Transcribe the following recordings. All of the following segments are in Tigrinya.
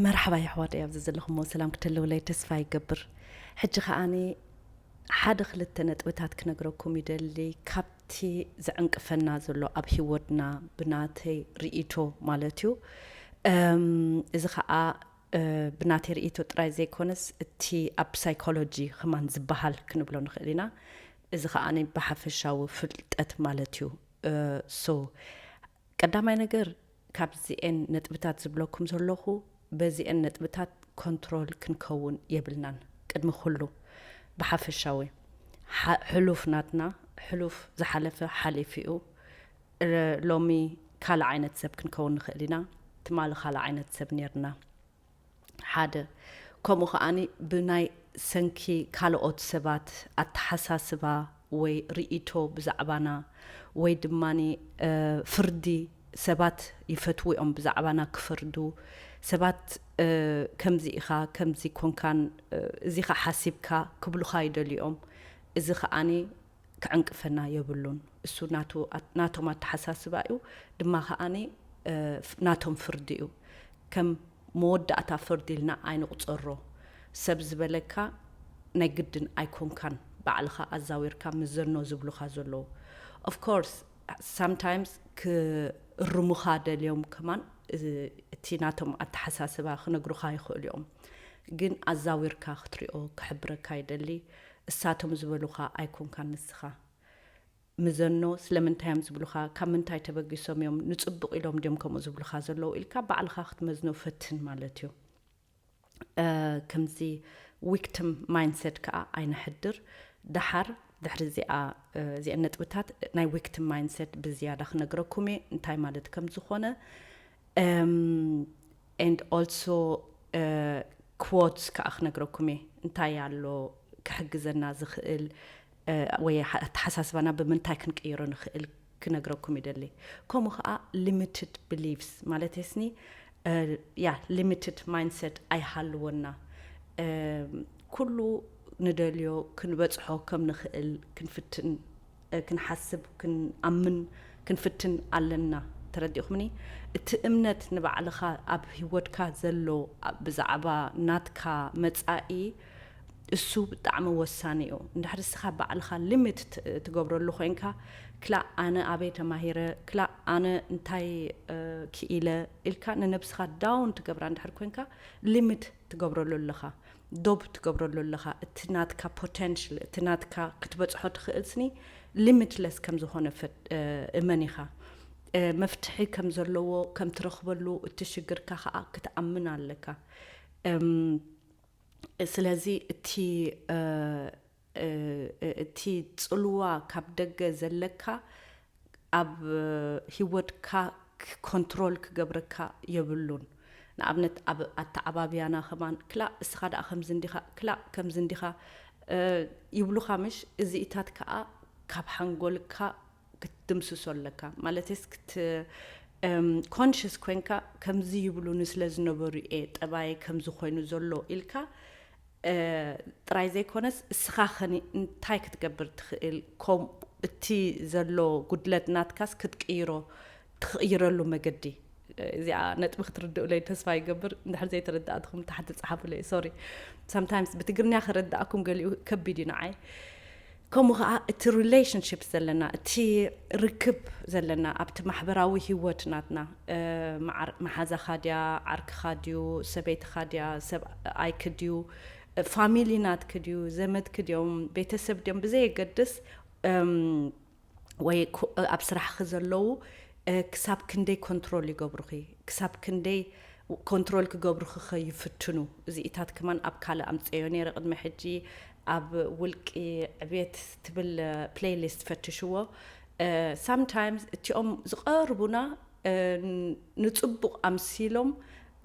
መርሓባ የሕዋተይ፣ ኣብዚ ዘለኹሞ ሰላም ክትህልውለይ ተስፋ ይገብር። ሕጂ ከኣኒ ሓደ ክልተ ነጥብታት ክነግረኩም ይደሊ፣ ካብቲ ዘዕንቅፈና ዘሎ ኣብ ህይወትና፣ ብናተይ ርእይቶ ማለት እዩ። እም፣ እዚ ኸኣ፣ እ፣ ብናተይ ርእይቶ ጥራይ ዘይኮነስ፣ እቲ ኣብ ሳይኮሎጂ ኸማን ዝበሃል ክንብሎ ንኽእል ኢና። እዚ ኸኣ ብሓፈሻዊ ፍልጠት ማለት እዩ። እ፣ so፣ ቀዳማይ ነገር፣ ካብዚኤን ነጥብታት ዝብለኩም ዘለኹ፣ በዚኤን ነጥብታት ኮንትሮል ክንከውን የብልናን። ቅድሚ ኩሉ፣ ብሓፈሻዊ፣ ሓ-፣ ሕሉፍ ናትና፣ ሕሉፍ ዝሓለፈ ሓሊፉ እዩ። እ፣ ሎሚ ካልእ ዓይነት ሰብ ክንከውን ንኽእል ኢና። ትማሊ ካልእ ዓይነት ሰብ ኔርና። ሓደ፣ ከምኡ ከኣኒ ብናይ ሰንኪ ካልኦት ሰባት ኣተሓሳስባ ወይ ርእይቶ ብዛዕባና፣ ወይ ድማኒ፣ እ፣ ፍርዲ፣ ሰባት ይፈትዉ እዮም ብዛዕባና ክፈርዱ። ሰባት፣ እ፣ ከምዚ ኢኻ፣ ከምዚ ኮንካን፣ እ፣ እዚ ኸ ሓሲብካ ክብሉኻ ይደልዩ እዮም። እዚ ከኣኒ ክዕንቅፈና የብሉን። እሱ ናቱ-፣ ናቶም ኣተሓሳስባ እዩ፣ ድማ ከኣኒ፣ እ፣ ፍ-፣ ናቶም ፍርዲ እዩ። ከም መወዳእታ ፍርዲ ኢልና ኣይንቑጸሮ። ሰብ ዝበለካ ናይ ግድን ኣይኮንካን፣ ባዕልኻ ኣዛዊርካ ምዘኖ ዝብሉኻ ዘለዉ። Of course፣ sometimes ክእርሙኻ ደልዮም ከማን፣ እ፣ እቲ ናቶም ኣተሓሳስባ ክነግሩኻ ይኽእሉ እዮም። ግን ኣዛዊርካ ክትሪኦ ክሕብረካ ይደሊ። እሳቶም ዝበሉኻ ኣይኮንካን ንስኻ። ምዘኖ፣ ስለምንታይ እዮም ዝብሉኻ፣ ካብ ምንታይ ተበጊሶም እዮም፣ ንጽቡቕ ኢሎም ድዮም ከምኡ ዝብሉኻ ዘለዉ ኢልካ ባዕልኻ ክትመዝኖ ፈትን ማለት እዩ። እ፣ ከምዚ ዊክቲም ማይንድሰት ከኣ ኣይነሕድር። ደሓር፣ ድሕሪ እዚኣ፣ እ፣ እዚአን ነጥብታት ናይ ዊክቲም ማይንድሰት ብዝያዳ ክነግረኩም እየ፣ እንታይ ማለት ከም ዝኾነ። እም፣ and also፣ እ፣ ክዎትስ ከኣ ክነግረኩም እየ፣ እንታይ ኣሎ ክሕግዘና ዝኽእል፣ እ፣ ወይ ሓ-፣ ኣተሓሳስባና ብምንታይ ክንቅይሮ ንኽእል ክነግረኩም ይደሊ። ከምኡ ኸኣ ሊሚትድ ቢሊፍስ፣ ማለት የስኒ፣ እ፣ ያ፣ ሊሚትድ ማይንድሰት ኣይሃልወና። እ፣ ኩሉ ንደልዮ ክንበጽሖ ከም ንኽእል ክንፍትን፣ እ፣ ክንሓስብ፣ ክንኣምን፣ ክንፍትን ኣለና። ተረዲእኹምኒ? እቲ እምነት ንባዕልኻ ኣብ ህይወትካ ዘሎ፣ ኣ-፣ ብዛዕባ ናትካ መጻኢ፣ እሱ ብጣዕሚ ወሳኒ እዩ። እንድሕር እስኻ ባዕልኻ ሊሚት ት-፣ ትገብረሉ ኮይንካ፣ ክላእ ኣነ ኣበይ ተማሂረ፣ ክላእ ኣነ እንታይ፣ እ፣ ክኢለ ኢልካ ንነብስኻ ዳውን ትገብራ እንድሕር ኮይንካ፣ ሊሚት ትገብረሉ ኣለኻ፣ ዶብ ትገብረሉ ኣለኻ። እቲ ናትካ ፖቴንሽል፣ እቲ ናትካ ክትበጽሖ ትኽእል ስኒ ሊሚትለስ ከም ዝኾነ ፈት-፣ እ፣ እመን ኢኻ። እ፣ መፍትሒ ከም ዘለዎ፣ ከም ትረኽበሉ፣ እቲ ሽግርካ ኸኣ ክትኣምን ኣለካ። እም፣ ስለዚ እቲ፣ እ፣ እ፣ እቲ ጽልዋ ካብ ደገ ዘለካ ኣብ፣ እ፣ ህይወትካ ክ-፣ ኮንትሮል ክገብረካ የብሉን። ንኣብነት ኣብ ኣተዓባብያና ከማን፣ ክላእ እስኻ ደኣ ከምዚ እንዲኻ፣ ክላእ ከምዚ እንዲኻ፣ እ፣ ይብሉኻ ምሽ? እዚኢታት ከኣ ካብ ሓንጎልካ ክትድምስሶ ኣለካ። ማለትስ ክት-፣ እም፣ ኮንሽስ ኮይንካ ከምዚ ይብሉኒ ስለ ዝነበሩ እየ ጠባየይ ከምዚ ኮይኑ ዘሎ ኢልካ፣ እ፣ ጥራይ ዘይኮነስ እስኻ ኸኒ እንታይ ክትገብር ትኽእል፣ ከም እቲ ዘሎ ጉድለት ናትካስ ክትቅይሮ፣ ትኽይረሉ መገዲ። እዚኣ ነጥቢ ክትርድኡለይ ተስፋ ይገብር። እንድሕር ዘይተረዳእትኹም ታሕቲ ጸሓፉለይ። ሶሪ። Sometimes ብትግርኛ ክረዳእኩም ገሊኡ ከቢድ እዩ ንዓይ። ከምኡ ኸኣ እቲ ሪሌሽንሺፕ ዘለና፣ እቲ ርክብ ዘለና ኣብቲ ማሕበራዊ ህይወት ናትና፣ እ፣ መዓር-፣ መሓዛኻ ድያ፣ ዓርክኻ ድዩ፣ ሰበይትኻ ድያ፣ ሰብኣይክ ድዩ፣ እ፣ ፋሚሊ ናትክ ድዩ፣ ዘመድክ ድዮም፣ ቤተሰብ ድዮም፣ ብዘየገድስ፣ እም፣ ወይ ኮ-፣ ኣብ ስራሕኺ ዘለዉ፣ እ፣ ክሳብ ክንደይ ኮንትሮል ይገብሩኺ? ክሳብ ክንደይ ኮንትሮል ክገብሩኺ ኸ ይፍትኑ? እዚኢታት ከማን ኣብ ካልእ ኣምጽኤዮ ነይረ ቅድሚ ሕጂ፣ ኣብ ውልቂ ዕቤት ትብል፣ እ፣ ፕሌይሊስት ፈትሽዎ። እ፣ ሳምታይምስ እቲኦም ዝቐርቡና፣ እ፣ ን-፣ ንጽቡቕ ኣምሲሎም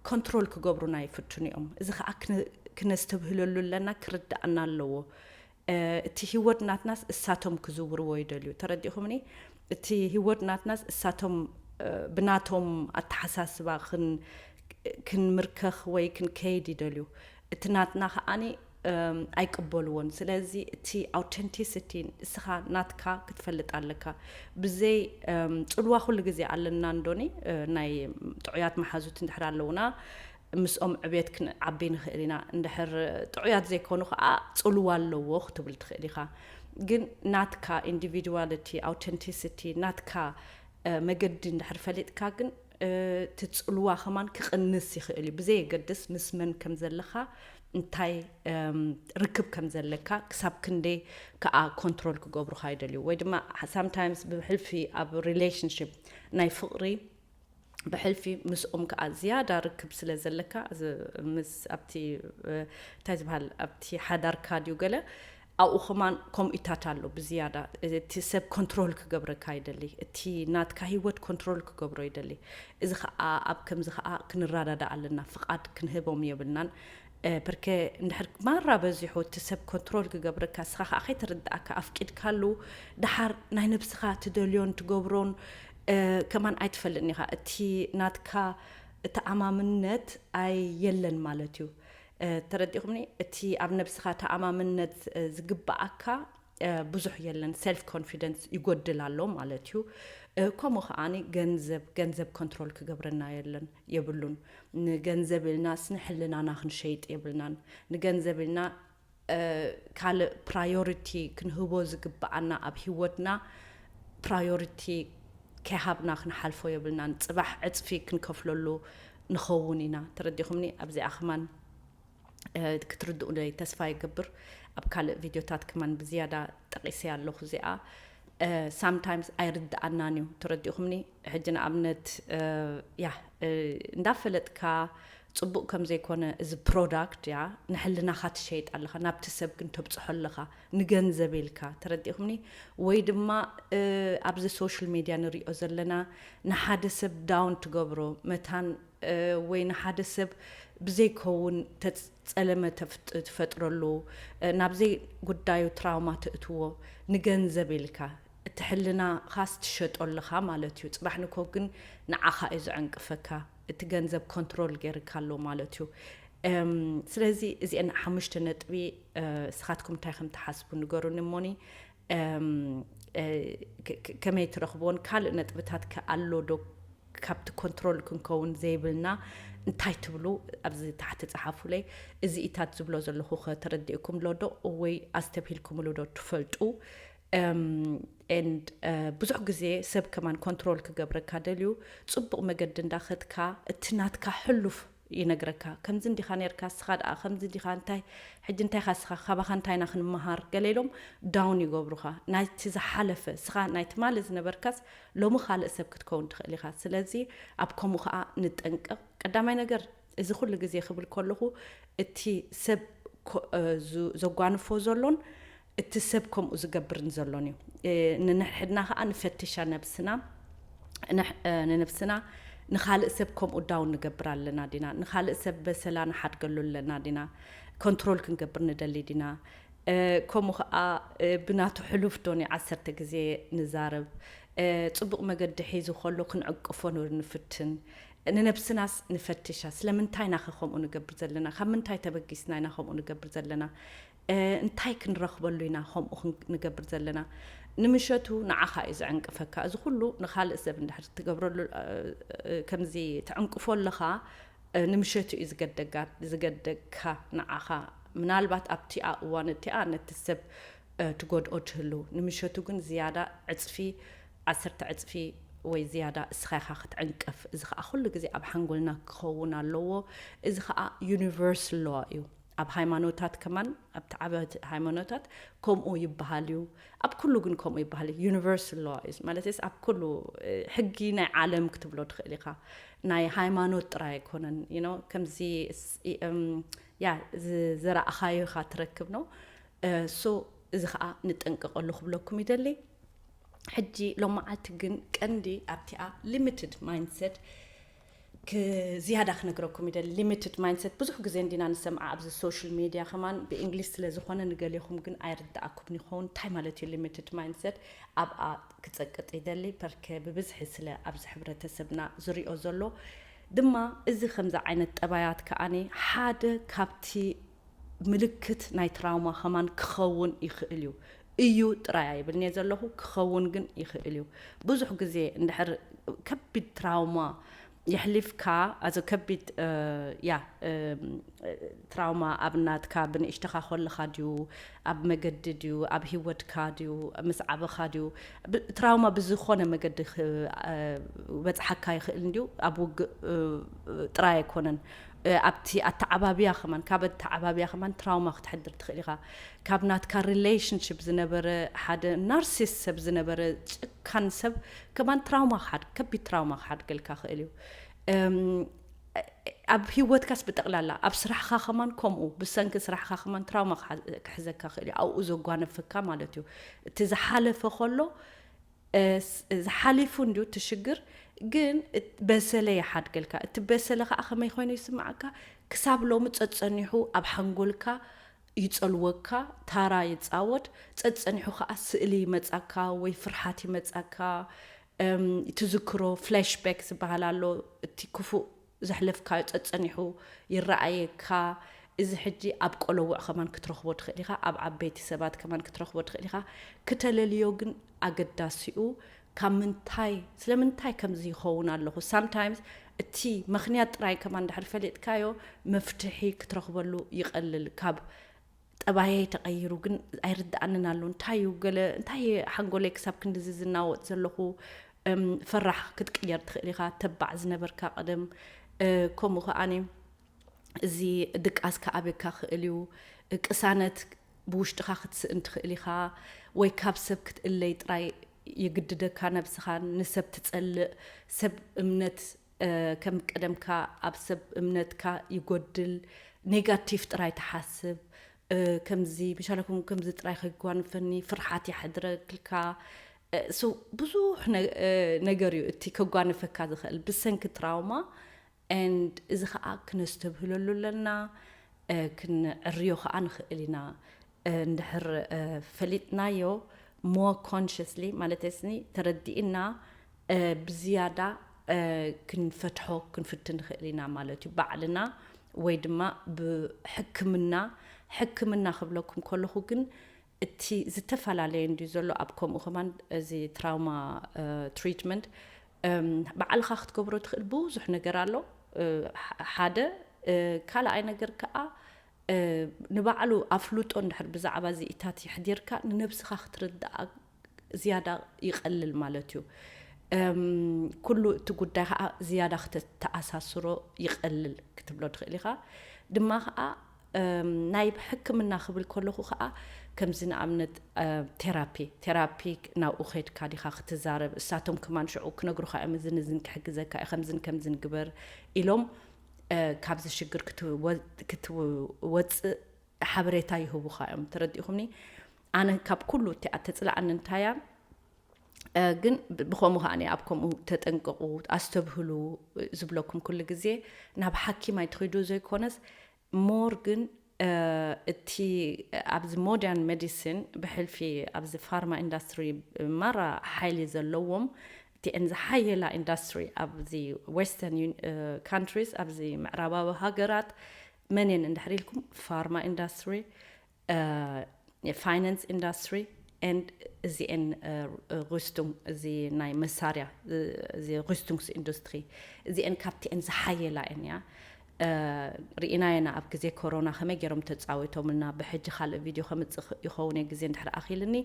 ኮንትሮል ክገብሩና ይፍትኑ እዮም። እዚ ኸኣ ክነ-፣ ክነስተብህለሉ ኣለና፣ ክርድኣና ኣለዎ። እ፣ እቲ ህይወት ናትናስ እሳቶም ክዝውርዎ ይደልዩ። ተረዲእኹምኒ? እቲ ህይወት ናትናስ እሳቶም፣ እ፣ ብናቶም ኣተሓሳስባ ክን-፣ ክንምርከኽ ወይ ክንከይድ ይደልዩ። እቲ ናትና ከኣኒ፣ እም፣ ኣይቅበልዎን። ስለዚ እቲ ኣውተንቲሲቲ እስኻ ናትካ ክትፈልጥ ኣለካ። ብዘይ፣ እም፣ ጽልዋ ኩሉ ግዜ ኣለና እንዶኒ፣ እ፣ ናይ ጥዑያት መሓዙት እንድሕር ኣለውና፣ ምስኦም ዕቤት ክንዓቢ ንኽእል ኢና። እንድሕር ጥዑያት ዘይኮኑ ከዓ ጽልዋ ኣለዎ ክትብል ትኽእል ኢኻ። ግን ናትካ ኢንዲቪድዋሊቲ፣ ኣውተንቲሲቲ፣ ናትካ መገዲ እንድሕር ፈሊጥካ ግን እቲ ጽልዋ ከማን ክቕንስ ይኽእል እዩ። ብዘየገድስ ምስ መን ከም ዘለኻ፣ እንታይ ርክብ ከም ዘለካ፣ ክሳብ ክንደይ ከዓ ኮንትሮል ክገብሩኻ ይደልዩ። ወይ ድማ ሳምታይምስ ብሕልፊ ኣብ ሪሌሽንሽፕ ናይ ፍቕሪ ብሕልፊ ምስኦም ከዓ ዝያዳ ርክብ ስለ ዘለካ፣ ምስ ኣብቲ እንታይ ዝበሃል ኣብቲ ሓዳርካ ድዩ ገለ ኣብኡ ከማን ከምኡታት ኣሎ ብዝያዳ። እቲ ሰብ ኮንትሮል ክገብረካ ይደሊ፣ እቲ ናትካ ህይወት ኮንትሮል ክገብሮ ይደሊ። እዚ ከዓ ኣብ ከምዚ ከዓ ክንረዳዳ ኣለና፣ ፍቓድ ክንህቦም የብልናን። ፕርከ እንድሕር ማራ በዚሑ እቲ ሰብ ኮንትሮል ክገብረካ፣ እስኻ ከዓ ከይተረዳእካ ኣፍቂድካሉ፣ ደሓር ናይ ነብስኻ ትደልዮን ትገብሮን ከማን ኣይትፈልጥን ኢኻ። እቲ ናትካ ተኣማምነት ኣይ የለን ማለት እዩ። ተረዲኹምኒ? እቲ ኣብ ነብስኻ ተኣማምነት ዝግብኣካ ብዙሕ የለን። ሰልፍ ኮንፊደንስ ይጎድል ኣሎ ማለት እዩ። ከምኡ ከዓኒ ገንዘብ ገንዘብ ኮንትሮል ክገብረና የለን የብሉን። ንገንዘብ ኢልና ስንሕልናና ክንሸይጥ የብልናን። ንገንዘብ ኢልና ካልእ ፕራዮሪቲ ክንህቦ ዝግብኣና ኣብ ህይወትና ፕራዮሪቲ ከይሃብና ክንሓልፎ የብልናን። ፅባሕ ዕፅፊ ክንከፍለሉ ንኸውን ኢና። ተረዲኹምኒ? ኣብዚኣ ከማን ክትርድኡለይ ተስፋ ይገብር። ኣብ ካልእ ቪድዮታት ከማን ብዝያዳ ጠቒሰያ ኣለኹ። እዚኣ ሳምታይምስ ኣይርድኣናን እዩ። ተረዲኹምኒ? ሕጂ ንኣብነት ያ እንዳፈለጥካ ፅቡቕ ከም ዘይኮነ እዚ ፕሮዳክት ያ ንሕልናኻ ትሸይጥ ኣለኻ፣ ናብቲ ሰብ ግን ተብፅሖ ኣለኻ ንገንዘብ ኢልካ። ተረዲኹምኒ? ወይ ድማ ኣብዚ ሶሻል ሚድያ ንሪኦ ዘለና ንሓደ ሰብ ዳውን ትገብሮ መታን ወይ ንሓደ ሰብ ብዘይከውን ተጸለመ ትፈጥረሉ፣ ናብ ዘይጉዳዩ ትራውማ ተእትዎ ንገንዘብ ኢልካ፣ እቲ ሕልናኻስ ትሸጦ ኣለኻ ማለት እዩ። ጽባሕ ንግሆ ግን ንዓኻ እዩ ዘዕንቅፈካ፣ እቲ ገንዘብ ኮንትሮል ገይርካ ኣሎ ማለት እዩ። ስለዚ እዚአን ሓሙሽተ ነጥቢ እስኻትኩም እንታይ ከም ትሓስቡ ንገሩኒ እሞኒ። ከመይ ትረኽብዎን ካልእ ነጥብታት ከ ኣሎ ዶ ካብቲ ኮንትሮል ክንከውን ዘይብልና እንታይ ትብሉ? ኣብዚ ታሕቲ ጸሓፉለይ። እዚ ኢታት ዝብሎ ዘለኹ ከ ተረዲእኩም ሎ ዶ ወይ ኣስተብሂልኩምሉ ዶ ትፈልጡ? And ብዙሕ ግዜ ሰብ ከማን ኮንትሮል ክገብረካ ደልዩ፣ ጽቡቕ መገዲ እንዳኸድካ እቲ ናትካ ሕሉፍ ይነግረካ። ከምዚ እንዲኻ ነርካ፣ እስኻ ደኣ ከምዚ እንዲኻ፣ እንታይ ሕጂ እንታይ ኢኻ እስኻ፣ ካባኻ እንታይ ኢና ክንመሃር ገለ ኢሎም ዳውን ይገብሩኻ። ናይቲ ዝሓለፈ እስኻ ናይ ትማሊ ዝነበርካስ ሎሚ ካልእ ሰብ ክትከውን ትኽእል ኢኻ። ስለዚ ኣብ ከምኡ ኸኣ ንጠንቀቕ። ቀዳማይ ነገር እዚ ኩሉ ግዜ ክብል ከለኹ እቲ ሰብ ዘጓንፎ ዘሎን እቲ ሰብ ከምኡ ዝገብርን ዘሎን እዩ። ንንሕድና ኸዓ ንፈትሻ ነብስና ንነብስና ንኻልእ ሰብ ከምኡ ዳውን ንገብር ኣለና ዲና? ንኻልእ ሰብ በሰላ ንሓድገሉ ኣለና ዲና? ኮንትሮል ክንገብር ንደሊ ዲና? ከምኡ ኸዓ ብናቱ ሕሉፍ ዶ ንዓሰርተ ግዜ ንዛረብ? ጽቡቕ መገዲ ሒዙ ከሎ ክንዕቅፎ ንፍትን። ንነብስናስ ንፈትሻ። ስለምንታይ ኢና ኸ ከምኡ ንገብር ዘለና? ካብ ምንታይ ተበጊስና ኢና ከምኡ ንገብር ዘለና? እንታይ ክንረኽበሉ ኢና ከምኡ ንገብር ዘለና? ንምሸቱ ንዓኻ እዩ ዘዕንቅፈካ። እዚ ኩሉ ንኻልእ ሰብ እንድሕር ትገብረሉ፣ ከምዚ ትዕንቅፎ ኣለኻ፣ ንምሸቱ እዩ ዝገደጋ-፣ ዝገደግካ ንዓኻ። ምናልባት ኣብቲኣ እዋን እቲኣ ነቲ ሰብ ትጎድኦ ትህሉ። ንምሸቱ ግን ዝያዳ ዕጽፊ፣ ዓሰርተ ዕጽፊ ወይ ዝያዳ እስኻ ኢኻ ክትዕንቅፍ። እዚ ኸኣ ኩሉ ግዜ ኣብ ሓንጎልና ክኸውን ኣለዎ። እዚ ኸኣ ዩኒቨርስ ሎዋ እዩ። ኣብ ሃይማኖታት ከማን፣ ኣብቲ ዓበይቲ ሃይማኖታት ከምኡ ይበሃል እዩ። ኣብ ኩሉ ግን ከምኡ ይበሃል እዩ። ዩኒቨርስ ሎዋ እዩ። ማለትስ ኣብ ኩሉ፣ ሕጊ ናይ ዓለም ክትብሎ ትኽእል ኢኻ። ናይ ሃይማኖት ጥራይ ኣይኮነን። You know፣ ከምዚ ስ-፣ ያ፣ ዝ-፣ ዘራእኻዮ ኢኻ ትረክብ ነው። ሶ እዚ ኸዓ ንጠንቀቐሉ ክብለኩም ይደሊ። ሕጂ ሎመዓልቲ ግን ቀንዲ ኣብቲኣ ሊሚትድ ማይንድሰት ዝያዳ ክነግረኩም ይደሊ። ሊሚትድ ማይንድሰት ብዙሕ ግዜ እንዲና ንሰምዓ ኣብዚ ሶሻል ሚድያ ከማን ብእንግሊሽ ስለ ዝኾነ ንገሌኹም ግን ኣይርድኣኩም ይኸውን። እንታይ ማለት እዩ ሊሚትድ ማይንድሰት? ኣብኣ ክጸቅጥ ይደሊ። ፐርከ ብብዝሒ ስለ ኣብዚ ሕብረተሰብና ዝሪኦ ዘሎ ድማ እዚ ከምዚ ዓይነት ጠባያት ከኣኒ ሓደ ካብቲ ምልክት ናይ ትራውማ ከማን ክኸውን ይኽእል እዩ። እዩ ጥራይ ኣይብልን እየ ዘለኹ፣ ክኸውን ግን ይኽእል እዩ። ብዙሕ ግዜ እንድሕር ከቢድ ትራውማ የሕሊፍካ ኣዞ ከቢድ ያ ትራውማ ኣብ ናትካ ብንእሽተኻ ከለኻ ድዩ፣ ኣብ መገዲ ድዩ፣ ኣብ ህይወትካ ድዩ፣ ምስ ዓበኻ ድዩ? ትራውማ ብዝኾነ መገዲ ክበፅሓካ ይኽእል እንድዩ። ኣብ ውግእ ጥራይ ኣይኮነን፣ ኣብቲ ኣተዓባብያ ከማን፣ ካብ ኣተዓባብያ ከማን ትራውማ ክትሕድር ትኽእል ኢኻ። ካብ ናትካ ሪሌሽንሽፕ ዝነበረ ሓደ ናርሲስት ሰብ ዝነበረ ጭካን ሰብ ከማን ትራውማ ክሓድ ከቢድ ትራውማ ክሓድገልካ ክእል እዩ። ኣብ ህይወትካስ ብጠቕላላ ኣብ ስራሕኻ ከማን ከምኡ ብሰንኪ ስራሕካ ከማን ትራውማ ክሕዘካ ክእል እዩ። ኣብኡ ዘጓነፈካ ማለት እዩ። እቲ ዝሓለፈ ከሎ ዝሓሊፉ እንድዩ እቲ ሽግር፣ ግን በሰለ ይሓድገልካ። እቲ በሰለ ከዓ ከመይ ኮይኑ ይስምዓካ? ክሳብ ሎሚ ጸጸኒሑ ኣብ ሓንጎልካ ይጸልወካ፣ ታራ ይጻወት። ጸጸኒሑ ከዓ ስእሊ ይመጻካ ወይ ፍርሓት ይመጻካ። ትዝክሮ ፍላሽባክ ዝበሃል ኣሎ። እቲ ክፉእ ዘሕለፍካዮ ጸጸኒሑ ይረኣየካ። እዚ ሕጂ ኣብ ቆለውዕ ከማን ክትረኽቦ ትኽእል ኢኻ፣ ኣብ ዓበይቲ ሰባት ከማን ክትረኽቦ ትኽእል ኢኻ። ክተለልዮ ግን ኣገዳሲኡ ካብ ምንታይ ስለምንታይ ከምዚ ይኸውን ኣለኹ ሳምታይምስ እቲ ምኽንያት ጥራይ ከማን እንድሕር ፈሊጥካዮ መፍትሒ ክትረኽበሉ ይቐልል። ካብ ጠባየይ ተቐይሩ ግን ኣይርድኣንን ኣሎ እንታይ እዩ ገለ እንታይ ሓንጎለይ ክሳብ ክንድዚ ዝናወጥ ዘለኹ ፈራሕ ክትቅየር ትኽእል ኢኻ። ተባዕ ዝነበርካ ቀደም ከምኡ ከዓኒ እዚ ድቃስ ክኣብካ ክእል እዩ። ቅሳነት ብውሽጥኻ ክትስእን ትኽእል ኢኻ ወይ ካብ ሰብ ክትእለይ ጥራይ ይግድደካ። ነብስኻ ንሰብ ትጸልእ ሰብ እምነት ከም ቀደምካ ኣብ ሰብ እምነትካ ይጎድል። ኔጋቲቭ ጥራይ ትሓስብ። ከምዚ ብሻለኩም ከምዚ ጥራይ ከጓንፈኒ ፍርሓት ይሓድረግልካ። ብዙሕ ነገር እዩ እቲ ከጓንፈካ ዝኽእል ብሰንኪ ትራውማ። And እዚ ከዓ ክነስተብህለሉ ኣለና። ክንዕርዮ ከዓ ንኽእል ኢና። እንድሕር ፈሊጥናዮ more consciously ማለት ስኒ ተረዲእና ብዝያዳ ክንፈትሖ ክንፍትን ንኽእል ኢና ማለት እዩ። ባዕልና ወይ ድማ ብሕክምና ሕክምና ክብለኩም ከለኹ ግን እቲ ዝተፈላለየ እንድዩ ዘሎ ኣብ ከምኡ ከማን እዚ ትራውማ ትሪትመንት ባዕልኻ ክትገብሮ ትኽእል ብዙሕ ነገር ኣሎ። ሓደ ካልኣይ ነገር ከዓ ንባዕሉ ኣፍልጦ እንድሕር ብዛዕባ እዚ ኢታት የሕዲርካ ንነብስኻ ክትርድኣ ዝያዳ ይቐልል ማለት እዩ። ኩሉ እቲ ጉዳይ ከዓ ዝያዳ ክተተኣሳስሮ ይቐልል ክትብሎ ትኽእል ኢኻ። ድማ ከዓ ናይ ሕክምና ክብል ከለኹ ከዓ ከምዚ ንኣብነት ቴራፒ ቴራፒ ናብኡ ከድካ ዲኻ ክትዛረብ እሳቶም ክማን ሽዑ ክነግሩካ እዮም እዝን እዝን ክሕግዘካ እዩ ከምዝን ከምዝን ግበር ኢሎም ካብዚ ሽግር ክትወፅእ ሓበሬታ ይህቡኻ እዮም። ተረዲእኹምኒ? ኣነ ካብ ኩሉ እቲኣ ተፅላኣኒ እንታያ ግን ብኸምኡ ከዓ ኣብ ከምኡ ተጠንቀቑ ኣስተብህሉ ዝብለኩም ኩሉ ግዜ ናብ ሓኪም ኣይትኸዱ ዘይኮነስ ሞር ግን እቲ ኣብዚ ሞደርን ሜዲሲን ብሕልፊ ኣብዚ ፋርማ ኢንዳስትሪ ማራ ሓይሊ ዘለዎም እቲአን ዝሓየላ ኢንዳስትሪ ኣብዚ ዌስተርን ካንትሪስ ኣብዚ ምዕራባዊ ሃገራት መንን እንድሕር ኢልኩም ፋርማ ኢንዳስትሪ ፋይናንስ ኢንዳስትሪ and እዚአን ሩስቱም እዚ ናይ መሳርያ እዚ ሩስቱምስ ኢንዱስትሪ እዚአን ካብቲአን ዝሓየላ እየን እያ ርኢናየና ኣብ ግዜ ኮሮና ከመይ ገይሮም ተፃዊቶምልና ብሕጂ ካልእ ቪድዮ ከምፅእ ይኸውን እየ ግዜ እንድሕር ኣኺልኒ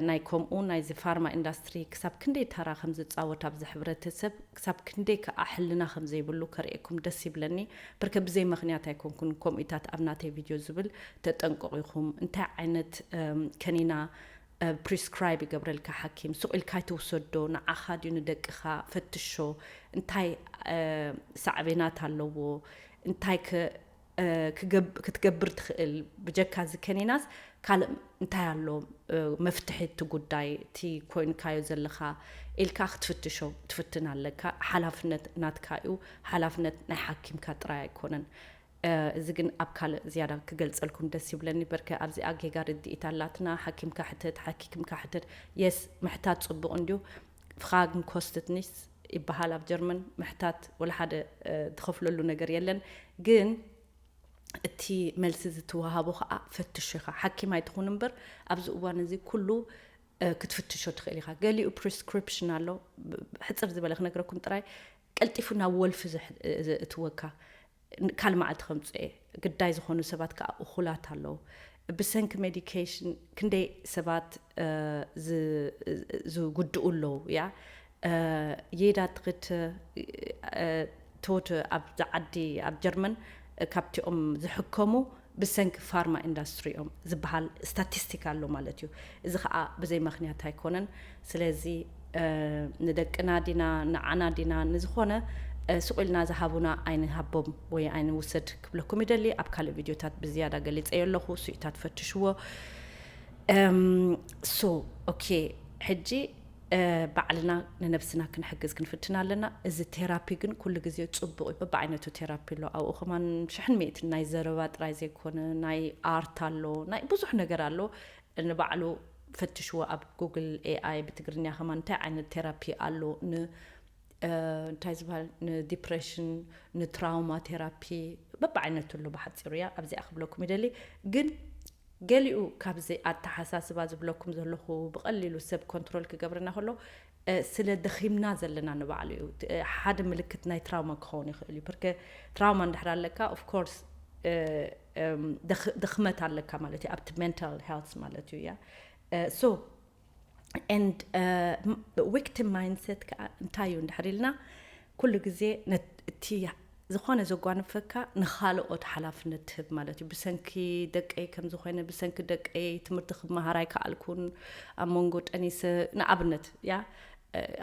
ናይ ከምኡ ናይዚ ፋርማ ኢንዳስትሪ ክሳብ ክንደይ ተራ ከም ዝፃወት ኣብዚ ሕብረተሰብ ክሳብ ክንደይ ከዓ ሕልና ከም ዘይብሉ ከርእየኩም ደስ ይብለኒ። ብርከ ብዘይ ምክንያት ኣይኮንኩን ከምኡታት ኣብ ናተይ ቪድዮ ዝብል ተጠንቀቑ ኢኹም። እንታይ ዓይነት ከኒና ፕሪስክራይብ ይገብረልካ ሓኪም ሱቕ ኢልካ ኣይትውሰዶ ንዓኻ ድዩ ንደቅኻ ፈትሾ እንታይ ሳዕቤናት ኣለዎ እንታይ ክትገብር ትኽእል ብጀካ እዚ ከኒናስ ካልእ እንታይ ኣሎ መፍትሒ እቲ ጉዳይ እቲ ኮይንካዮ ዘለኻ ኢልካ ክትፍትሾ ትፍትን ኣለካ ሓላፍነት ናትካ እዩ ሓላፍነት ናይ ሓኪምካ ጥራይ ኣይኮነን እዚ ግን ኣብ ካልእ ዝያዳ ክገልጸልኩም ደስ ይብለኒ በርከ ኣብዚኣ ጌጋ ርድኢት ኣላትና ሓኪምካ ሕተት ሓኪምካ ሕተት የስ ምሕታት ጽቡቕ እንድዩ ፍኻግን ኮስትት ኒስ ይበሃል ኣብ ጀርመን ምሕታት ወላ ሓደ ትኸፍለሉ ነገር የለን ግን እቲ መልሲ ዝትወሃቦ ከዓ ፈትሹ ኢኻ ሓኪም ኣይትኹን እምበር ኣብዚ እዋን እዚ ኩሉ ክትፍትሾ ትኽእል ኢኻ ገሊኡ ፕሪስክሪፕሽን ኣሎ ሕፅር ዝበለ ክነግረኩም ጥራይ ቀልጢፉ ናብ ወልፊ ዘእትወካ። ካልእ መዓልቲ ከምፅኦ እየ። ግዳይ ዝኾኑ ሰባት ከዓ እኹላት ኣለዉ። ብሰንኪ ሜዲኬሽን ክንደይ ሰባት ዝጉድኡ ኣለዉ እያ። የዳ ትኽት ቶት ኣብዚ ዓዲ ኣብ ጀርመን ካብቲኦም ዝሕከሙ ብሰንኪ ፋርማ ኢንዳስትሪ እዮም ዝበሃል ስታቲስቲክ ኣሎ ማለት እዩ። እዚ ከዓ ብዘይ ምኽንያት ኣይኮነን። ስለዚ ንደቅና ዲና ንዓና ዲና ንዝኾነ ስቕ ኢልና ዝሃቡና ኣይንሃቦም ወይ ኣይንውሰድ ክብለኩም ይደሊ። ኣብ ካልእ ቪድዮታት ብዝያዳ ገሊፀዮ ኣለኹ፣ ስኢታት ፈትሽዎ። ሶ ኦኬ፣ ሕጂ ባዕልና ንነብስና ክንሕግዝ ክንፍትን ኣለና። እዚ ቴራፒ ግን ኩሉ ግዜ ፅቡቕ እዩ። በብዓይነቱ ቴራፒ ኣሎ። ኣብኡ ከማን ሽሕን ሚእትን ናይ ዘረባ ጥራይ ዘይኮነ ናይ ኣርት ኣሎ፣ ናይ ብዙሕ ነገር ኣሎ። ንባዕሉ ፈትሽዎ ኣብ ጉግል ኤኣይ ብትግርኛ ከማን እንታይ ዓይነት ቴራፒ ኣሎ ን እንታይ ዝበሃል ንዲፕሬሽን ንትራውማ ቴራፒ በብዓይነቱ ኣሎ። ብሓፂሩ እያ ኣብዚኣ ክብለኩም ይደሊ። ግን ገሊኡ ካብዚ ኣተሓሳስባ ዝብለኩም ዘለኹ ብቐሊሉ ሰብ ኮንትሮል ክገብረና ከሎ ስለ ደኺምና ዘለና ንባዕሉ እዩ። ሓደ ምልክት ናይ ትራውማ ክኸውን ይኽእል እዩ። ብርከ ትራውማ እንድሕር ኣለካ ኦፍኮርስ ድኽመት ኣለካ ማለት እዩ ኣብቲ ሜንታል ሄልት ማለት እዩ እያ። ሶ ኤንድ ዊክቲም ማይንድሰት ከዓ እንታይ እዩ እንድሕር ኢልና ኩሉ ግዜ እቲ ዝኾነ ዘጓንፈካ ንኻልኦት ሓላፍነት ትህብ ማለት እዩ። ብሰንኪ ደቀይ ከምዚ ኮይነ፣ ብሰንኪ ደቀይ ትምህርቲ ክመሃር ኣይከኣልኩን፣ ኣብ መንጎ ጠኒሰ ንኣብነት እያ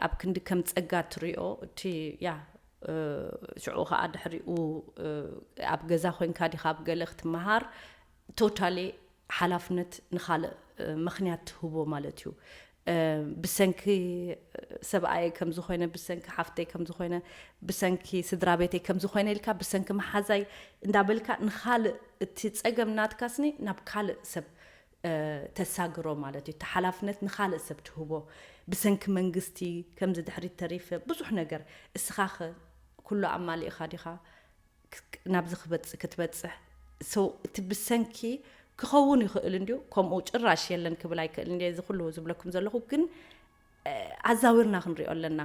ኣብ ክንዲ ከም ፀጋ ትሪኦ እቲ ያ ሽዑ ከዓ ድሕሪኡ ኣብ ገዛ ኮይንካ ዲኻ ኣብ ገለ ክትመሃር ቶታሊ ሓላፍነት ንኻልእ ምኽንያት ትህቦ ማለት እዩ። ብሰንኪ ሰብኣየ ከምዝኮይነ ብሰንኪ ሓፍተይ ከምዝኮይነ ብሰንኪ ስድራ ቤተይ ከምዝኮይነ ኢልካ ብሰንኪ መሓዛይ እንዳበልካ ንካልእ እቲ ፀገም ናትካስኒ ናብ ካልእ ሰብ ተሳግሮ ማለት እዩ። እቲ ሓላፍነት ንካልእ ሰብ ትህቦ። ብሰንኪ መንግስቲ ከምዚ ድሕሪት ተሪፈ ብዙሕ ነገር እስኻኸ ኩሉ ኣማሊእኻ ዲኻ ናብዚ ክትበፅሕ ሰው እቲ ብሰንኪ ክኸውን ይኽእል እንድዩ። ከምኡ ጭራሽ የለን ክብል ኣይክእል እንዲ እዚ ኩሉ ዝብለኩም ዘለኹ ግን ኣዛዊርና ክንሪኦ ኣለና።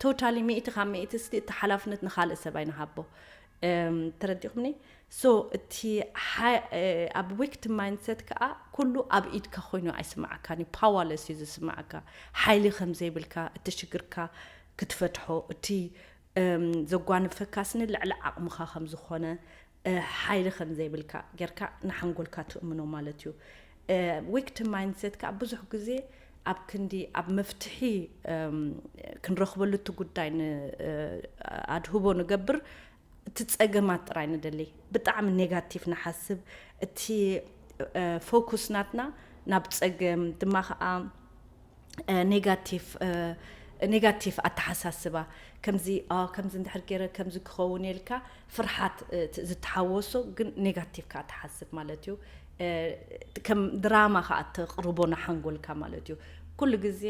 ቶታሊ ሚእቲ ካብ ሚእቲ ስቲ እቲ ሓላፍነት ንካልእ ሰብ ኣይንሃቦ። ተረዲኹምኒ? ሶ እቲ ኣብ ዊክቲ ማይንድሰት ከዓ ኩሉ ኣብ ኢድካ ኮይኑ ኣይስማዓካን እዩ። ፓዋለስ እዩ ዝስማዓካ። ሓይሊ ከም ዘይብልካ እቲ ሽግርካ ክትፈትሖ እቲ ዘጓንፈካ ስኒ ልዕሊ ዓቕምኻ ከም ዝኾነ ሓይሊ ከም ዘይብልካ ጌርካ ንሓንጎልካ ትእምኖ ማለት እዩ። ዊክቲ ማይንድሰት ከዓ ብዙሕ ግዜ ኣብ ክንዲ ኣብ መፍትሒ ክንረኽበሉ እቲ ጉዳይ ኣድህቦ ንገብር እቲ ፀገማት ጥራይ ንደሊ። ብጣዕሚ ኔጋቲቭ ንሓስብ። እቲ ፎኩስ ናትና ናብ ፀገም ድማ ከዓ ኔጋቲቭ ኔጋቲቭ ኣተሓሳስባ ከምዚ ከምዚ እንድሕር ገይረ ከምዚ ክኸውን የልካ ፍርሓት ዝተሓወሶ ግን ኔጋቲቭ ከዓ ትሓስብ ማለት እዩ። ከም ድራማ ከዓ ተቕርቦ ንሓንጎልካ ማለት እዩ። ኩሉ ግዜ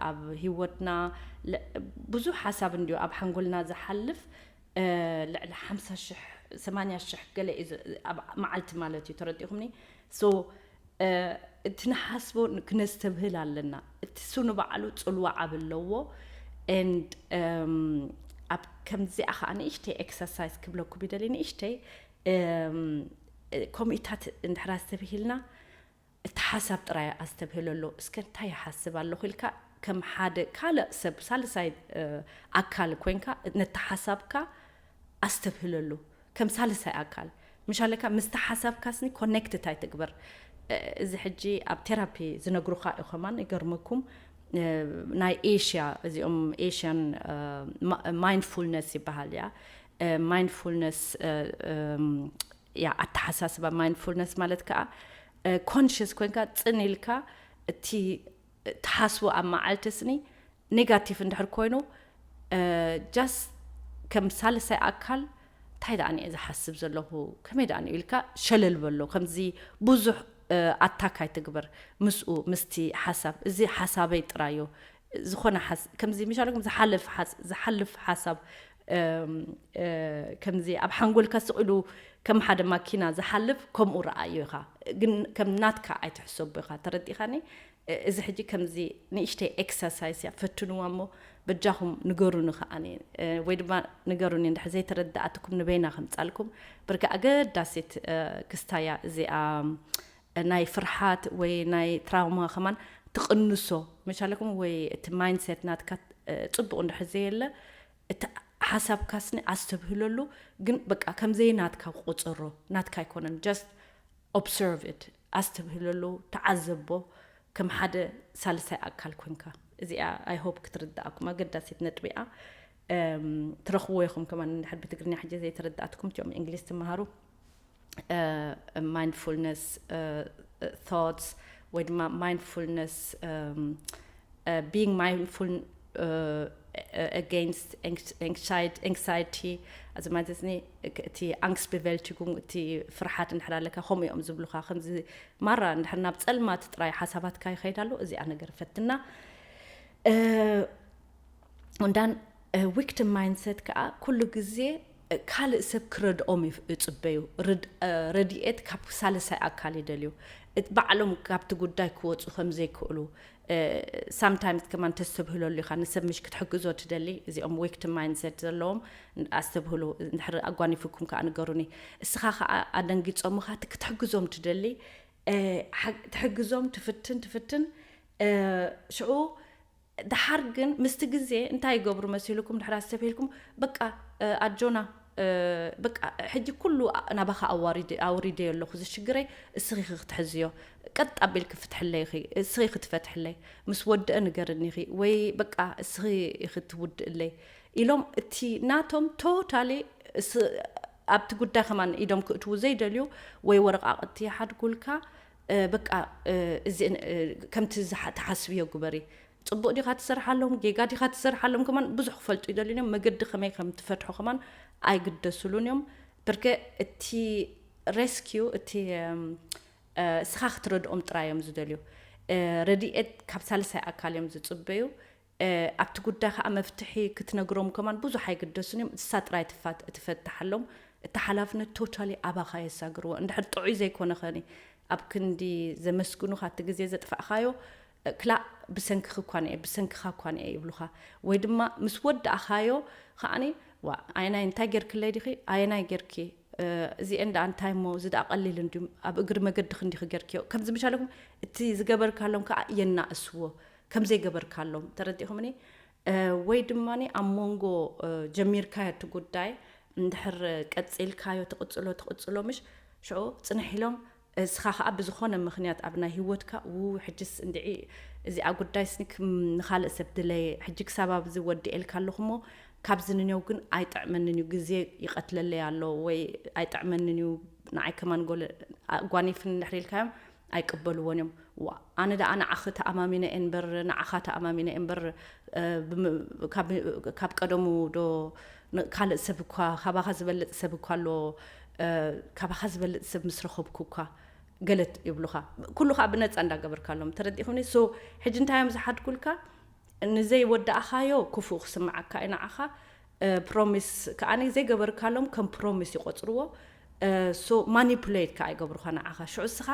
ኣብ ህይወትና ብዙሕ ሓሳብ እንድዩ ኣብ ሓንጎልና ዝሓልፍ። ልዕሊ ሓምሳ ሽሕ ሰማንያ ሽሕ ገለ እዩ ኣብ መዓልቲ ማለት እዩ። ተረዲኹምኒ? ሶ እቲ ንሓስቦ ክነስተብህል ኣለና። እቲ ሱ ንባዕሉ ፅልዋ ዓብ ኣለዎ። And ኣብ ከምዚኣ ከዓ ንእሽተይ ኤክሰርሳይዝ ክብለኩም ይደሊ። ንእሽተይ ኮሚታት እንድሕር ኣስተብሂልና እቲ ሓሳብ ጥራይ ኣስተብህለሉ። እስከ እንታይ ይሓስብ ኣለኹ ኢልካ ከም ሓደ ካልእ ሰብ ሳልሳይ ኣካል ኮይንካ ነቲ ሓሳብካ ኣስተብህለሉ። ከም ሳልሳይ ኣካል ምሻለካ ምስቲ ሓሳብካ ስኒ ኮኔክትድ ኣይትግበር። እዚ ሕጂ ኣብ ቴራፒ ዝነግሩኻ እዩ ከማን ይገርመኩም። ናይ ኤሽያ እዚኦም ኤሽያን ማይንድፉልነስ ይበሃል እያ። ማይንድፉልነስ ያ ኣተሓሳስባ ማይንድፉልነስ ማለት ከዓ ኮንሽስ ኮይንካ ፅን ኢልካ እቲ ትሓስቦ ኣብ መዓልቲ ስኒ ኔጋቲቭ እንድሕር ኮይኑ ጃስት ከም ሳልሳይ ኣካል እንታይ ደኣ እየ ዝሓስብ ዘለኹ ከመይ ደኣ ኢልካ ሸለል በሎ። ከምዚ ብዙሕ ኣታክ ኣይትግበር ምስኡ ምስቲ ሓሳብ። እዚ ሓሳበይ ጥራዮ ዝኾነ ከምዚ ምሻለኩም ዝሓልፍ ሓሳብ ከምዚ ኣብ ሓንጎልካ ስቕ ኢሉ ከም ሓደ ማኪና ዝሓልፍ ከምኡ ረኣዮ ኢኻ። ግን ከም ናትካ ኣይትሕሰቦ ኢኻ። ተረዲኻኒ? እዚ ሕጂ ከምዚ ንእሽተይ ኤክሰርሳይስ እያ። ፈትንዋ እሞ በጃኹም ንገሩኒ ከዓኒ፣ እ፣ ወይ ድማ ንገሩኒ እንድሕር ዘይተረዳኣትኩም ንበይና ከምጻልኩም። ብርኪ ኣገዳሲት፣ እ፣ ክስታያ እዚኣ፣ እ፣ ናይ ፍርሓት ወይ ናይ ትራውማ ከማን ትቕንሶ መሻለኩም፣ ወይ እቲ ማይንድሴት ናትካ፣ እ፣ ጽቡቕ እንድሕር ዘየለ፣ እቲ ሓሳብካስኒ ኣስተብህለሉ፣ ግን በቃ ከም ዘይናትካ ቁጽሮ፣ ናትካ ኣይኮነን። Just observe it፣ ኣስተብህለሉ፣ ተዓዘቦ፣ ከም ሓደ ሳልሳይ ኣካል ኮንካ። እዚኣ I hope ክትርዳኣኩም፣ ኣገዳሲት ነጥቢ እያ። እም፣ ትረኽብዎ ኢኹም ከማን፣ እንድሕር ብትግርኛ ሕጂ ዘይተረዳኣትኩም፣ እቲኦም እንግሊዝ ትመሃሩ፣ እ፣ ማይንድፉልነስ፣ እ፣ ቶትስ ወይ ድማ ማይንድፉልነስ፣ እም፣ እ፣ being mindful፣ እ፣ against anx-፣ anxiety፣ anxiety፣ እዚ ማለት እዚ እቲ Angstbewältigung፣ እቲ ፍርሓት እንድሕር ኣለካ፣ ከምኡ እዮም ዝብሉኻ። ከምዚ ማራ እንድሕር ናብ ጸልማት ጥራይ ሓሳባትካ ይኸይድ ኣሎ፣ እዚኣ ነገር ፈትና። እ፣ እንዳን፣ እ፣ ቪክቲም ማይንድሰት ከኣ ኩሉ ግዜ፣ እ፣ ካልእ ሰብ ክረድኦም ይፍ-፣ ይጽበዩ። ርድ-፣ እ፣ ረድኤት ካብ ሳልሳይ ኣካል ይደልዩ። እት-፣ ባዕሎም ካብቲ ጉዳይ ክወጹ ከም ዘይክእሉ፣ እ፣ ሳምታይምስ ከማን ተስተብህለሉ ኢኻ። ንሰብ ምሽ ክትሕግዞ ትደሊ፣ እዚኦም ቪክቲም ማይንድሰት ዘለዎም ኣስተብህሉ፣ እንድሕር ኣጓኒፍኩም ከኣ ንገሩኒ። እስኻ ከኣ ኣደንጊጾምኻ እቲ ክትሕግዞም ትደሊ፣ እ፣ ሓግ-፣ ትሕግዞም፣ ትፍትን፣ ትፍትን፣ እ፣ ሽዑ ደሓር ግን ምስቲ ግዜ እንታይ ይገብሩ መሲልኩም? ድሕር ኣስተብሂልኩም፣ በቃ፣ እ፣ ኣጆና፣ እ፣ በቃ፣ ሕጂ ኩሉ ናባኻ ኣዋሪደ-፣ ኣውሪደዮ ኣለኹ፣ እዚ ሽግረይ እስኺ ኢኺ ክትሕዝዮ፣ ቀጥ ኣቢልኪ ፍትሕለይ ኢኺ፣ እስኺ ኢኺ ትፈትሕለይ፣ ምስ ወድአ ንገርኒ ኢኺ፣ ወይ በቃ፣ እስኺ ኢኺ ትውድእለይ ኢሎም፣ እቲ ናቶም ቶታሊ እስ-፣ ኣብቲ ጉዳይ ከማን ኢዶም ክእትዉ ዘይደልዩ፣ ወይ ወረቓቕቲ ይሓድጉልካ፣ እ፣ በቃ፣ እ፣ እዚ፣ እ፣ ከምቲ ዝሓ-፣ ትሓስብዮ ግበሪ። ጽቡቕ ዲኻ ትሰርሓሎም? ጌጋ ዲኻ ትሰርሓሎም? ከማን ብዙሕ ክፈልጡ ይደልዩን እዮም። መገዲ ከመይ ከም ትፈትሖ ከማን ኣይግደሱሉን እዮም። ብርገ እቲ ሬስኪዩ፣ እቲ፣ እም፣ እ፣ እስኻ ክትረድኦም ጥራይ እዮም ዝደልዩ። እ፣ ረድኤት ካብ ሳልሳይ ኣካል እዮም ዝጽበዩ። እ፣ ኣብቲ ጉዳይ ከኣ መፍትሒ ክትነግሮም ከማን ብዙሕ ኣይግደሱን እዮም። እሳ ጥራይ ትፋት-፣ ትፈትሓሎም። እቲ ሓላፍነት ቶታሊ ኣባኻ የሳግርዎ። እንድሕር ጥዑይ ዘይኮነ ኸኒ፣ ኣብ ክንዲ ዘመስግኑኻ እቲ ግዜ ዘጥፋእኻዮ፣ እ፣ ክላእ ብሰንክኺ እኳ ንኤ፣ ብሰንክኻ እኳ ንኤ ይብሉኻ። ወይ ድማ ምስ ወዳእኻዮ ከዓኒ፣ "ዋ፣ ኣየናይ እንታይ ጌርክለይ ዲኺ? ኣየናይ ጌርኪ? እ፣ እዚኤን ደኣ እንታይ እሞ፣ እዚ ደኣ ቀሊል እንድዩ፣ ኣብ እግሪ መገዲ ክንዲኺ ጌርክዮ?" ከምዚ ምሻለኩም እቲ ዝገበርካሎም ከኣ የናእስዎ፣ ከም ዘይገበርካሎም። ተረዲእኹምኒ? እ፣ ወይ ድማኒ ኣብ መንጎ፣ እ፣ ጀሚርካዮ እቲ ጉዳይ እንድሕር ቀጺልካዮ ትቕጽሎ፣ ትቕጽሎ ምሽ፣ ሽዑ ጽንሕ ኢሎም፣ እስኻ ኸኣ ብዝኾነ ምኽንያት ኣብ ናይ ህይወትካ፣ "ው፣ ሕጅስ እንድዒ እዚኣ ጉዳይ ስኒ ክም-፣ ንኻልእ ሰብ ድለየ፣ ሕጂ ክሳብ ኣብዚ ወዲኤልካ ኣለኹ እሞ፣ ካብዚ ንኔው ግን ኣይጥዕመንን እዩ፣ ግዜ ይቐትለለይ ኣሎ፣ ወይ ኣይጥዕመንን እዩ፣ ንዓይ ከማን ጎለ-፣ ኣጓኒፍኒ" እንድሕር ኢልካዮም፣ ኣይቅበልዎን እዮም። "ዋ፣ ኣነ ደኣ ንዓኺ ተኣማሚነ እየ እምበር፣ ንዓኻ ተኣማሚነ እየ እምበር፣ እ፣ ብም-፣ ካብ፣ ካብ ቀደሙ ዶ ን-፣ ካልእ ሰብ እኳ፣ ካባኻ ዝበልጽ ሰብ እኳ ኣሎ፣ እ፣ ካባኻ ዝበልጽ ሰብ ምስ ረኸብኩ እኳ" ገለት ይብሉኻ። ኩሉ ኸኣ ብነጻ እንዳገበርካሎም፣ ተረዲእኹምኒ? ሶ፣ ሕጂ እንታይ እዮም ዝሓድጉልካ? ንዘይወዳእኻዮ ክፉእ ክስምዓካ እዩ ንዓኻ። እ፣ ፕሮሚስ ከኣ ዘይገበርካሎም ከም ፕሮሚስ ይቆጽርዎ። እ፣ ሶ፣ ማኒፑሌት ከኣ ይገብሩኻ ንዓኻ። ሽዑ እስኻ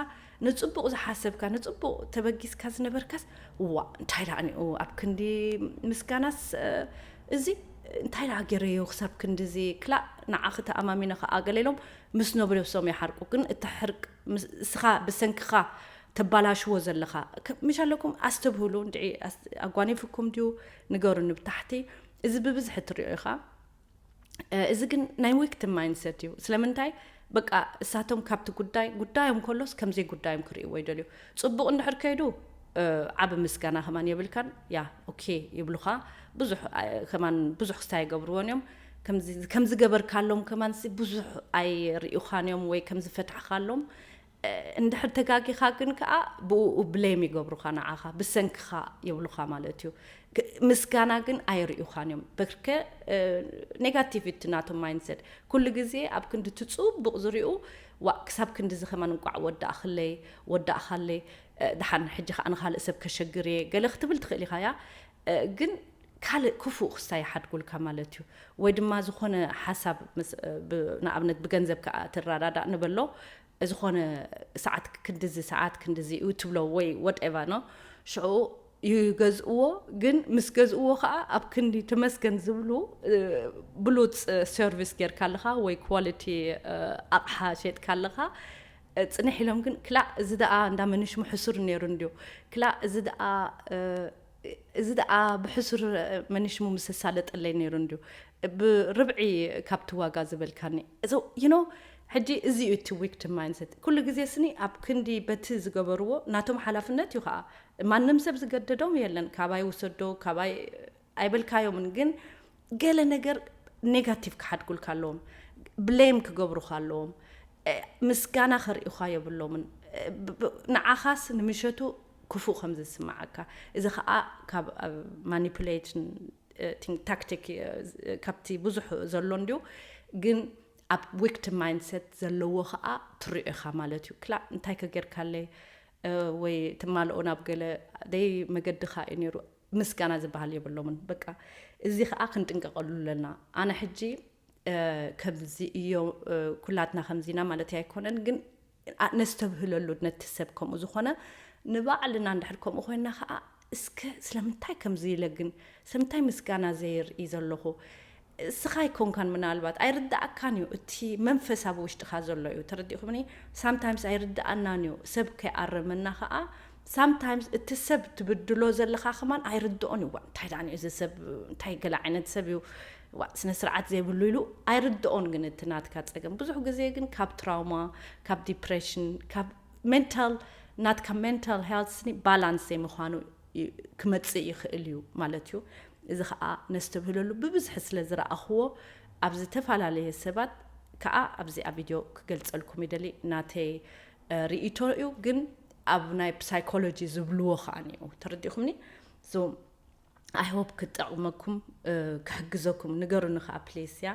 ንጽቡቕ ዝሓሰብካ፣ ንጽቡቕ ተበጊስካ ዝነበርካስ፣ "ዋ፣ እንታይ ደኣ ኒኡ ኣብ ክንዲ ምስጋናስ፣ እ፣ እዚ እንታይ ደኣ ገይረዮ ክሳብ ክንድዚ?" ክላእ ንዓኺ ተኣማሚነ ከኣ ገለ ኢሎም ምስ ነብሶም ይሓርቁ። ግን እቲ ሕርቅ ምስ-፣ እስኻ ብሰንክኻ ተባላሽዎ ዘለኻ፣ ከ-፣ ምሽ ኣለኩም ኣስተብህሉ፣ እንድዒ ኣስ-፣ ኣጓኒፍኩም ድዩ? ንገሩኒ ብታሕቲ። እዚ ብብዝሒ ትሪኦ ኢኻ። እ፣ እዚ ግን ናይ ዊክቲም ማይንድሰት እዩ። ስለምንታይ? በቃ እሳቶም ካብቲ ጉዳይ፣ ጉዳዮም ከሎስ ከም ዘይጉዳዮም ክርእይዎ ይደልዩ። ጽቡቕ እንድሕር ከይዱ፣ እ፣ ዓቢ ምስጋና ከማን የብልካን። ያ፣ ኦኬ ይብሉኻ። ብዙሕ፣ እ፣ ከማን ብዙሕ ክስታይ ኣይገብርዎን እዮም። ከምዚ፣ ከምዚ ገበርካሎም ከማንሲ ብዙሕ ኣይርእዩኻን እዮም ወይ ከምዚ ፈትሕኻሎም። እ፣ እንድሕር ተጋጊኻ ግን ከኣ ብኡ ብሌም ይገብሩኻ ንዓኻ፣ ብሰንክኻ ይብሉኻ ማለት እዩ። ግ-፣ ምስጋና ግን ኣይርእዩኻን እዮም። በርከ፣ እ፣ ኔጋቲቪቲ ናቶም ማይንድሰት። ኩሉ ግዜ ኣብ ክንዲ እቲ ጽቡቕ ዝርእዩ፣ "ዋ፣ ክሳብ ክንድዚ ከማን እንቋዕ ወዳእኽለይ፣ ወዳእኻለይ፣ እ፣ ደሓን ሕጂ ከኣ ንኻልእ ሰብ ከሸግር እየ" ገለ ክትብል ትኽእል ኢኻ እያ። እ፣ ግን ካልእ ክፉእ ክስታይ ይሓድጉልካ ማለት እዩ። ወይ ድማ ዝኾነ ሓሳብ ምስ፣ እ፣ ብ-፣ ንኣብነት ብገንዘብ ከኣ ትረዳዳእ ንበሎ፣ ዝኾነ ሰዓት ክንድዚ፣ ሰዓት ክንድዚ እዩ ትብሎ ወይ ወትኤቨር ነው። ሽዑ ይገዝእዎ። ግን ምስ ገዝእዎ ከዓ ኣብ ክንዲ ተመስገን ዝብሉ ብሉፅ ሰርቪስ ጌርካ ኣለኻ ወይ ኳሊቲ ኣቕሓ ሸጥካ ኣለኻ፣ ፅንሕ ኢሎም ግን ክላእ እዚ ደኣ እንዳ መንሽሙ ሕሱር ነይሩ እንድዩ፣ ክላእ እዚ ደኣ እዚ ደኣ ብሕሱር መንሽሙ ምስ ኣሳለጠለይ ነይሩ እንድዩ፣ ብርብዒ ካብቲ ዋጋ ዝበልካኒ። ዩ ኖ ሕጂ እዚ እዩ እቲ ዊክቲም ማይንድሰት። ኩሉ ግዜ ስኒ ኣብ ክንዲ በቲ ዝገበርዎ ናቶም ሓላፍነት እዩ ከዓ። ማንም ሰብ ዝገደዶም የለን፣ ካባይ ውሰዶ ካባይ ኣይበልካዮምን፣ ግን ገለ ነገር ኔጋቲቭ ክሓድጉልካ ኣለዎም፣ ብሌም ክገብሩካ ኣለዎም፣ ምስጋና ከርእዩካ የብሎምን። ንዓኻስ ንምሸቱ ክፉእ ከም ዝስምዓካ፣ እዚ ከዓ ካብ ማኒፕሌሽን ታክቲክ ካብቲ ብዙሕ ዘሎ እንድዩ፣ ግን ኣብ ዊክቲም ማይንድሰት ዘለዎ ከዓ ትሪኦ ኢኻ ማለት እዩ። ክላ እንታይ ከጌርካለይ ወይ ትማልኦ ናብ ገለ ደይ መገድኻ እዩ ነይሩ፣ ምስጋና ዝበሃል የብሎምን። በቃ እዚ ከዓ ክንጥንቀቀሉ ኣለና። ኣነ ሕጂ ከምዚ እዮ፣ ኩላትና ከምዚና ማለት ኣይኮነን፣ ግን ነስተብህለሉ ነቲ ሰብ። ከምኡ ዝኾነ ንባዕልና እንድሕር ከምኡ ኮይና ከዓ እስከ ስለምንታይ ከምዚ ኢለ ግን ስለምንታይ ምስጋና ዘየርኢ ዘለኹ? እስኻ ኣይኮንካን ምናልባት ኣይርዳእካን እዩ፣ እቲ መንፈስ ኣብ ውሽጥኻ ዘሎ እዩ። ተረዲእኩምኒ? ሳምታይምስ ኣይርዳኣናን እዩ፣ ሰብ ከይኣረመና ከዓ ሳምታይምስ እቲ ሰብ ትብድሎ ዘለኻ ከማን ኣይርድኦን እዩ። ዋ እንታይ ደኣ እዚ ሰብ እንታይ ገለ ዓይነት ሰብ እዩ፣ ዋ ስነ ስርዓት ዘይብሉ ኢሉ ኣይርድኦን። ግን እቲ ናትካ ፀገም ብዙሕ ግዜ ግን ካብ ትራውማ፣ ካብ ዲፕሬሽን፣ ካብ ሜንታል፣ ናትካ ሜንታል ሄልት ስኒ ባላንስ ዘይምዃኑ ክመፅእ ይኽእል እዩ ማለት እዩ። እዚ ከዓ ነስተብህለሉ ብብዝሒ ስለ ዝረኣኽዎ ኣብ ዝተፈላለየ ሰባት ከዓ ኣብዚኣ ቪድዮ ክገልፀልኩም ይደሊ። ናተይ ርእይቶ እዩ፣ ግን ኣብ ናይ ሳይኮሎጂ ዝብልዎ ከዓ እኒኡ ተረዲኹምኒ። I hope ክጠቕመኩም ክሕግዘኩም። ንገሩኒ ከዓ ፕሊስ። ያ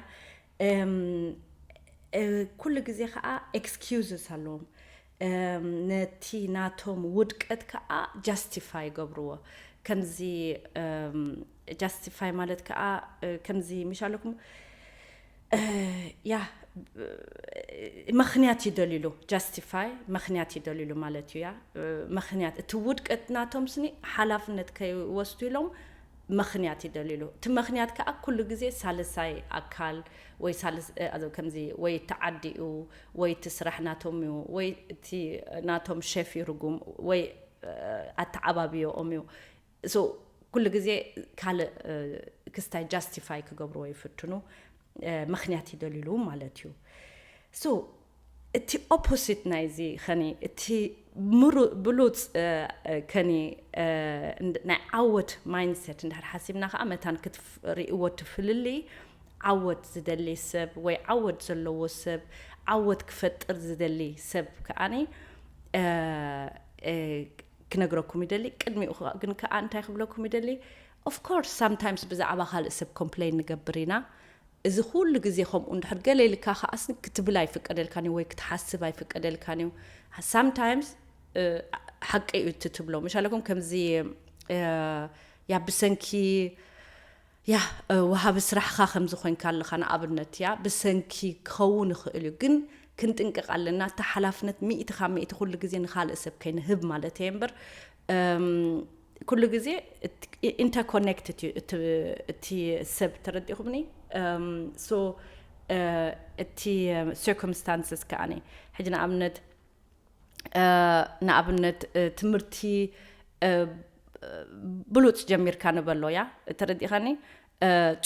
ኩሉ ግዜ ከዓ ኤክስኪውዝስ ኣለዎም። ነቲ ናቶም ውድቀት ከዓ ጃስቲፋይ ይገብርዎ። ከምዚ ጃስቲፋይ ማለት ከዓ ከምዚ ምሽ ኣለኩም ያ ምክንያት ይደልሉ። ጃስቲፋይ ምክንያት ይደልሉ ማለት እዩ። ያ ምክንያት እቲ ውድቀት ናቶም ስኒ ሓላፍነት ከይወስዱ ኢሎም ምክንያት ይደልሉ። እቲ ምክንያት ከዓ ኩሉ ግዜ ሳልሳይ ኣካል ወይ ሳልስ ከምዚ ወይ ተዓዲኡ ወይ እቲ ስራሕ ናቶም እዩ ወይ እቲ ናቶም ሸፍ ይርጉም ወይ ኣተዓባብዮኦም እዩ። So ኩሉ ግዜ ካልእ ክስታይ ጃስቲፋይ ክገብርዎ ይፍትኑ፣ ምክንያት ይደልሉ ማለት እዩ። So እቲ ኦፖሲት ናይዚ ከኒ እቲ ብሉፅ ከኒ ናይ ዓወት ማይንድሰት እንድሕር ሓሲብና ከዓ መታን ክትርእይዎ ትፍልልይ ዓወት ዝደሊ ሰብ ወይ ዓወት ዘለዎ ሰብ፣ ዓወት ክፈጥር ዝደሊ ሰብ ከዓኒ ክነግረኩም ይደሊ። ቅድሚኡ ግን ከዓ እንታይ ክብለኩም ይደሊ? Of course sometimes ብዛዕባ ካልእ ሰብ ኮምፕሌን ንገብር ኢና። እዚ ኩሉ ግዜ ከምኡ እንድሕር ገለ ኢልካ ከዓስ ክትብል ኣይፍቀደልካን እዩ ወይ ክትሓስብ ኣይፍቀደልካን እዩ። ሳምታይምስ ሓቂ እዩ እቲ ትብሎ። ምሻለኩም ከምዚ ያ ብሰንኪ ያ ወሃቢ ስራሕኻ ከምዚ ኮይንካ ኣለኻ ንኣብነት ያ ብሰንኪ ክኸውን ይኽእል እዩ፣ ግን ክንጥንቀቕ ኣለና። እቲ ሓላፍነት ሚእቲ ካብ ሚእቲ ኩሉ ግዜ ንኻልእ ሰብ ከይንህብ ማለት እየ እምበር ኩሉ ግዜ ኢንተርኮኔክትድ እዩ እቲ ሰብ። ተረዲኹምኒ? So እቲ ሲርኩምስታንስስ ከዓኒ ሕጂ ንኣብነት ንኣብነት ትምህርቲ ብሉፅ ጀሚርካ ንበሎ ያ ተረዲእኻኒ።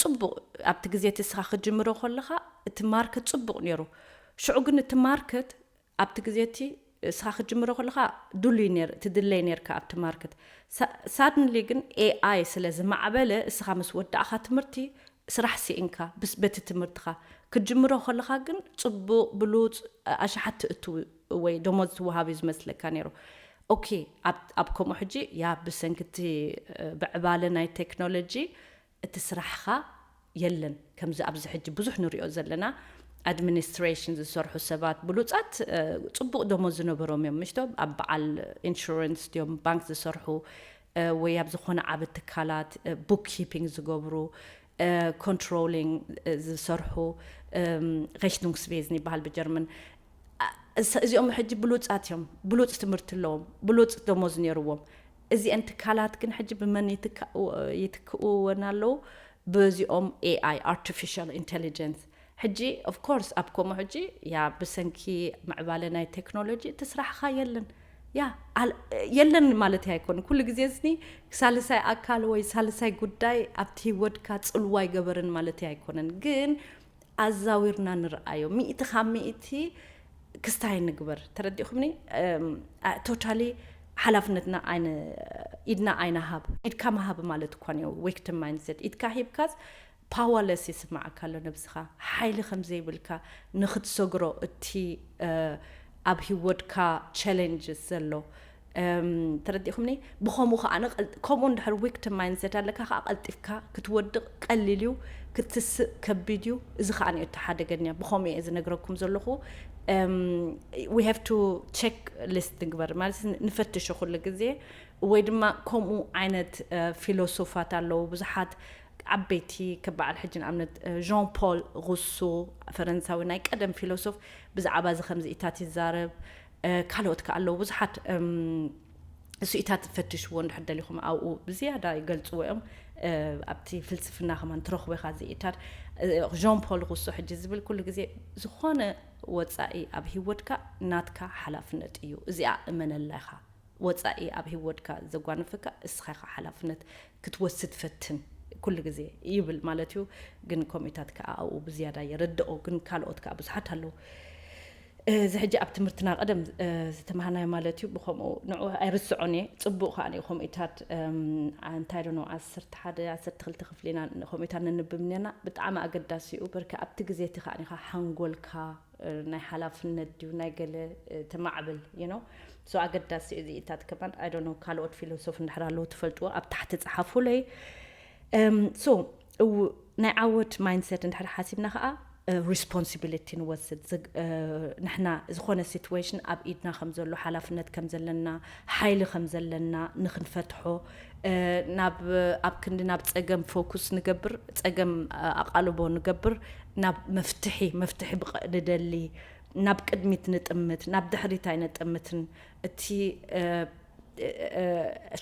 ፅቡቕ ኣብቲ ግዜ እቲ እስኻ ክጅምሮ ከለኻ እቲ ማርኬት ፅቡቕ ነይሩ። ሽዑ ግን እቲ ማርኬት ኣብቲ ግዜ እቲ እስኻ ክጅምሮ ከለኻ ድሉይ ነር ትድለይ ነርካ ኣብቲ ማርኬት። ሳድንሊ ግን ኤኣይ ስለ ዝማዕበለ እስኻ ምስ ወዳእኻ ትምህርቲ ስራሕ ስኢንካ በቲ ትምህርትኻ። ክጅምሮ ከለኻ ግን ፅቡቕ ብሉፅ ኣሽሓት ትእትው ወይ ደሞዝ ትወሃብ እዩ ዝመስለካ ነይሩ። ኦኬ ኣብ ከምኡ ሕጂ ያ ብሰንክቲ ብዕባለ ናይ ቴክኖሎጂ እቲ ስራሕኻ የለን። ከምዚ ኣብዚ ሕጂ ብዙሕ ንሪኦ ዘለና ኣድሚኒስትሬሽን ዝሰርሑ ሰባት ብሉፃት ፅቡቕ ደሞዝ ዝነበሮም እዮም ምሽቶ ኣብ በዓል ኢንሹረንስ ድዮም ባንክ ዝሰርሑ ወይ ኣብ ዝኾነ ዓብ ትካላት ቡክኪፒንግ ዝገብሩ ኮንትሮሊንግ ዝሰርሑ ሬሽኑንግስቤዝን ይበሃል ብጀርመን። እዚኦም ሕጂ ብሉፃት እዮም፣ ብሉፅ ትምህርቲ ኣለዎም፣ ብሉፅ ደሞዝ ነይርዎም። እዚአን ትካላት ግን ሕጂ ብመን ይትክእወን ኣለዉ? በዚኦም ኤኣይ፣ ኣርቲፊሻል ኢንቴሊጀንስ። ሕጂ ኦፍኮርስ ኣብ ከምኡ ሕጂ ያ ብሰንኪ ምዕባለ ናይ ቴክኖሎጂ እቲ ስራሕኻ የለን። ያ የለን ማለት ኣይኮን። ኩሉ ግዜ ስኒ ሳልሳይ ኣካል ወይ ሳልሳይ ጉዳይ ኣብቲ ህይወትካ ጽልዋ ይገበርን ማለት ኣይኮነን። ግን ኣዛዊርና ንርኣዮ። ሚእቲ ካብ ሚእቲ ክስታይ ንግበር። ተረዲእኹምኒ? ቶታሊ ሓላፍነትና ኢድና ኣይናሃብ። ኢድካ ምሃብ ማለት እኳ ኒዮ ዊክቲም ማይንድሰት። ኢድካ ሂብካስ ፓወርለስ ይስማዓካ ኣሎ ነብስኻ። ሓይሊ ከም ዘይብልካ ንኽትሰግሮ እቲ ኣብ ህይወትካ ቸለንጅስ ዘሎ። ተረዲእኹምኒ? ብኸምኡ ከዓ ከምኡ እንድሕር ዊክቲም ማይንድሰት ኣለካ ከዓ ቀልጢፍካ ክትወድቕ ቀሊል እዩ፣ ክትስእ ከቢድ እዩ። እዚ ከዓ ንዮ ተሓደገኛ። ብኸምኡ እየ ዝነግረኩም ዘለኹ። We have to check list ንግበር ማለት ንፈትሾ ኩሉ ግዜ። ወይ ድማ ከምኡ ዓይነት ፊሎሶፋት ኣለዉ ብዙሓት ዓበይቲ። ከበዓል ሕጂ ንኣብነት ዣን ፖል ሩሶ፣ ፈረንሳዊ ናይ ቀደም ፊሎሶፍ፣ ብዛዕባ እዚ ከምዚኢታት ይዛረብ። ካልኦት ከ ኣለዉ ብዙሓት ስኢታት ፈትሽዎ እንድሕር ደሊኹም ኣብኡ ብዝያዳ ይገልፅዎ እዮም። ኣብቲ ፍልስፍና ከማን ትረኽቦ ኢኻ ዝኢታት። ዣን ፖል ሩሶ ሕጂ ዝብል ኩሉ ግዜ ዝኾነ ወፃኢ ኣብ ህይወትካ ናትካ ሓላፍነት እዩ። እዚኣ እመነላ ኢኻ። ወፃኢ ኣብ ህይወትካ ዘጓንፈካ እስኻ ኢኻ ሓላፍነት ክትወስድ ፈትን ኩሉ ግዜ ይብል ማለት እዩ። ግን ኮሚታት ከዓ ኣብኡ ብዝያዳ የረድኦ። ግን ካልኦት ከዓ ብዙሓት ኣለዉ። እዚ ሕጂ ኣብ ትምህርትና ቀደም ዝተማሃርናዮ ማለት እዩ። ብከምኡ ንዑ ኣይርስዖን እየ። ፅቡቅ ከዓ እዩ። ከምኡታት እንታይ ዶ ነው ዓሰርተ ሓደ ዓሰርተ ክልተ ክፍሊ ኢና ከምኡታት ነንብብ ነና። ብጣዕሚ ኣገዳሲ እዩ። በርካ ኣብቲ ግዜ እቲ ከዓ ሓንጎልካ ናይ ሓላፍነት ድዩ ናይ ገለ ተማዕብል you know so ኣገዳሲ እዩ። እዚኢታት ከማን I don't know ካልኦት ፊሎሶፍ እንድሕር ኣለዉ ትፈልጥዎ ኣብ ታሕቲ ፀሓፉለይ። So ናይ ዓወት ማይንድሰት እንድሕር ሓሲብና ከዓ ሪስፖንሲቢሊቲ ንወስድ። ንሕና ዝኾነ ሲትዌሽን ኣብ ኢድና ከም ዘሎ ሓላፍነት ከም ዘለና ሓይሊ ከም ዘለና ንክንፈትሖ ናብ ኣብ ክንዲ ናብ ፀገም ፎኩስ ንገብር፣ ፀገም ኣቓልቦ ንገብር፣ ናብ መፍትሒ መፍትሒ ብቐ- ንደሊ፣ ናብ ቅድሚት ንጥምት፣ ናብ ድሕሪት ኣይነጥምትን። እቲ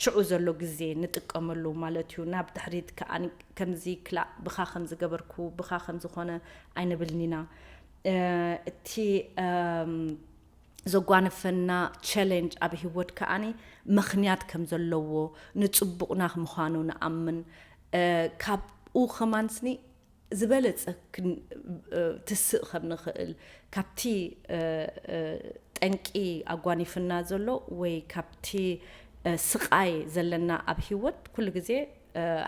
ሽዑ ዘሎ ግዜ ንጥቀመሉ ማለት እዩ። ናብ ድሕሪት ከዓ ከምዚ ክላእ ብኻ ከም ዝገበርኩ ብኻ ከም ዝኾነ ኣይንብልን ኢና። እቲ ዘጓነፈና ቸለንጅ ኣብ ህይወት ከዓኒ ምኽንያት ከም ዘለዎ ንፅቡቕና ምዃኑ ንኣምን። ካብኡ ከማንስኒ ዝበለፀ ትስእ ከም ንኽእል ካብቲ ጠንቂ ኣጓኒፍና ዘሎ ወይ ካብቲ ስቃይ ዘለና ኣብ ህይወት ኩሉ ግዜ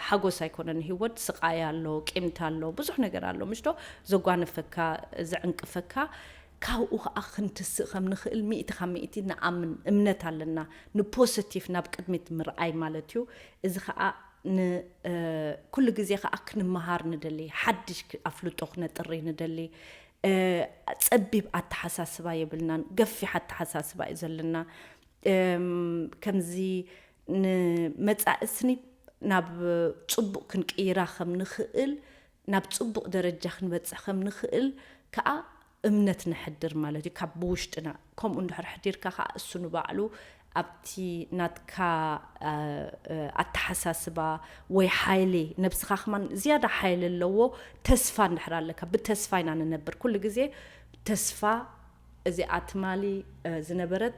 ሓጎስ ኣይኮነን ህይወት ስቃይ ኣሎ፣ ቂምታ ኣሎ፣ ብዙሕ ነገር ኣሎ ምሽዶ ዘጓነፈካ ዘዕንቅፈካ ካብኡ ከዓ ክንትስእ ከም ንኽእል ሚእቲ ካብ ሚእቲ ንኣምን እምነት ኣለና። ንፖዘቲቭ ናብ ቅድሚት ምርኣይ ማለት እዩ። እዚ ከዓ ኩሉ ግዜ ከዓ ክንመሃር ንደሊ፣ ሓድሽ ኣፍልጦ ክነጥሪ ንደሊ። ፀቢብ ኣተሓሳስባ የብልናን፣ ገፊሕ ኣተሓሳስባ እዩ ዘለና። ከምዚ ንመፃኢ ስኒ ናብ ፅቡቕ ክንቅይራ ከም ንኽእል፣ ናብ ፅቡቕ ደረጃ ክንበፅሕ ከም ንኽእል ከዓ እምነት ነሕድር ማለት እዩ ካብ ብውሽጥና። ከምኡ እንድሕር ሕዲርካ ከዓ እሱ ንባዕሉ ኣብቲ ናትካ ኣተሓሳስባ ወይ ሓይሊ ነብስኻ ከማን ዝያዳ ሓይሊ ኣለዎ። ተስፋ እንድሕር ኣለካ ብተስፋ ኢና ንነብር ኩሉ ግዜ። ተስፋ እዚኣ ትማሊ ዝነበረት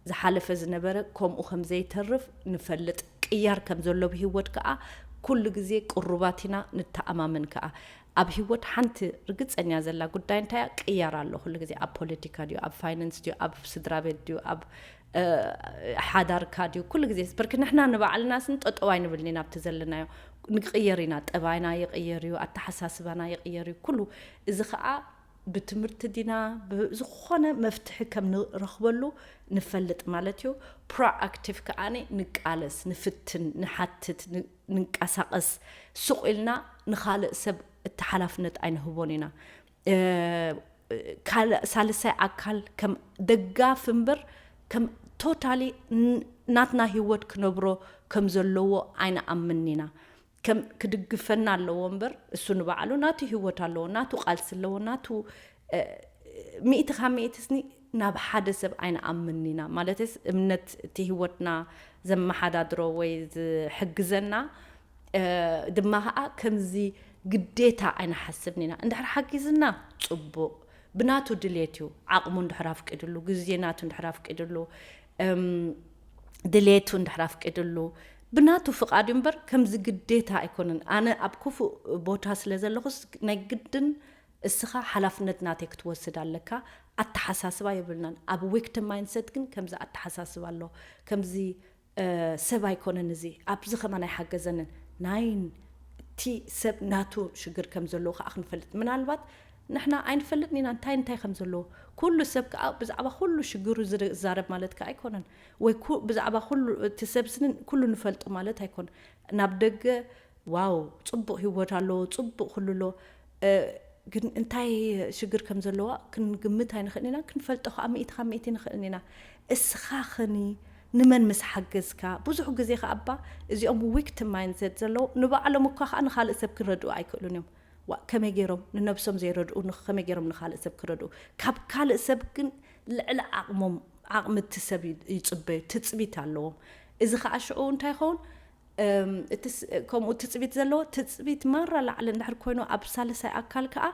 ዝሓለፈ ዝነበረ ከምኡ ከም ዘይተርፍ ንፈልጥ። ቅያር ከም ዘሎ ብህይወት ከዓ ኩሉ ግዜ ቅሩባት ኢና ንተኣማመን ከዓ። ኣብ ህይወት ሓንቲ ርግፀኛ ዘላ ጉዳይ እንታይ እያ? ቅያር ኣሎ ኩሉ ግዜ። ኣብ ፖለቲካ ድዩ፣ ኣብ ፋይናንስ ድዩ፣ ኣብ ስድራ ቤት ድዩ፣ ኣብ ሓዳርካ ድዩ፣ ኩሉ ግዜ በርክ ንሕና ንባዕልና ስን ጠጠው ኣይንብልን ኢና ኣብቲ ዘለናዮ። ንቅየር ኢና። ጠባይና ይቅየር እዩ፣ ኣተሓሳስባና ይቅየር እዩ ኩሉ። እዚ ከዓ ብትምህርቲ ዲና ብዝኾነ መፍትሒ ከም ንረኽበሉ ንፈልጥ ማለት እዩ። ፕሮኣክቲቭ ከዓኒ ንቃለስ፣ ንፍትን፣ ንሓትት፣ ንንቀሳቐስ። ሱቕ ኢልና ንኻልእ ሰብ እቲ ሓላፍነት ኣይንህቦን ኢና። ካልእ ሳልሳይ ኣካል ከም ደጋፍ እምበር ከም ቶታሊ ናትና ህይወት ክነብሮ ከም ዘለዎ ኣይንኣምን ኢና። ከም ክድግፈና ኣለዎ እምበር እሱ ንባዕሉ ናቱ ህይወት ኣለዎ፣ ናቱ ቃልሲ ኣለዎ፣ ናቱ ሚእቲ ካብ ሚእቲ ስኒ ናብ ሓደ ሰብ ኣይንኣምንን ኢና። ማለትስ እምነት እቲ ህይወትና ዘመሓዳድሮ ወይ ዝሕግዘና፣ እ፣ ድማ ኸዓ ከምዚ ግዴታ ኣይንሓስብን ኢና። እንድሕር ሓጊዝና ጽቡቕ፣ ብናቱ ድሌት እዩ። ዓቕሙ እንድሕር ኣፍቂድሉ፣ ግዜ ናቱ እንድሕር ኣፍቂድሉ፣ እም፣ ድሌቱ እንድሕር ኣፍቂድሉ፣ ብናቱ ፍቓድ እዩ እምበር ከምዚ ግዴታ ኣይኮነን። ኣነ ኣብ ክፉእ ቦታ ስለ ዘለኹስ ናይ ግድን እስኻ ሓላፍነት ናተይ ክትወስድ ኣለካ። ኣተሓሳስባ የብልናን። ኣብ ዊክቲም ማይንድሰት ግን ከምዚ ኣተሓሳስባ ኣሎ። ከምዚ፣ እ፣ ሰብ ኣይኮነን እዚ፣ ኣብዚ ከማን ኣይሓገዘንን። ናይን እቲ ሰብ ናቱ ሽግር ከም ዘለዎ ከኣ ክንፈልጥ። ምናልባት ንሕና ኣይንፈልጥን ኢና እንታይ እንታይ ከም ዘለዎ። ኩሉ ሰብ ከኣ ብዛዕባ ኩሉ ሽግሩ ዝረ-፣ ዝዛረብ ማለት ከኣ ኣይኮነን። ወይ ኩ-፣ ብዛዕባ ኩሉ እቲ ሰብ ስኒ ኩሉ ንፈልጦ ማለት ኣይኮነን። ናብ ደገ ዋው፣ ጽቡቕ ህይወት ኣለዎ፣ ጽቡቕ ኩሉ ኣሎ። እ፣ ግን እንታይ ሽግር ከም ዘለዋ ክንግምት ኣይንኽእልን ኢና፣ ክንፈልጦ ከኣ ሚእቲ ካብ ሚእቲ ንኽእልን ኢና። እስኻ ኸኒ ንመን ምስ ሓገዝካ? ብዙሕ ግዜ ከኣ እባ እዚኦም ዊክቲም ማይንድሰት ዘለዉ ንባዕሎም እኳ ከኣ ንኻልእ ሰብ ክረድኡ ኣይክእሉን እዮም። ዋ፣ ከመይ ገይሮም ንነብሶም ዘይረድኡ፣ ን-፣ ከመይ ገይሮም ንኻልእ ሰብ ክረድኡ? ካብ ካልእ ሰብ ግን ልዕሊ ዓቕሞም፣ ዓቕሚ እቲ ሰብ ይ-፣ ይጽበዩ፣ ትጽቢት ኣለዎም። እዚ ከኣ ሽዑ እንታይ ይኸውን? እም፣ እቲ ስ-፣ ከምኡ ትጽቢት ዘለዎ፣ ትጽቢት ማራ ላዕሊ እንድሕር ኮይኑ፣ ኣብ ሳልሳይ ኣካል ከኣ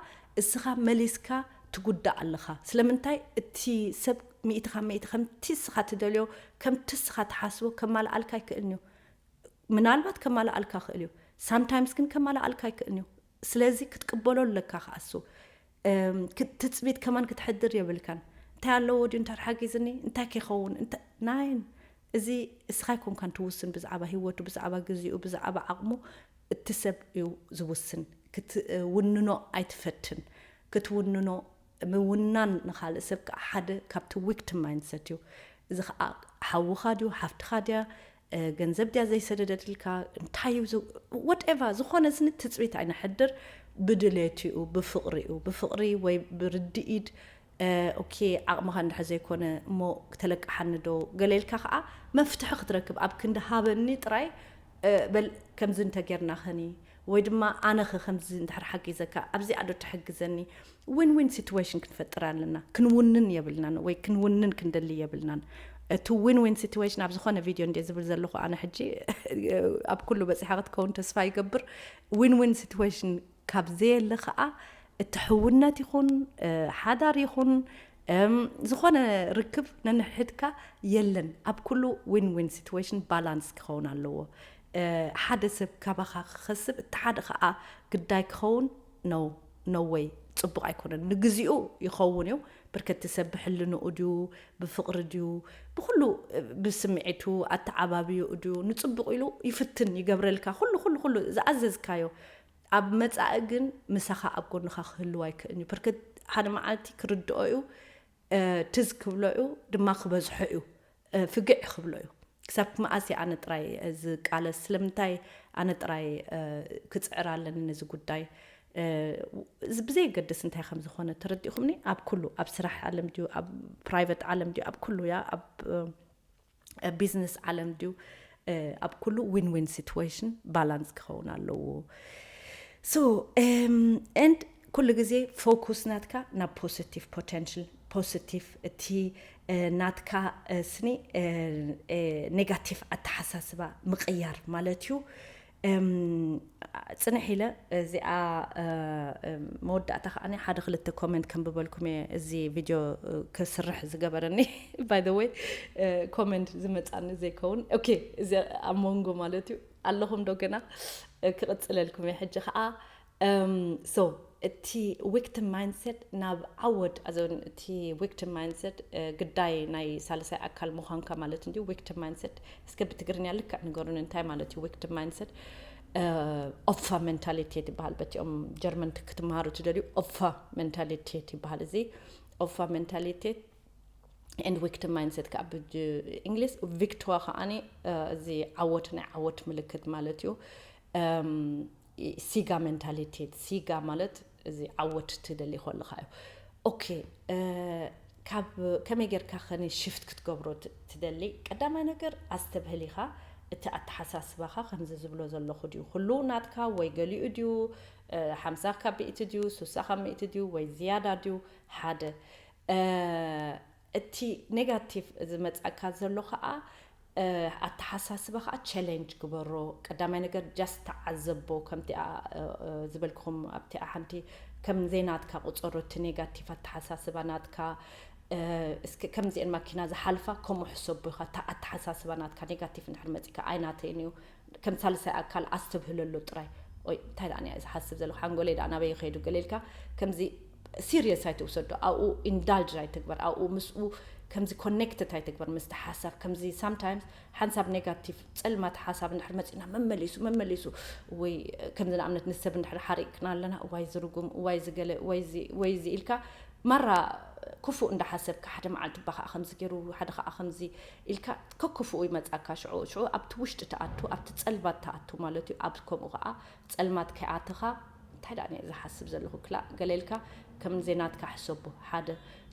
እስኻ መሊስካ ትጉዳእ ኣለኻ። ስለምንታይ? እቲ ሰብ ሚእቲ ካብ ሚእቲ ከምቲ እስኻ ትደልዮ፣ ከምቲ እስኻ ትሓስቦ ከማልኣልካ ኣይክእልን እዩ። ምናልባት ከማልኣልካ ክእል እዩ። ሳምታይምስ ግን ከማልኣልካ ኣይክእልን እዩ። ስለዚ ክትቅበሎ ኣለካ ከኣ እሱ። እም፣ ክት-፣ ትጽቢት ከማን ክትሕድር የብልካን። እንታይ ኣለዎ ድዩ እንተ ሓጊዝኒ? እንታይ ከይኸውን? እንተ-፣ ናይን፣ እዚ እስኻ ኣይኮንካን ትውስን ብዛዕባ ህይወቱ፣ ብዛዕባ ግዜኡ፣ ብዛዕባ ዓቕሙ። እቲ ሰብ እዩ ዝውስን። ክትውንኖ ኣይትፈትን። ክትውንኖ፣ ምውናን ንኻልእ ሰብ ከኣ ሓደ ካብቲ ዊክቲም ማይንድሰት እዩ። እዚ ከኣ ሓውኻ ድዩ፣ ሓፍትኻ ድያ፣ እ፣ ገንዘብ ድያ ዘይሰደደትልካ፣ እንታይ እዩ ዝ-፣ ዋትኤቨር፣ ዝኾነ ስኒ ትጽቢት ኣይነሕድር። ብድሌት እዩ፣ ብፍቕሪ እዩ፣ ብፍቕሪ ወይ ብርድኢት፣ እ፣ ኦኬ፣ ዓቕምኻ እንድሕር ዘይኮነ እሞ ክተለቅሓኒ ዶ ገለ ኢልካ ከኣ መፍትሒ ክትረክብ፣ ኣብ ክንዲ ሃበኒ ጥራይ፣ እ፣ በል ከምዚ እንተጌርና ኸኒ፣ ወይ ድማ ኣነኸ ከምዚ እንድሕር ሓጊዘካ፣ ኣብዚኣ ዶ ትሕግዘኒ? ዊን ዊን ሲትዌሽን ክንፈጥር ኣለና። ክንውንን የብልናን ወይ ክንውንን ክንደሊ የብልናን። እቲ ዊን ዊን ሲትዌሽን ኣብ ዝኾነ ቪድዮ እንድየ ዝብል ዘለኹ ኣነ ሕጂ፣ ኣብ ኩሉ በጺሓ ክትከውን ተስፋ ይገብር። ዊን ዊን ሲትዌሽን ካብ ዘየለ ኸኣ እቲ ሕውነት ይኹን፣ እ፣ ሓዳር ይኹን፣ እም፣ ዝኾነ ርክብ ነንሕድካ የለን። ኣብ ኩሉ ዊን ዊን ሲትዌሽን ባላንስ ክኸውን ኣለዎ። እ፣ ሓደ ሰብ ካባኻ ክኸስብ፣ እቲ ሓደ ኸኣ ግዳይ ክኸውን፣ ኖ፣ ኖ ወይ፣ ጽቡቕ ኣይኮነን። ንግዚኡ ይኸውን እዩ፣ ብርከቲ ሰብ ብሕልንኡ ድዩ፣ ብፍቕሪ ድዩ፣ ብኹሉ፣ እ፣ ብስምዒቱ ኣተዓባብይኡ ድዩ፣ ንጽቡቕ ኢሉ ይፍትን፣ ይገብረልካ፣ ኩሉ፣ ኩሉ፣ ኩሉ ዝኣዘዝካዮ። ኣብ መጻኢ ግን ምሳኻ ኣብ ጎንኻ ክህልው ኣይክእልን እዩ። ብርከት ሓደ መዓልቲ ክርድኦ እዩ፣ እ፣ ትዝ ክብሎ እዩ፣ ድማ ክበዝሖ እዩ፣ እ፣ ፍግዕ ክብሎ እዩ። ክሳብ መኣስ እየ ኣነ ጥራይ፣ እ፣ ዝቃለስ? ስለምንታይ ኣነ ጥራይ፣ እ፣ ክጽዕር ኣለኒ ነዚ ጉዳይ? እ፣ እዚ ብዘየገድስ እንታይ ከም ዝኾነ ተረዲእኩምኒ? ኣብ ኩሉ፣ ኣብ ስራሕ ዓለም ድዩ፣ ኣብ ፕራይቨት ዓለም ድዩ፣ ኣብ ኩሉ እያ፣ ኣብ፣ እ፣ ቢዝነስ ዓለም ድዩ፣ እ፣ ኣብ ኩሉ ዊን ዊን ሲትዌሽን ባላንስ ክኸውን ኣለዎ። ሶ፣ እም፣ ኤንድ ኩሉ ግዜ ፎኩስ ናትካ ናብ ፖዚቲቭ ፖቴንሽል፣ ፖዚቲቭ እቲ፣ እ፣ ናትካ፣ እ፣ ስኒ፣ እ፣ እ፣ ኔጋቲቭ ኣተሓሳስባ ምቕያር ማለት እዩ። እም፣ ጽንሕ ኢለ እዚኣ፣ እ፣ እም፣ መወዳእታ ከኣ ሓደ ክልተ ኮሜንት ከንብበልኩም እየ። እዚ ቪድዮ፣ እ፣ ክስርሕ ዝገበረኒ፣ ባይ ዘ ወይ፣ እ፣ ኮሜንት ዝመጻኒ ዘይከውን። ኦኬ፣ እዚ ኣብ መንጎ ማለት እዩ። ኣለኹም ዶ ገና? እ፣ ክቕጽለልኩም እየ። ሕጂ ከኣ፣ እም፣ ሶ፣ እቲ ዊክቲም ማይንድሰት ናብ ዓወት፣ ኣዞን እቲ ዊክቲም ማይንድሰት፣ እ፣ ግዳይ ናይ ሳልሳይ ኣካል ምዃንካ ማለት እንድዩ። ዊክቲም ማይንድሰት፣ እስከ ብትግርኛ ልክዕ ንገሩኒ፣ እንታይ ማለት እዩ ዊክቲም ማይንድሰት? እ፣ ኦፋ ሜንታሊቴት ይበሃል። በቲኦም ጀርመን ክትመሃሩ ትደልዩ፣ ኦፋ ሜንታሊቴት ይበሃል። እዚ ኦፋ ሜንታሊቴት ኤንድ ዊክቲም ማይንድሰት ከኣ ብእንግሊዝ፣ ቪክቶዋ ከኣኒ፣ እ፣ እዚ ዓወት፣ ናይ ዓወት ምልክት ማለት እዩ። እም፣ ሲጋ ሜንታሊቴት፣ ሲጋ ማለት እዚ ዓወት ትደሊ ከለኻ እዩ። ኦኬ፣ እ፣ ካብ ከመይ ጌርካ ኸኒ ሽፍት ክትገብሮ ት-፣ ትደሊ? ቀዳማይ ነገር ኣስተብህል ኢኻ፣ እቲ ኣተሓሳስባኻ ከምዚ ዝብሎ ዘለኹ ድዩ? ኩሉ ናትካ ወይ ገሊኡ ድዩ? እ፣ ሓምሳ ካብ ሚእቲ ድዩ? ሱሳ ካብ ሚእቲ ድዩ? ወይ ዝያዳ ድዩ? ሓደ። እ፣ እቲ ኔጋቲቭ ዝመጻካ ዘሎ ከዓ ኣተሓሳስባ ከዓ ቸለንጅ ግበሮ። ቀዳማይ ነገር ጃስት ተዓዘቦ። ከምቲኣ ዝበልኩም ኣብቲኣ ሓንቲ ከም ዘይናትካ ቁፀሮ፣ እቲ ኔጋቲቭ ኣተሓሳስባ ናትካ። እስኪ ከምዚአን ማኪና ዝሓልፋ ከምኡ ሕሰቦ ኢኻ። እታ ኣተሓሳስባ ናትካ ኔጋቲቭ እንድሕር መፂካ ኣይናተይን እዩ፣ ከም ሳልሳይ ኣካል ኣስተብህለሉ ጥራይ። ኦይ እንታይ ደኣ እየ ዝሓስብ ዘለኹ፣ ሓንጎለይ ደኣ ናበይ ይኸይዱ ገለ ኢልካ ከምዚ ሲሪየስ ኣይትውሰዶ። ኣብኡ ኢንዳልጅ ኣይትግበር። ኣብኡ ምስኡ ከምዚ ኮኔክትድ ኣይትግበር ምስቲ ሓሳብ። ከምዚ ሳምታይምስ ሓንሳብ ኔጋቲቭ ጸልማት ሓሳብ እንድሕር መጺና መመሊሱ መመሊሱ፣ ወይ ከምዚ ንኣብነት ንሰብ እንድሕር ሓሪቅና ኣለና፣ እዋይ ዝርጉም፣ እዋይ ዝገለ፣ ወይ እዚ ኢልካ ማራ ክፉእ እንዳሓሰብካ፣ ሓደ መዓልቲ እባ ከዓ ከምዚ ገይሩ፣ ሓደ ከዓ ከምዚ ኢልካ ከክፉኡ ይመጻካ። ሽዑ ሽዑ ኣብቲ ውሽጢ ትኣቱ፣ ኣብቲ ጸልማት ትኣቱ ማለት እዩ። ኣብ ከምኡ ከዓ ጸልማት ከይኣተኻ እንታይ ደኣ እየ ዝሓስብ ዘለኹ ክላእ ገለ ኢልካ ከም ዘይናትካ ሕሰቦ። ሓደ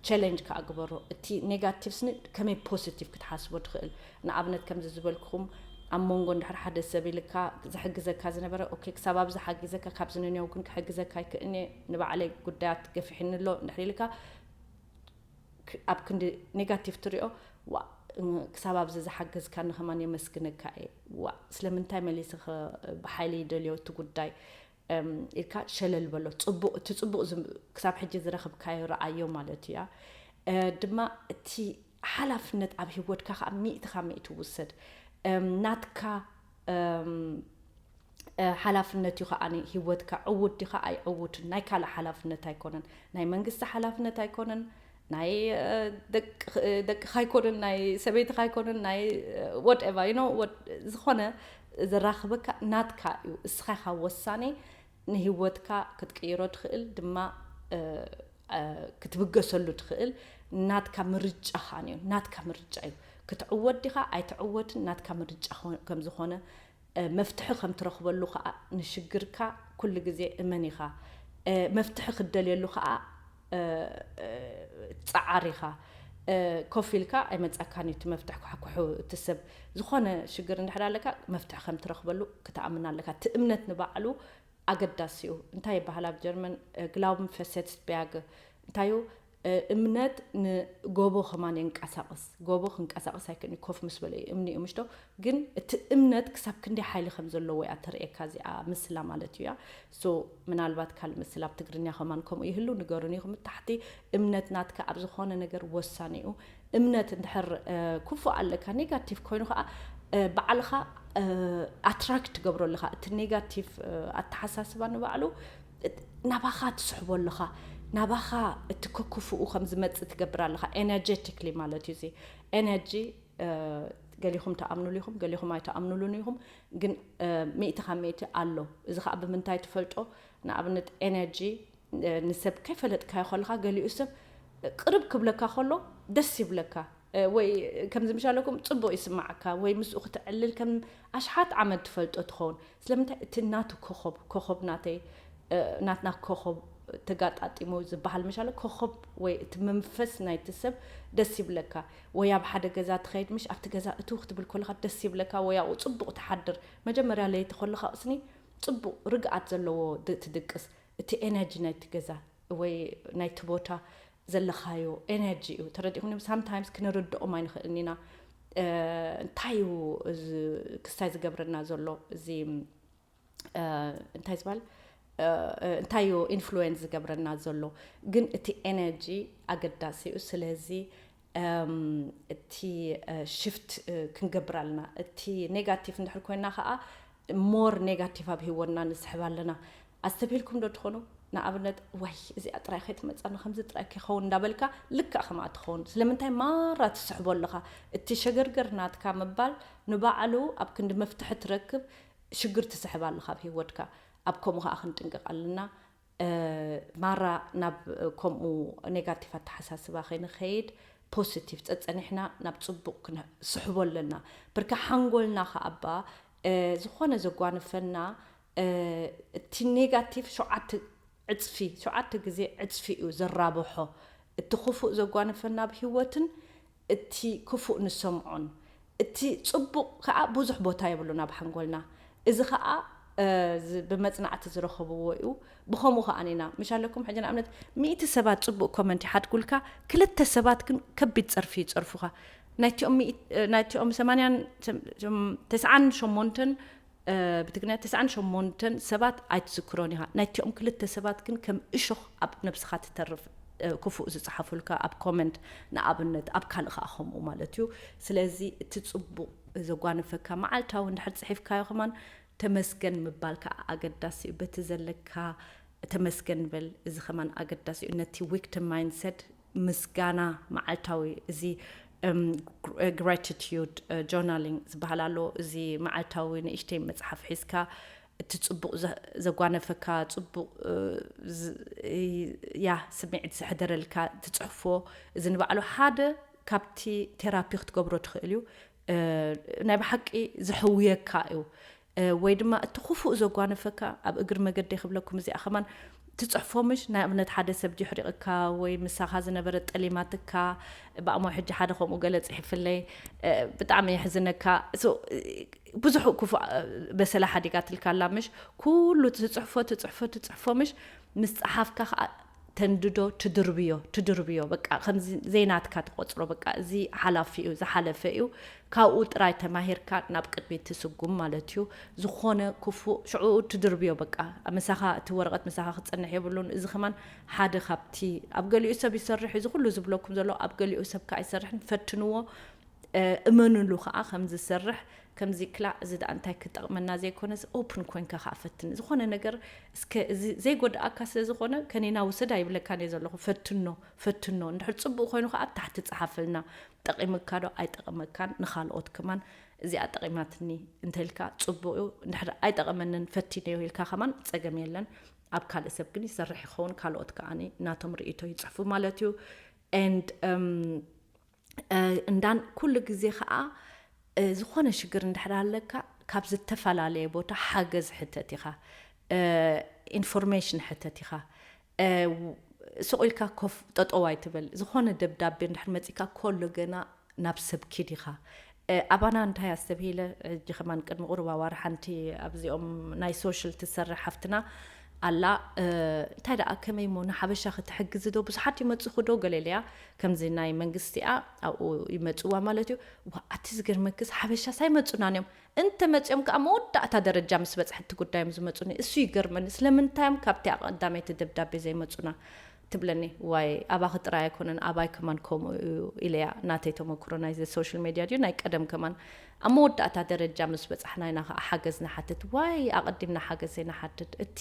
ቸለንጅ ከዓ ግበሮ። እቲ ኔጋቲቭስ ን ከመይ ፖዚቲቭ ክትሓስቦ ትኽእል? ንኣብነት ከምዚ ዝበልኩኹም ኣብ መንጎ እንድሕር ሓደ ሰብ ኢልካ ዝሕግዘካ ዝነበረ፣ ኦኬ ክሳብ ኣብዚ ሓጊዘካ፣ ካብዚ ንንየው ግን ክሕግዘካ ኣይክእልን'የ፣ ንባዕለይ ጉዳያት ገፊሕኒ ኣሎ እንድሕር ኢልካ፣ ኣብ ክንዲ ኔጋቲቭ ትሪኦ፣ ዋ ክሳብ ኣብዚ ዝሓገዝካኒ ከማን የመስግነካ እየ፣ ዋ ስለምንታይ መሊስኺ ብሓይሊ ይደልዮ እቲ ጉዳይ ኢልካ ሸለል በሎ። ፅቡቅ፣ እቲ ፅቡቅ ክሳብ ሕጂ ዝረኽብካዮ ረኣዮ ማለት እያ። ድማ እቲ ሓላፍነት ኣብ ሂወትካ ከዓ ሚእቲ ካብ ሚእቲ ውሰድ። ናትካ ሓላፍነት እዩ ከዓ። ሂወትካ ዕውት ዲኻ ኣይዕውትን ናይ ካልእ ሓላፍነት ኣይኮነን፣ ናይ መንግስቲ ሓላፍነት ኣይኮነን፣ ናይ ደቅኻ ኣይኮነን፣ ናይ ሰበይትኻ ኣይኮነን፣ ናይ ወትኤቨር ዩ ኖ፣ ዝኾነ ዘራኽበካ ናትካ እዩ። እስኻ ኢኻ ወሳኔ። ንሂወትካ ክትቅይሮ ትኽእል ድማ ክትብገሰሉ ትኽእል። ናትካ ምርጫ ኻን እዩ፣ ናትካ ምርጫ እዩ። ክትዕወት ዲኻ ኣይትዕወትን ናትካ ምርጫ ከም ዝኾነ፣ መፍትሒ ከም ትረኽበሉ ኸኣ ንሽግርካ ኩሉ ግዜ እመን ኢኻ። መፍትሒ ክትደልየሉ ኸኣ ጸዓር ኢኻ። ኮፍ ኢልካ ኣይመጻካን እዩ እቲ መፍትሒ። ኳሕኩሑ እቲ ሰብ ዝኾነ ሽግር እንድሕር ኣለካ መፍትሒ ከም ትረኽበሉ ክትኣምን ኣለካ። እቲ እምነት ንባዕሉ ኣገዳሲ እዩ። እንታይ ይበሃል ኣብ ጀርመን ግላውብን ፈሰትስት በርግ እንታይ እዩ? እምነት ንጎቦ ከማን የንቀሳቕስ። ጎቦ ክንቀሳቐስ ኣይክእልን እዩ፣ ኮፍ ምስ በለ እዩ፣ እምኒ እዩ ምሽቶ። ግን እቲ እምነት ክሳብ ክንደይ ሓይሊ ከም ዘለዎ እያ ተርእየካ እዚኣ ምስላ ማለት እዩ እያ። ሶ ምናልባት ካልእ ምስላ ኣብ ትግርኛ ከማን ከምኡ ይህሉ፣ ንገሩኒ ኢኹም ታሕቲ። እምነት ናትካ ኣብ ዝኾነ ነገር ወሳኒ እዩ። እምነት እንድሕር ክፉእ ኣለካ ኔጋቲቭ ኮይኑ ከዓ ባዕልኻ ኣትራክት ትገብሮ ኣለኻ። እቲ ኔጋቲቭ ኣተሓሳስባ ንባዕሉ ናባኻ ትስሕቦ ኣለኻ። ናባኻ እቲ ክክፉኡ ከም ዝመፅእ ትገብር ኣለኻ። ኤነርጀቲክሊ ማለት እዩ። እዚ ኤነርጂ ገሊኹም ተኣምኑሉ ኢኹም፣ ገሊኹም ኣይተኣምኑሉን ኢኹም። ግን ሚእቲ ካብ ሚእቲ ኣሎ። እዚ ከዓ ብምንታይ ትፈልጦ? ንኣብነት ኤነርጂ ንሰብ ከይፈለጥካዮ ከለኻ ገሊኡ ሰብ ቅርብ ክብለካ ከሎ ደስ ይብለካ፣ ወይ ከምዚ ምሻለኩም ፅቡቅ ይስማዓካ፣ ወይ ምስኡ ክትዕልል ከም ኣሽሓት ዓመት ትፈልጦ ትኸውን። ስለምንታይ? እቲ ናቱ ኮኸብ፣ ኮኸብ ናተይ ናትና ኮኸብ ተጋጣጢሙ ዝበሃል ምሻለ ኮኸብ ወይ እቲ መንፈስ ናይቲ ሰብ ደስ ይብለካ። ወይ ኣብ ሓደ ገዛ ትኸይድ ምሽ ኣብቲ ገዛ እትው ክትብል ከለካ ደስ ይብለካ፣ ወይ ኣብኡ ፅቡቅ ትሓድር። መጀመርያ ለይቲ ከለካ ቅስኒ ፅቡቅ ርግኣት ዘለዎ ትድቅስ። እቲ ኤነርጂ ናይቲ ገዛ ወይ ናይቲ ቦታ ዘለኻዮ ኤነርጂ እዩ። ተረዲኹም? ሳምታይምስ ክንርድኦም ኣይንኽእልን ኢና። እንታይ እዩ እዚ ክስታይ ዝገብረና ዘሎ? እዚ እንታይ ዝበሃል እንታይ እዩ ኢንፍሉዌንስ ዝገብረና ዘሎ? ግን እቲ ኤነርጂ ኣገዳሲ እዩ። ስለዚ እቲ ሽፍት ክንገብር ኣለና። እቲ ኔጋቲቭ እንድሕር ኮይና ከዓ ሞር ኔጋቲቭ ኣብ ህይወትና ንስሕብ ኣለና። ኣስተብሂልኩም ዶ ትኾኑ? ንኣብነት ዋይ እዚኣ ጥራይ ከይትመፃና ከምዚ ጥራይ ከይኸውን እንዳበልካ ልክዕ ከምኣ ትኸውን። ስለምንታይ ማራ ትስሕቦ ኣለኻ? እቲ ሸገርገር ናትካ ምባል ንባዕሉ ኣብ ክንዲ መፍትሒ ትረክብ ሽግር ትስሕብ ኣለኻ ኣብ ህይወትካ። ኣብ ከምኡ ከዓ ክንጥንቀቕ ኣለና። ማራ ናብ ከምኡ ኔጋቲቭ ኣተሓሳስባ ከይንኸይድ ፖዚቲቭ ፀፀኒሕና ናብ ፅቡቅ ክንስሕቦ ኣለና። ብርካ ሓንጎልና ከኣባ ዝኾነ ዘጓንፈና እቲ ኔጋቲቭ ሸውዓተ ዕፅፊ ሸውዓተ ግዜ ዕፅፊ እዩ ዘራብሖ። እቲ ክፉእ ዘጓንፈና ኣብ ህይወትን እቲ ክፉእ ንሰምዖን። እቲ ፅቡቕ ከዓ ብዙሕ ቦታ የብሉን ኣብ ሓንጎልና። እዚ ከዓ ብመፅናዕቲ ዝረኸብዎ እዩ። ብኸምኡ ከዓኒና ምሽ ኣለኩም ሕጂ ንኣብነት ሚእቲ ሰባት ፅቡቅ ኮመንት ይሓድጉልካ፣ ክልተ ሰባት ግን ከቢድ ፀርፊ ይፀርፉኻ። ናይቲኦም ሚእቲ- ናይቲኦም ሰማንያን ተስዓን ሸሞንተን ብትግርኛ ተስዓን ሸሞንተን ሰባት ኣይትዝክሮን ኢኻ። ናይቲኦም ክልተ ሰባት ግን ከም እሾኽ ኣብ ነብስኻ ትተርፍ ክፉእ ዝፅሓፉልካ ኣብ ኮመንት ንኣብነት ኣብ ካልእ ከዓ ከምኡ ማለት እዩ። ስለዚ እቲ ፅቡቅ ዘጓነፈካ መዓልታዊ እንድሕር ፅሒፍካዮ ከማን ተመስገን ምባል ከዓ ኣገዳሲ እዩ። በቲ ዘለካ ተመስገን በል። እዚ ከማን ኣገዳሲ እዩ። ነቲ ዊክቲም ማይንድሰት ምስጋና መዓልታዊ እዚ ግራቲቲዩድ ጆርናሊንግ ዝበሃል ኣሎ። እዚ መዓልታዊ ንእሽተይ መፅሓፍ ሒዝካ እቲ ፅቡቅ ዘጓነፈካ ፅቡቅ ያ ስምዒት ዘሕደረልካ ትፅሕፎ። እዚ ንባዕሉ ሓደ ካብቲ ቴራፒ ክትገብሮ ትኽእል እዩ። ናይ ብሓቂ ዘሕውየካ እዩ። ወይ ድማ እቲ ክፉእ ዘጓነፈካ ኣብ እግሪ መገደይ ክብለኩም እዚኣ ከማን ትፅሕፎ ምሽ ንኣብነት ሓደ ሰብ ድሕሪቕካ ወይ ምሳኻ ዝነበረ ጠሊማትካ ብኣሞ ሕጂ ሓደ ከምኡ ገለ ፅሒፍለይ ብጣዕሚ የሕዝነካ። ብዙሕ ክፉእ በሰላ ሓዲጋትልካ ኣላ ምሽ ኩሉ ትፅሕፎ ትፅሕፎ ትፅሕፎ ምሽ ምስ ፀሓፍካ ከዓ ተንድዶ ትድርብዮ ትድርብዮ በቃ ከምዚ ዘይናትካ ትቆፅሮ በቃ እዚ ሓላፊ እዩ ዝሓለፈ እዩ። ካብኡ ጥራይ ተማሂርካ ናብ ቅድሚት ትስጉም ማለት እዩ። ዝኾነ ክፉእ ሽዑ ትድርብዮ በቃ ምሳኻ እቲ ወረቐት ምሳኻ ክፀንሕ የብሉን። እዚ ከማን ሓደ ካብቲ ኣብ ገሊኡ ሰብ ይሰርሕ እዚ ኩሉ ዝብለኩም ዘሎ ኣብ ገሊኡ ሰብ ከዓ ይሰርሕን ፈትንዎ። እመንሉ ከዓ ከም ዝሰርሕ ከምዚ ክላእ እዚ ደኣ እንታይ ክጠቕመና ዘይኮነስ ኦፕን ኮይንካ ከዓ ፈትን ዝኾነ ነገር እስከ እዚ ዘይጎድኣካ ስለ ዝኾነ ከኒና ውሰድ ኣይብለካን እየ ዘለኹ። ፈትኖ ፈትኖ እንድሕር ፅቡቅ ኮይኑ ከዓ ኣብ ታሕቲ ፀሓፍልና። ጠቒምካ ዶ ኣይጠቕመካን ንካልኦት ከማን እዚኣ ጠቒማትኒ እንተልካ ፅቡቅ እዩ። እንድሕር ኣይጠቐመንን ፈቲነዮ ኢልካ ከማን ፀገም የለን። ኣብ ካልእ ሰብ ግን ይሰርሕ ይኸውን ካልኦት ከዓኒ ናቶም ርእይቶ ይፅሕፉ ማለት እዩ። And እንዳን ኩሉ ግዜ ከዓ ዝኾነ ሽግር እንድሕር ኣለካ ካብ ዝተፈላለየ ቦታ ሓገዝ ሕተት ኢኻ። ኢንፎርሜሽን ሕተት ኢኻ። ስቕ ኢልካ ኮፍ ጠጠው ኣይትበል። ዝኾነ ደብዳቤ እንድሕር መፂካ ኮሎ ገና ናብ ሰብ ኪድ ኢኻ። ኣባና እንታይ ኣስተብሂለ ሕጂ ከማን ቅድሚ ቁሩብ ኣዋርሕ ሓንቲ ኣብዚኦም ናይ ሶሽል ትሰርሕ ሓፍትና ኣላ። እንታይ ደኣ ከመይ ሞ ንሓበሻ ክትሕግዚ ዶ ብዙሓት ይመፅኹ ዶ ገለ ኢለያ። ከምዚ ናይ መንግስቲኣ ኣብኡ ይመፅዋ ማለት እዩ። ዋ ኣቲ ዝገርመክስ ሓበሻስ ኣይመፁናን እዮም። እንተ መፅኦም ከዓ መወዳእታ ደረጃ ምስ በፅሐ እቲ ጉዳዮም ዝመፁኒ እሱ ይገርመኒ። ስለምንታዮም ካብቲ ኣቐዳመይቲ ደብዳቤ ዘይመፁና ትብለኒ። ዋይ ኣባኺ ጥራይ ኣይኮነን ኣባይ ከማን ከምኡ እዩ ኢለያ። ናተይ ተመክሮ ናይ ሶሻል ሜድያ ድዩ ናይ ቀደም ከማን ኣብ መወዳእታ ደረጃ ምስ በፃሕና ኢና ከዓ ሓገዝ ንሓትት። ዋይ ኣቐዲምና ሓገዝ ዘይንሓትት እቲ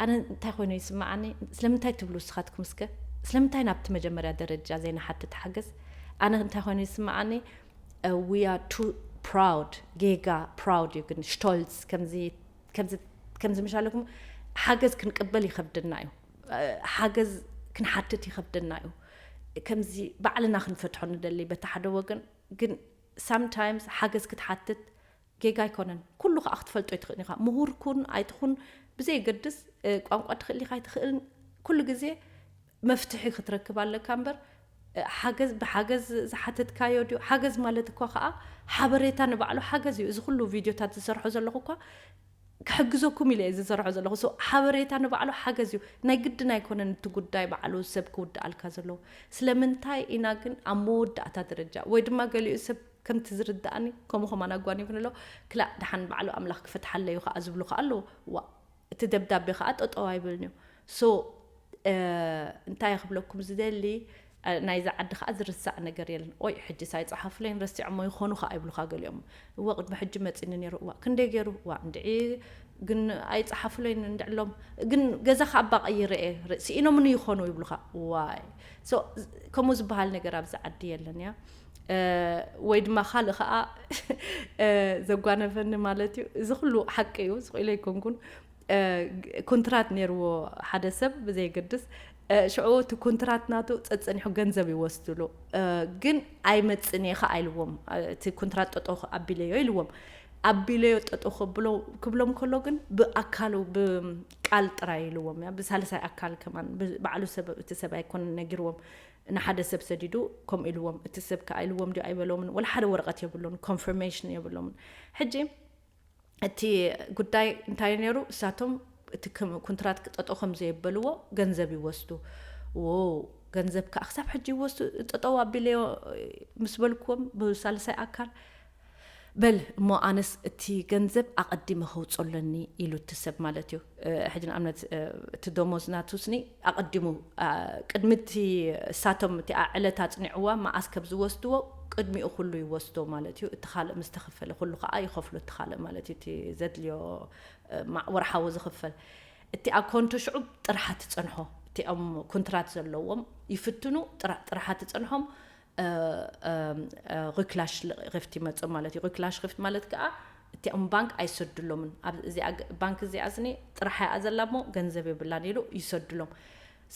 ኣነ እንታይ ኮይኑ ይስምዓኒ? ስለምንታይ ትብሉ ንስኻትኩም እስከ? ስለምንታይ ናብቲ መጀመርያ ደረጃ ዘይንሓትት ሓገዝ? ኣነ እንታይ ኮይኑ ይስምዓኒ? We are too proud። ጌጋ ፕራውድ እዩ ግን ሽቶልስ ከምዚ ከምዚ ከምዚ ምሽ ኣለኩም ሓገዝ ክንቅበል ይኸብድና እዩ። ሓገዝ ክንሓትት ይኸብድና እዩ። ከምዚ ባዕልና ክንፈትሖ ንደሊ በቲ ሓደ ወገን ግን ሳምታይምስ ሓገዝ ክትሓትት ጌጋ ኣይኮነን። ኩሉ ከዓ ክትፈልጦ ይትኽእል ኢኻ። ምሁር ኩን ኣይትኹን ብዘየገድስ ቋንቋ ትኽእል ኢኻ ኣይትኽእልን ኩሉ ግዜ መፍትሒ ክትረክብ ኣለካ እምበር ሓገዝ ብሓገዝ ዝሓተትካዮ ድዩ ሓገዝ ማለት እኳ ከዓ ሓበሬታ ንባዕሉ ሓገዝ እዩ። እዚ ኩሉ ቪድዮታት ዝሰርሖ ዘለኹ እኳ ክሕግዘኩም ኢለ እየ ዝሰርሖ ዘለኹ። ሓበሬታ ንባዕሉ ሓገዝ እዩ። ናይ ግድን ኣይኮነን እቲ ጉዳይ ባዕሉ ሰብ ክውድኣልካ ዘለዎ። ስለምንታይ ኢና ግን ኣብ መወዳእታ ደረጃ ወይ ድማ ገሊኡ ሰብ ከምቲ ዝርድኣኒ ከምኡ ከማን ኣጓኒፉኒ ኣሎ። ክላእ ደሓን ባዕሉ ኣምላኽ ክፈትሓለዩ ከዓ ዝብሉ ከዓ ኣለዉ። ዋ እቲ ደብዳቤ ከዓ ጠጠው ኣይብልን እዩ። ሶ እንታይ ክብለኩም ዝደሊ ናይዚ ዓዲ ከዓ ዝርሳዕ ነገር የለን። ኦይ ሕጂ ሳይፀሓፍለይን ረሲዖሞ ይኾኑ ከዓ ይብሉካ ገሊኦም። እወ ቅድሚ ሕጂ መፂኒ ነይሩ እዋ ክንደይ ገይሩ እዋ እንድዒ ግን ኣይፀሓፍለይን እንድዕሎም ግን ገዛ ከዓ ኣባ ቀይረ እየ ስኢኖምኒ ይኾኑ ይብሉካ። ዋይ ከምኡ ዝበሃል ነገር ኣብዚ ዓዲ የለን እያ። ወይ ድማ ካልእ ከዓ ዘጓነፈኒ ማለት እዩ። እዚ ኩሉ ሓቂ እዩ ስቕ ኢለ ኣይኮንኩን። ኮንትራት ነይርዎ ሓደ ሰብ ብዘየገድስ ሽዑ እቲ ኮንትራት ናቱ ፀፀኒሑ ገንዘብ ይወስድሉ። ግን ኣይመፅን እየ ከዓ ኢልዎም። እቲ ኮንትራት ጠጠው ኣቢለዮ ኢልዎም። ኣቢለዮ ጠጠው ክብሎም ከሎ ግን ብኣካሉ ብቃል ጥራይ ኢልዎም እያ ብሳልሳይ ኣካል ከማን ባዕሉ ሰብ እቲ ሰብ ኣይኮነን ነጊርዎም። ንሓደ ሰብ ሰዲዱ ከምኡ ኢልዎም እቲ ሰብ ከዓ ኢልዎም ድዩ ኣይበሎምን ወላ ሓደ ወረቐት የብሉን ኮንፈርሜሽን የብሎምን። ሕጂ እቲ ጉዳይ እንታይ ነይሩ? እሳቶም እቲ ክም- ኩንትራት ክጠጠው ከም ዘየበልዎ ገንዘብ ይወስዱ። ዎ፣ ገንዘብ ከዓ ክሳብ ሕጂ ይወስዱ። ጠጠው ኣቢለዮ ምስ በልኩዎም ብሳልሳይ ኣካል፣ በል እሞ ኣነስ እቲ ገንዘብ ኣቐዲመ ከውፅኦ ኣለኒ ኢሉ እቲ ሰብ ማለት እዩ። እ፣ ሕጂ ንኣብነት፣ እ፣ እቲ ደሞዝ ናቱ ስኒ ኣቐዲሙ፣ አ፣ ቅድሚ እቲ እሳቶም እቲ ዕለት ኣፅኒዕዋ መዓስ ከም ዝወስድዎ ቅድሚኡ ኩሉ ይወስዶ ማለት እዩ። እቲ ካልእ ምስ ተኸፈለ ኩሉ ከዓ ይኸፍሎ እቲ ካልእ ማለት እዩ። እቲ ዘድልዮ፣ እ፣ ማ- ወርሓዊ ዝኽፈል እቲ ኣኮንቶ ሽዑ ጥርሓ ትፀንሖ። እቲኦም ኩንትራት ዘለዎም ይፍትኑ፣ ጥራ- ጥርሓ ትፀንሖም። እ፣ እ፣ እ፣ ሪክላሽ ሪፍት ይመፅኦም ማለት እዩ። ሪክላሽ ሪፍት ማለት ከዓ እቲኦም ባንክ ኣይሰድሎምን። ኣብ እዚኣ ግ- ባንክ እዚኣ ስኒ ጥርሓ እያ ዘላ እሞ ገንዘብ የብላን ኢሉ ይሰድሎም።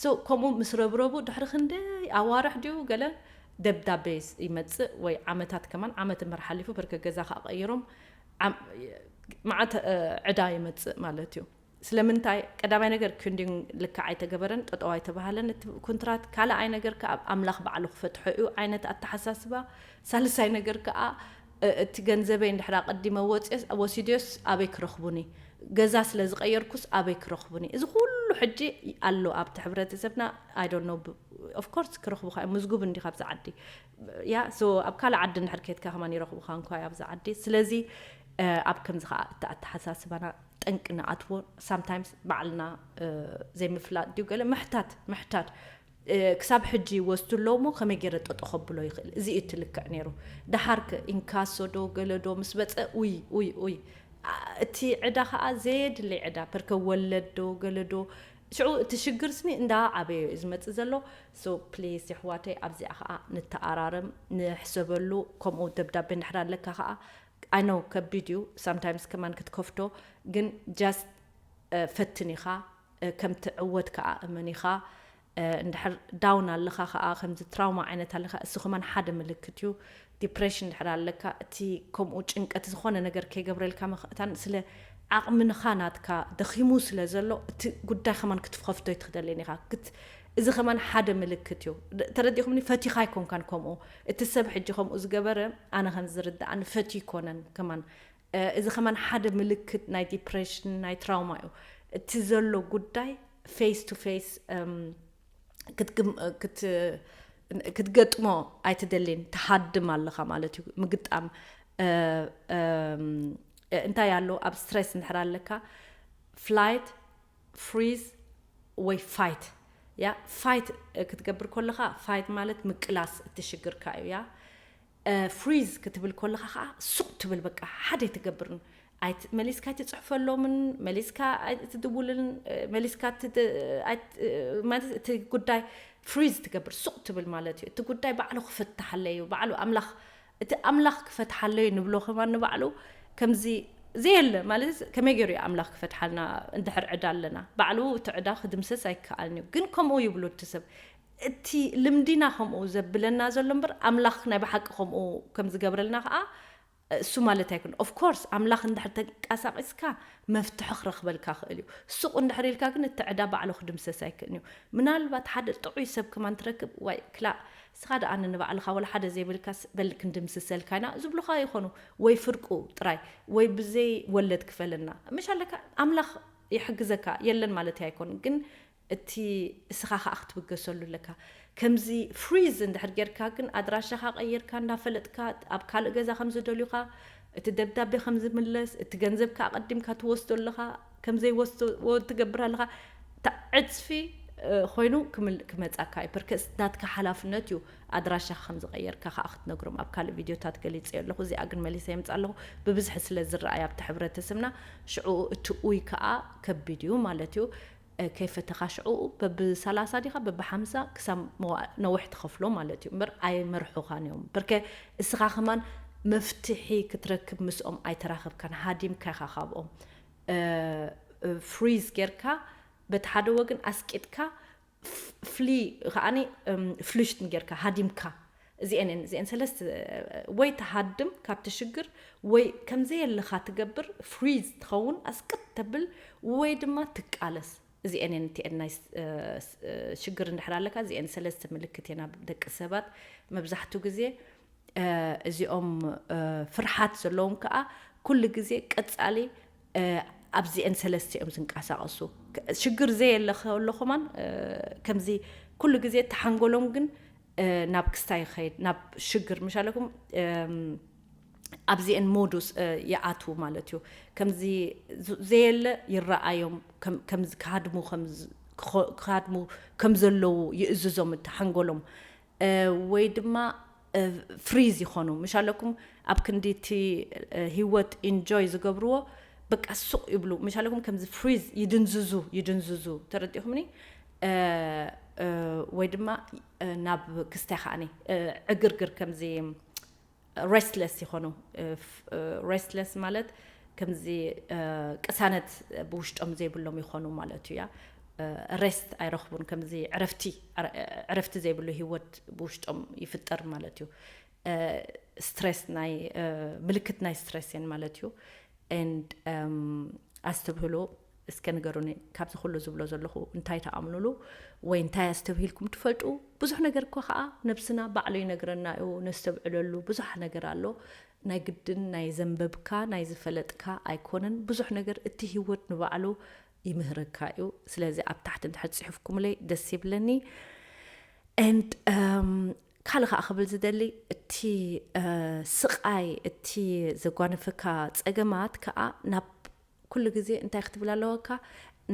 ሶ ከምኡ ምስ ረብረቡ ድሕሪ ክንደይ ኣዋርሕ ድዩ ገለ ደብዳቤ ይስ- ይመፅእ፣ ወይ ዓመታት ከማን፣ ዓመት እምበር ሓሊፉ፣ በርከ ገዛ ከዓ ቀይሮም ዓም- መዓት፣ እ፣ ዕዳ ይመፅእ ማለት እዩ። ስለምንታይ? ቀዳማይ ነገር ክንዲን ልክዕ ኣይተገበረን፣ ጠጠው ኣይተባሃለን እቲ ኩንትራት። ካልኣይ ነገር ከዓ ኣምላኽ ባዕሉ ክፈትሖ እዩ ዓይነት ኣተሓሳስባ። ሳልሳይ ነገር ከዓ፣ እ፣ እቲ ገንዘበይ እንድሕር ኣቐዲመ ወፅዮስ- ወሲድዮስ ኣበይ ክረኽቡኒ? ገዛ ስለ ዝቐየርኩስ ኣበይ ክረኽቡኒ? እዚ ኩሉ ሕጂ ኣሎ ኣብቲ ሕብረተሰብና። I don't know፣ ብ- of course ክረኽቡኻ እዮም። ምዝጉብ እንዲኻ ኣብዚ ዓዲ። ያ፣ so ኣብ ካልእ ዓዲ እንድሕር ከድካ ከማን ይረኽቡኻ እንኳ ኣብዚ ዓዲ። ስለዚ፣ እ፣ ኣብ ከምዚ ከዓ እቲ ኣተሓሳስባና ጠንቂ ንኣትዎ። ሳምታይምስ ባዕልና፣ እ፣ ዘይምፍላጥ ድዩ ገለ ምሕታት፣ ምሕታት፣ እ፣ ክሳብ ሕጂ ይወስዱ ኣለዉ እሞ ከመይ ገይረ ጠጠው ከብሎ ይኽእል? እዚ እዩ እቲ ልክዕ ነይሩ። ደሓር ከ ኢንካሶ ዶ ገለ ዶ ምስ በፀ፣ ኡይ፣ ኡይ፣ ኡይ። ኣ፣ እቲ ዕዳ ከዓ ዘየድሊ ዕዳ፣ ፐርከ ወለድ ዶ ገለ ዶ። ሽዑ እቲ ሽግር ስኒ እንዳ ዓበየ እዩ ዝመፅእ ዘሎ። So please የሕዋተይ ኣብዚኣ ከዓ ንተኣራረም፣ ንሕሰበሉ። ከምኡ ደብዳቤ እንድሕር ኣለካ ከዓ፣ I know ከቢድ እዩ፣ ሳምታይምስ ከማን ክትከፍቶ፣ ግን just፣ እ፣ ፈትን ኢኻ፣ እ፣ ከም ትዕወት ከዓ እመን ኢኻ። እ፣ እንድሕር ዳውን ኣለኻ ከዓ፣ ከምዚ ትራውማ ዓይነት ኣለካ፣ እሱ ከማን ሓደ ምልክት እዩ። ዲፕሬሽን እንድሕር ኣለካ፣ እቲ ከምኡ ጭንቀት ዝኾነ ነገር ከይገብረልካ ምኽእታን፣ ስለ ዓቕምንኻ ናትካ ደኺሙ ስለ ዘሎ፣ እቲ ጉዳይ ከማን ክትከፍቶ ኣይትኽደልን ኢኻ። ክት- እዚ ከማን ሓደ ምልክት እዩ። ደ- ተረዲእኹምኒ? ፈቲኻ ኣይኮንካን ከምኡ። እቲ ሰብ ሕጂ ከምኡ ዝገበረ፣ ኣነ ከም ዝርድኣኒ ፈትዩ ኣይኮነን ከማን። እ፣ እዚ ከማን ሓደ ምልክት ናይ ዲፕሬሽን፣ ናይ ትራውማ እዩ። እቲ ዘሎ ጉዳይ ፌስ ቱ ፌስ፣ እም፣ ክትግም- ክት- ክትገጥሞ ኣይትደልን፣ ትሃድም ኣለኻ ማለት እዩ። ምግጣም፣ እ፣ እም፣ እንታይ ኣሎ ኣብ ስትሬስ እንድሕር ኣለካ፣ ፍላይት፣ ፍሪዝ ወይ ፋይት። ያ፣ ፋይት ክትገብር ከለኻ፣ ፋይት ማለት ምቅላስ እቲ ሽግርካ እዩ። ያ፣ እ፣ ፍሪዝ ክትብል ከለኻ ከዓ ሱቕ ትብል፣ በቃ ሓደ ኣይትገብርን። ኣይት- መሊስካ ኣይትፅሕፈሎምን፣ መሊስካ ኣይትድውልን፣ እ፣ መሊስካ ትድ- ኣይት- እ፣ ማለት እቲ ጉዳይ ፍሪዝ ትገብር፣ ሱቕ ትብል ማለት እዩ። እቲ ጉዳይ ባዕሉ ክፈትሓለይ እዩ፣ ባዕሉ ኣምላኽ፣ እቲ ኣምላኽ ክፈትሓለይ እዩ ንብሎ ከማን ንባዕሉ። ከምዚ ዘየለ ማለት ከመይ ገይሩ እዩ ኣምላኽ ክፈትሓልና? እንድሕር ዕዳ ኣለና፣ ባዕሉ እቲ ዕዳ ክድምሰስ ኣይከኣልን እዩ። ግን ከምኡ ይብሉ እቲ ሰብ፣ እቲ ልምዲና ከምኡ ዘብለና ዘሎ እምበር፣ ኣምላኽ ናይ ብሓቂ ከምኡ ከም ዝገብረልና ከዓ እሱ ማለት ኣይኮን። ኦፍ ኮርስ ኣምላኽ እንድሕር ተንቀሳቂስካ መፍትሒ ክረኽበልካ ክእል እዩ። ሱቕ እንድሕር ኢልካ ግን እቲ ዕዳ ባዕሉ ክድምሰስ ኣይክእልን እዩ። ምናልባት ሓደ ጥዑይ ሰብ ከማን ትረክብ፣ ዋይ ክላእ፣ ንስኻ ደኣ ንባዕልኻ ወላ ሓደ ዘይብልካስ በል ክንድምስሰልካ ኢና ዝብሉኻ ይኾኑ። ወይ ፍርቁ ጥራይ፣ ወይ ብዘይ ወለድ ክፈለና። ምሽ ኣለካ፣ ኣምላኽ ይሕግዘካ፣ የለን ማለት ኣይኮን። ግን እቲ እስኻ ኸኣ ክትብገሰሉ ኣለካ። ከምዚ ፍሪዝ እንድሕር ጌርካ ግን፣ ኣድራሻኻ ቀይርካ እንዳፈለጥካ፣ ኣብ ካልእ ገዛ ከም ዝደልዩኻ፣ እቲ ደብዳቤ ከም ዝምለስ፣ እቲ ገንዘብካ ኣቐዲምካ ትወስዶ ኣለኻ፣ ከም ዘይወስድዎ ትገብር ኣለኻ። እታ ዕጽፊ፣ እ፣ ኮይኑ ክምል- ክመጻካ እዩ። ፐርከስ ናትካ ሓላፍነት እዩ ኣድራሻኻ ከም ዝቐየርካ ከኣ ክትነግሮም። ኣብ ካልእ ቪድዮታት ገሊጸዮ ኣለኹ። እዚኣ ግን መሊሰ የምጽእ ኣለኹ። ብብዝሒ ስለ ዝረኣይ ኣብቲ ሕብረተሰብና፣ ሽዑ እቲ ኡይ ከኣ ከቢድ እዩ ማለት እዩ። እ፣ ከይፈተኻ ሽዑ በብሰላሳ ዲኻ በብሓምሳ ክሳብ መዋ- ነዊሕ ትኸፍሎ ማለት እዩ። እምበር ኣይመርሑኻን እዮም። በርከ እስኻ ከማን መፍትሒ ክትረክብ ምስኦም ኣይተራኸብካን፣ ሃዲምካ ኢኻ ካብኦም። እ፣ እ፣ ፍሪዝ ጌርካ፣ በቲ ሓደ ወገን ኣስቂጥካ፣ ፍ- ፍሊ ከዓኒ፣ እም፣ ፍሉሽትን ጌርካ ሃዲምካ። እዚኤን እየን፣ እዚኤን ሰለስተ፣ ወይ ትሃድም ካብቲ ሽግር፣ ወይ ከም ዘየለኻ ትገብር፣ ፍሪዝ ትኸውን፣ ኣስቅጥ ተብል፣ ወይ ድማ ትቃለስ። እዚኤን እየን እቲኤን ናይ ስ- እ፣ ስ- እ፣ ሽግር እንድሕር ኣለካ፣ እዚኤን ሰለስተ ምልክት እየን ኣብ ደቂ ሰባት። መብዛሕትኡ ግዜ፣ እ፣ እዚኦም፣ እ፣ ፍርሓት ዘለዎም ከኣ ኩሉ ግዜ ቀጻሊ ኣብዚአን ሰለስቲኦም ዝንቀሳቐሱ ሽግር ዘየለ ከሎ ከማን ከምዚ ኩሉ ግዜ ተሓንጎሎም ግን ናብ ክስታይ ይኸይድ ናብ ሽግር ምሻለኩም ኣብዚአን ሞዱስ ይኣትዉ ማለት እዩ። ከምዚ ዘየለ ይረኣዮም ክሃድሙ ከም ዘለዉ ይእዝዞም እቲ ሓንጎሎም ወይ ድማ ፍሪዝ ይኾኑ ምሻለኩም ኣብ ክንዲ እቲ ህይወት ኢንጆይ ዝገብርዎ በቃ ሱቕ ይብሉ ምሻለኩም ከምዚ ፍሪዝ ይድንዝዙ ይድንዝዙ ተረዲኹምኒ ወይ ድማ ናብ ክስታይ ከዓኒ ዕግርግር ከምዚ ሬስትለስ ይኾኑ። ሬስትለስ ማለት ከምዚ ቅሳነት ብውሽጦም ዘይብሎም ይኾኑ ማለት እዩ። ያ ሬስት ኣይረኽቡን። ከምዚ ዕረፍቲ ዕረፍቲ ዘይብሉ ህይወት ብውሽጦም ይፍጠር ማለት እዩ። ስትሬስ ናይ ምልክት ናይ ስትሬስ እየን ማለት እዩ። And ኣስተብህሉ እስከ ንገሩኒ ካብዚ ኩሉ ዝብሎ ዘለኹ እንታይ ተኣምኑሉ ወይ እንታይ ኣስተብሂልኩም ትፈልጡ? ብዙሕ ነገር እኮ ከዓ ነብስና ባዕሉ ይነግረና እዩ፣ ነስተብዕለሉ ብዙሕ ነገር ኣሎ። ናይ ግድን ናይ ዘንበብካ ናይ ዝፈለጥካ ኣይኮነን። ብዙሕ ነገር እቲ ህይወት ንባዕሉ ይምህረካ እዩ። ስለዚ ኣብ ታሕቲ እንድሕር ፅሑፍኩምለይ ደስ ይብለኒ። And ካልእ ከዓ ክብል ዝደሊ እቲ ስቃይ እቲ ዘጓነፈካ ፀገማት ከዓ ናብ ኩሉ ግዜ እንታይ ክትብል ኣለወካ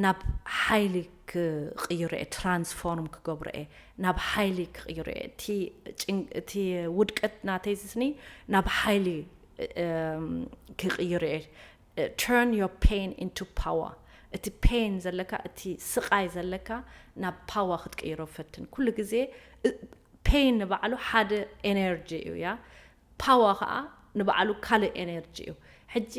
ናብ ሓይሊ ክቕይሮ እየ ትራንስፎርም ክገብሮ እየ ናብ ሓይሊ ክቕይሮ እየ እቲ ውድቀት ናተይ ዝስኒ ናብ ሓይሊ ክቕይሮ እየ። Turn your pain into power። እቲ ፔን ዘለካ እቲ ስቃይ ዘለካ ናብ ፓዋ ክትቅይሮ ፈትን ኩሉ ግዜ። ፔን ንባዕሉ ሓደ ኤነርጂ እዩ ያ ፓዋ ከዓ ንባዕሉ ካልእ ኤነርጂ እዩ። ሕጂ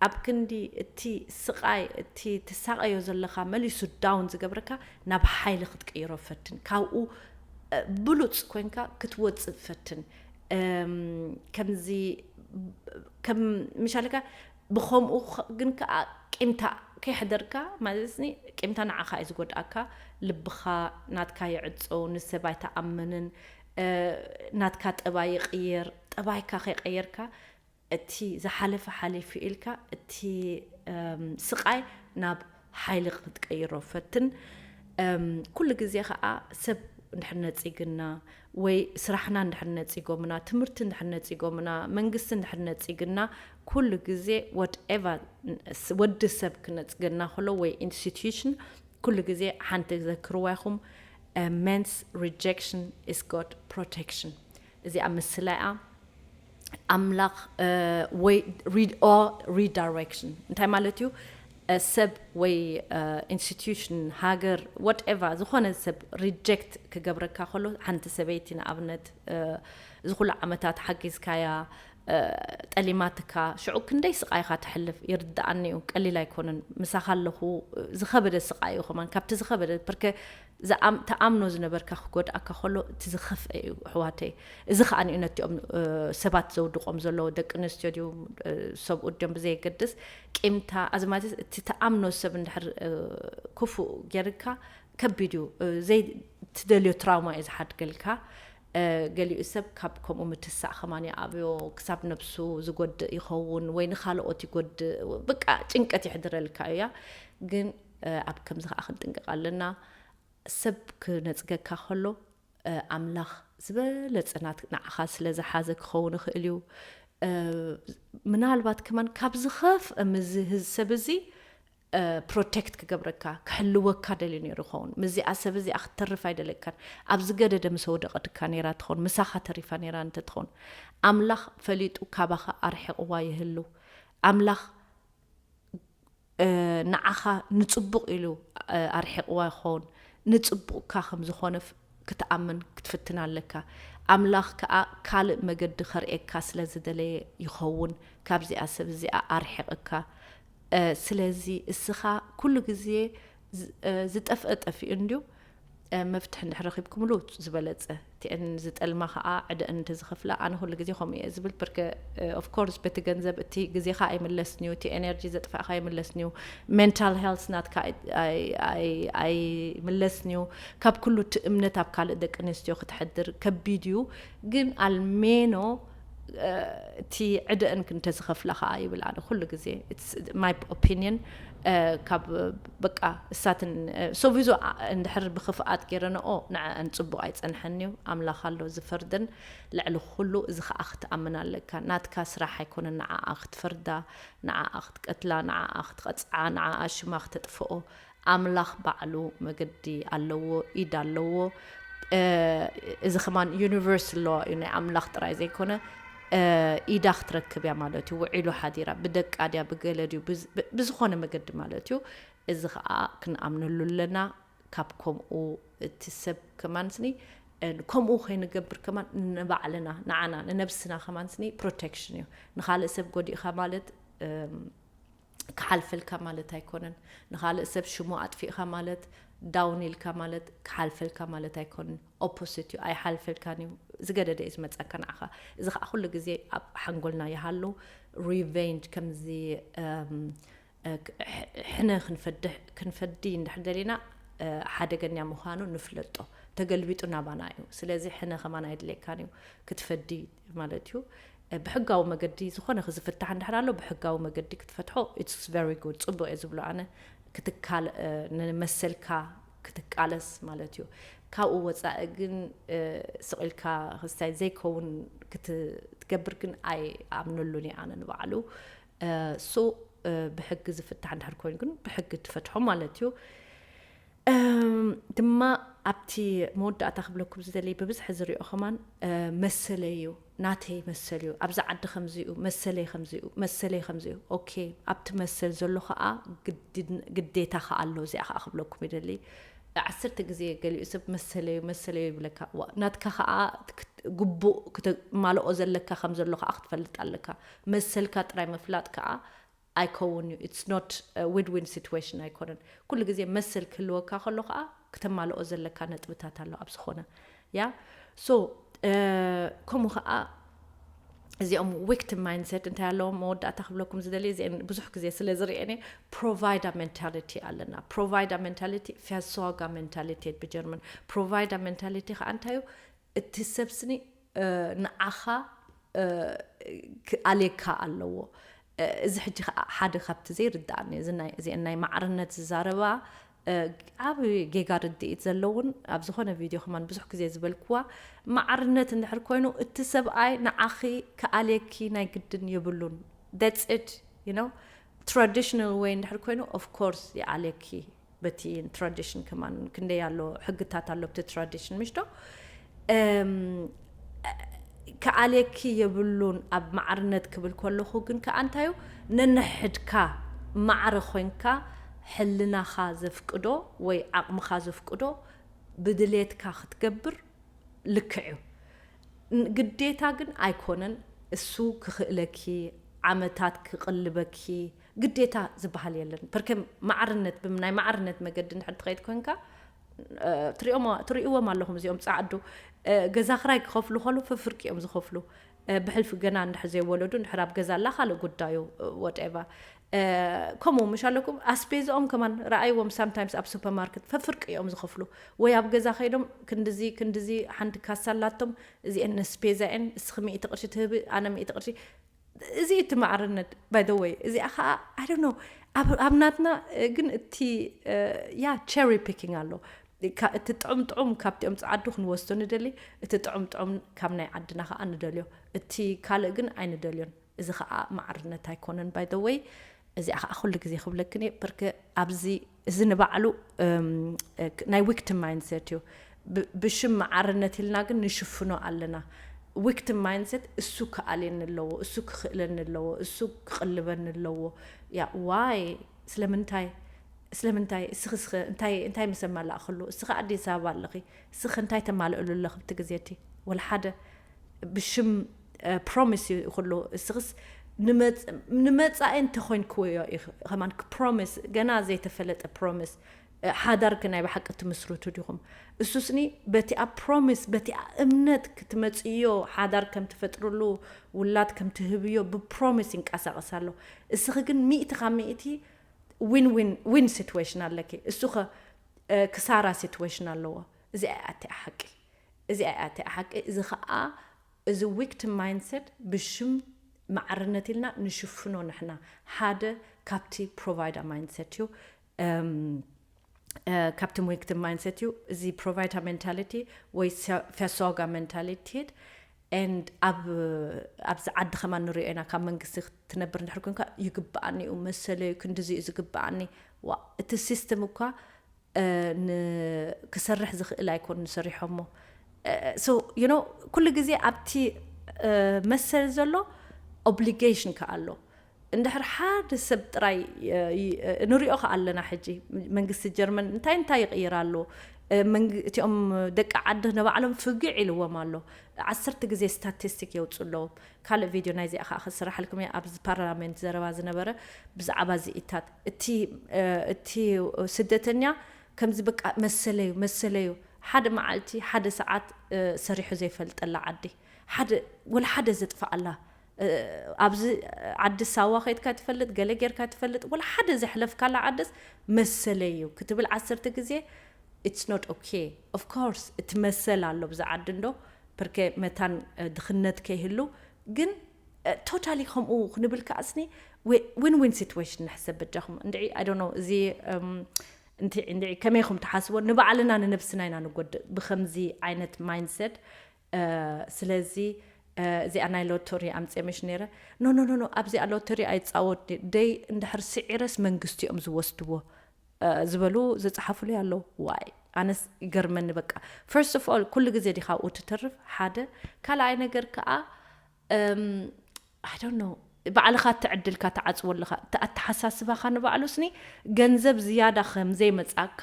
ኣብ ክንዲ እቲ ስቃይ እቲ ትሳቀዮ ዘለካ መሊሱ ዳውን ዝገብረካ ናብ ሓይሊ ክትቅይሮ ፈትን ካብኡ ብሉፅ ኮንካ ክትወፅእ ፈትን። ከምዚ ምሻለካ ብኸምኡ ግን ከዓ ቂምታ ከይሕደርካ ማለት ቂምታ ንዓኻ እዩ ዝጎድኣካ። ልብኻ ናትካ ይዕፀው ንሰብ ኣይተኣምንን። ናትካ ጠባይ ይቕየር። ጠባይካ ከይቀየርካ እቲ ዝሓለፈ ሓሊፉ ኢልካ እቲ ስቃይ ናብ ሓይሊ ክትቀይሮ ፈትን። ኩሉ ግዜ ከዓ ሰብ እንድሕር ነፂግና ወይ ስራሕና እንድሕር ነፂጎምና ትምህርቲ እንድሕር ነፂጎምና መንግስቲ እንድሕር ነፂግና ኩሉ ግዜ whatever ወዲ ሰብ ክነፅገና ከሎ ወይ ኢንስቲትዩሽን ኩሉ ግዜ ሓንቲ ዘክርዋ ኢኹም። Man's rejection is God protection። እዚኣ ምስላ እያ። ኣምላኽ ወይ ሪዳይሬክሽን እንታይ ማለት እዩ? ሰብ ወይ ኢንስቲትዩሽን ሃገር whatever ዝኾነ ሰብ ሪጀክት ክገብረካ ከሎ ሓንቲ ሰበይቲ ንኣብነት እዚ ኩሉ ዓመታት ሓጊዝካያ ጠሊማትካ ሽዑ ክንደይ ስቃይካ ትሕልፍ ይርድኣኒ እዩ። ቀሊል ኣይኮነን። ምሳኻ ኣለኹ ዝኸበደ ስቃይ እዩ ከማን ካብቲ ዝኸበደ ብርከ ተኣምኖ ዝነበርካ ክጎድኣካ ከሎ እቲ ዝኸፍአ እዩ ኣሕዋተይ። እዚ ከዓ ንዩ ነቲኦም ሰባት ዘውድቆም ዘለዎ ደቂ ኣንስትዮ ድዩ ሰብኡት ድዮም ብዘየገድስ ቂምታ ኣዚ ማለት እቲ ተኣምኖ ሰብ እንድሕር ክፉእ ጌርካ ከቢድ እዩ። ዘይትደልዮ ትራውማ እዩ ዝሓድገልካ። ገሊኡ ሰብ ካብ ከምኡ ምትሳእ ከማን ይኣብዮ ክሳብ ነብሱ ዝጎድእ ይኸውን ወይ ንካልኦት ይጎድእ። ብቃ ጭንቀት ይሕድረልካ እያ። ግን ኣብ ከምዚ ከዓ ክንጥንቀቅ ኣለና። ሰብ ክነፅገካ ከሎ ኣምላኽ ዝበለፀ ንዓኻ ስለ ዝሓዘ ክኸውን ይኽእል እዩ። ምናልባት ከማን ካብ ዝኸፍአ ምዚ ሰብ እዚ ፕሮቴክት ክገብረካ ክሕልወካ ደልዩ ነይሩ ይኸውን። ምዚኣ ሰብ እዚኣ ክትተርፍ ኣይደለካን። ኣብ ዝገደደ ምስ ወደቐትካ ነይራ ትኸውን፣ ምሳኻ ተሪፋ ነይራ እንተትኸውን። ኣምላኽ ፈሊጡ ካባኻ ኣርሒቕዋ ይህሉ። ኣምላኽ ንዓኻ ንጽቡቕ ኢሉ ኣርሒቕዋ ይኸውን። ንጽቡቕካ ከም ዝኾነ ክትኣምን ክትፍትን ኣለካ። ኣምላኽ ከኣ ካልእ መገዲ ከርእየካ ስለ ዝደለየ ይኸውን ካብዚኣ ሰብ እዚኣ ኣርሒቕካ። ስለዚ እስኻ ኩሉ ግዜ ዝጠፍአ ጠፊኡ እንድዩ። መፍትሒ እንድሕር ረኺብኩምሉ ዝበለጸ። እቲአን ዝጠልማ ከዓ ዕደአን እንተዝኸፍላ ኣነ ኩሉ ግዜ ከምኡ እየ ዝብል። ብርከ ኦፍኮርስ በቲ ገንዘብ እቲ ግዜኻ ኣይምለስንዩ፣ እቲ ኤነርጂ ዘጥፋእኻ ኣይምለስንዩ። ሜንታል ሄልት ናትካ ኣይምለስንዩ። ካብ ኩሉ እቲ እምነት ኣብ ካልእ ደቂ ኣንስትዮ ክትሕድር ከቢድ እዩ። ግን ኣልሜኖ እቲ ዕደእን ክንተ ዝኸፍላ ከዓ ይብል። ኣነ ኩሉ ግዜ my opinion ካብ በቃ እሳትን ሶቪዞ እንድሕር ብክፍኣት ገይረንኦ ንዐን ፅቡቅ ኣይፀንሐን እዩ። ኣምላኽ ኣሎ ዝፈርደን ልዕሊ ኩሉ። እዚ ከዓ ክትኣምን ኣለካ። ናትካ ስራሕ ኣይኮነን ንዓኣ ክትፈርዳ፣ ንዓኣ ክትቀትላ፣ ንዓኣ ክትቐፅዓ፣ ንዓኣ ሽማ ክተጥፍኦ ኣምላኽ ባዕሉ መገዲ ኣለዎ፣ ኢድ ኣለዎ። እዚ ከማን universal law እዩ፣ ናይ ኣምላኽ ጥራይ ዘይኮነ ኢዳ ክትረክብ እያ ማለት እዩ። ውዒሉ ሓዲራ ብደቃ ድያ ብገለ ድዩ ብዝኾነ መገዲ ማለት እዩ። እዚ ከዓ ክንኣምነሉ ኣለና። ካብ ከምኡ እቲ ሰብ ከማን ስኒ ከምኡ ከይንገብር ከማን ንባዕልና ንዓና ንነብስና ከማን ስኒ protection እዩ። ንኻልእ ሰብ ጎዲእኻ ማለት ክሓልፈልካ ማለት ኣይኮነን። ንኻልእ ሰብ ሽሙ ኣጥፊእካ ማለት down ኢልካ ማለት ክሓልፈልካ ማለት ኣይኮነን። Opposite እዩ፣ ኣይሓልፈልካን እዩ። ዝገደደ እዩ ዝመፀካ ንዓኻ። እዚ ከዓ ኩሉ ግዜ ኣብ ሓንጎልና ይሃሉ። Revenge ከምዚ ሕነ ክንፈዲ እንድሕር ደሊና ሓደገኛ ምዃኑ ንፍለጦ። ተገልቢጡ ናባና እዩ። ስለዚ ሕነ ከማን ኣይድልየካን እዩ ክትፈዲ ማለት እዩ። ብሕጋዊ መገዲ ዝኾነ ክዝፍታሕ እንድሕር ኣሎ ብሕጋዊ መገዲ ክትፈትሖ it's very good፣ ፅቡቅ እየ ዝብሎ ኣነ። ክትካል ንመሰልካ ክትቃለስ ማለት እዩ። ካብኡ ወፃኢ ግን ስቕ ኢልካ ክስታይ ዘይከውን ክትገብር ግን ኣይኣምነሉን እየ ኣነ ንባዕሉ። ሶ ብሕጊ ዝፍታሕ እንድሕር ኮይኑ ግን ብሕጊ ትፈትሖ ማለት እዩ። ድማ ኣብቲ መወዳእታ ክብለኩም ዝደሊ ብብዝሒ ዝሪኦ ከማን መሰለይ እዩ፣ ናተይ መሰል እዩ፣ ኣብዚ ዓዲ ከምዚ እዩ፣ መሰለይ ከምዚ እዩ፣ መሰለይ ከምዚ እዩ። ኦኬ፣ ኣብቲ መሰል ዘሎ ከዓ ግዴታ ከዓ ኣሎ። እዚኣ ከዓ ክብለኩም ይደሊ። ዓሰርተ ግዜ ገሊኡ ሰብ መሰለዩ መሰለዩ ይብለካ። ናትካ ከዓ ግቡእ ክተማልኦ ዘለካ ከም ዘሎ ከዓ ክትፈልጥ ኣለካ። መሰልካ ጥራይ ምፍላጥ ከዓ ኣይከውን እዩ። It's not win win situation ኣይኮነን። ኩሉ ግዜ መሰል ክህልወካ ከሎ ከዓ ክተማልኦ ዘለካ ነጥብታት ኣሎ ኣብ ዝኾነ ያ so ከምኡ ከዓ እዚኦም victim mindset እንታይ ኣለዎም መወዳእታ ክብለኩም ዝደሊ እዚአን ብዙሕ ግዜ ስለ ዝርእየን provider mentality ኣለና። Provider mentality፣ versorger mentalität ብጀርመን። Provider mentality ከዓ እንታይ እዩ? እቲ ሰብ ስኒ ንዓኻ ክኣልየካ ኣለዎ። እዚ ሕጂ ከዓ ሓደ ካብቲ ዘይርዳእኒ እዚ ናይ ማዕርነት ዝዛረባ ዓብ ጌጋ ርድኢት ዘለውን ኣብ ዝኾነ ቪድዮ ከማን ብዙሕ ግዜ ዝበልክዋ፣ ማዕርነት እንድሕር ኮይኑ እቲ ሰብኣይ ንዓኺ ክኣልየኪ ናይ ግድን የብሉን። That's it, you know። Traditional way እንድሕር ኮይኑ of course ይኣልየኪ። በቲ tradition ከማን ክንደይ ኣሎ ሕግታት ኣሎ ብቲ tradition ምሽቶ ክኣልየኪ የብሉን። ኣብ ማዕርነት ክብል ከለኹ ግን ከዓ እንታዩ ነንሕድካ ማዕረ ኮይንካ ሕልናኻ ዘፍቅዶ ወይ ዓቕምኻ ዘፍቅዶ ብድሌትካ ክትገብር ልክዕ እዩ። ግዴታ ግን ኣይኮነን። እሱ ክኽእለኪ ዓመታት ክቕልበኪ ግዴታ ዝበሃል የለን። ፐርከ ማዕርነት ብናይ ማዕርነት መገዲ እንድሕር ትኸይድ ኮንካ ትሪእዎም ኣለኹም እዚኦም ፃዕዱ ገዛ ክራይ ክኸፍሉ ከሉ ፍፍርቂ እዮም ዝኸፍሉ። ብሕልፊ ገና እንድሕር ዘይወለዱ እንድሕር ኣብ ገዛ ኣላ ካልእ ጉዳዩ ወደባ ከምኡ ምሽ ኣለኩም ኣስቤዝኦም ከማን ረኣይዎም sometimes ኣብ supermarket ፈፍርቂ እዮም ዝኸፍሉ ወይ ኣብ ገዛ ከይዶም ክንድዚ ክንድዚ ሓንቲ ካሳ ኣላቶም እዚአን ነስፔዛ እየን እስኺ ሚእቲ ቅርሺ ትህቢ ኣነ ሚእቲ ቅርሺ እዚ እቲ ማዕርነት by the way እዚኣ ከዓ I don't know ኣብ ናትና ግን እቲ ያ cherry picking ኣሎ እቲ ጥዑም ጥዑም ካብቲኦም ፃዓዱ ክንወስዶ ንደሊ እቲ ጥዑም ጥዑም ካብ ናይ ዓድና ከዓ ንደልዮ እቲ ካልእ ግን ኣይንደልዮን እዚ ከዓ ማዕርነት ኣይኮነን by the way እዚኣ ከዓ ኩሉ ግዜ ክብለክን እየ ፐርከ ኣብዚ እዚ ንባዕሉ ናይ victim mindset እዩ ብሽም ማዕርነት ኢልና ግን ንሽፍኖ ኣለና victim mindset እሱ ክኣልየኒ ኣለዎ እሱ ክኽእለኒ ኣለዎ እሱ ክቕልበኒ ኣለዎ ያ why ስለምንታይ ስለምንታይ እስኺ እስኺ እንታይ እንታይ ምስ ኣማላእኽሉ እስኺ ኣዲስ ኣበባ ኣለኺ እስኺ እንታይ ተማልእሉ ኣለኺ ብቲ ግዜ እቲ ወላ ሓደ ብሽም promise እዩ ኩሉ እስኽስ ንመፃኢ እንተኮይንክወዮ ከማን promise ገና ዘይተፈለጠ promise ሓዳርክ ናይ ብሓቂ ትምስርቱ ዲኹም እሱስኒ በቲኣ promise በቲኣ እምነት ክትመፅዮ ሓዳር ከም ትፈጥርሉ ውላድ ከም ትህብዮ ብ promise ይንቀሳቀስ ኣሎ እስኺ ግን ሚእቲ ካብ ሚእቲ win win win situation ኣለኪ እሱ ከ ክሳራ situation ኣለዎ እዚኣ እያ እቲኣ ሓቂ እዚኣ እያ እቲኣ ሓቂ እዚ ከዓ እዚ victim mindset ብሽም ማዕርነት ኢልና ንሽፍኖ ንሕና። ሓደ ካብቲ provider mindset እዩ። እም፣ እ፣ ካብቲ victim mindset እዩ። እዚ provider mentality ወይ ሰ-፣ ፈሶጋ mentality and ኣብ፣ ኣብዚ ዓዲ ከማን ንሪኦ ኢና። ካብ መንግስቲ ክትነብር እንድሕር ኮንካ ይግብኣኒ እዩ፣ መሰለዩ ክንድዚ እዩ ዝግብኣኒ። ዋ፣ እቲ system እኳ እ፣ ን-፣ ክሰርሕ ዝኽእል ኣይኮን ንሰሪሖሞ። እ፣ so you know፣ ኩሉ ግዜ ኣብቲ፣ እ፣ መሰል ዘሎ obligation ከኣ ኣሎ። እንድሕር ሓደ ሰብ ጥራይ፣ እ፣ ይ-፣ እ፣ ንሪኦ ከኣ ኣለና። ሕጂ መንግስቲ ጀርመን እንታይ እንታይ ይቕይር ኣሎ። እ፣ መንግ-፣ እቲኦም ደቂ ዓዲ ንባዕሎም ፍግዕ ኢልዎም ኣሎ። ዓሰርተ ግዜ ስታቲስቲክ የውፁ ኣለዉ። ካልእ ቪድዮ ናይዚኣ ከኣ ክስራሓልኩም እየ። ኣብዚ ፓርላሜንት ዘረባ ዝነበረ ብዛዕባ እዚ ኢታት፣ እቲ፣ እ፣ እቲ ስደተኛ ከምዚ በቃ መሰለዩ፣ መሰለዩ። ሓደ መዓልቲ፣ ሓደ ሰዓት፣ እ፣ ሰሪሑ ዘይፈልጠላ ዓዲ። ሓደ፣ ወላ ሓደ ዘጥፍኣላ። እ፣ ኣብዚ ዓዲ ሳዋ ከይድካ ትፈልጥ፣ ገለ ጌርካ ትፈልጥ፣ ወላ ሓደ ዘሕለፍካላ ዓድስ መሰለዩ ክትብል ዓሰርተ ግዜ፣ it's not okay። Of course፣ እቲ መሰል ኣሎ ብዛ ዓዲ እንዶ፣ ፐርከ መታን፣ እ፣ ድኽነት ከይህሉ፣ ግን፣ እ፣ ቶታሊ ከምኡ ክንብል ከኣስኒ፣ ዊ-፣ win-win situation ንሕሰብ በጃኹም። እንድዒ፣ I don't know፣ እዚ፣ እም፣ እንት-፣ እንድዒ ከመይ ኢኹም ትሓስቦ? ንባዕልና ንነብስና ኢና ንጎድእ ብኸምዚ ዓይነት ማይንድሰት። እ፣ ስለዚ፣ እ፣ እዚኣ ናይ ሎተሪ ኣምፅኤ ምሽ ነይረ። ኖ፣ ኖ፣ ኖ፣ ኖ፣ ኣብዚኣ ሎተሪ ኣይፃወት ደይ እንድሕር ስዒረስ መንግስቲ እዮም ዝወስድዎ፣ እ፣ ዝበሉ ዝፀሓፉሉ ኣለዉ። ዋይ፣ ኣነስ ይገርመኒ በቃ። First of all፣ ኩሉ ግዜ ዲኻ ኣብኡ ትተርፍ? ሓደ። ካልኣይ ነገር ከዓ፣ እም፣ I don't know፣ ባዕልኻ እትዕድልካ ትዓፅዎ ኣለኻ። እቲ ኣተሓሳስባኻ ንባዕሉ ስኒ ገንዘብ ዝያዳ ከም ዘይመፃካ፣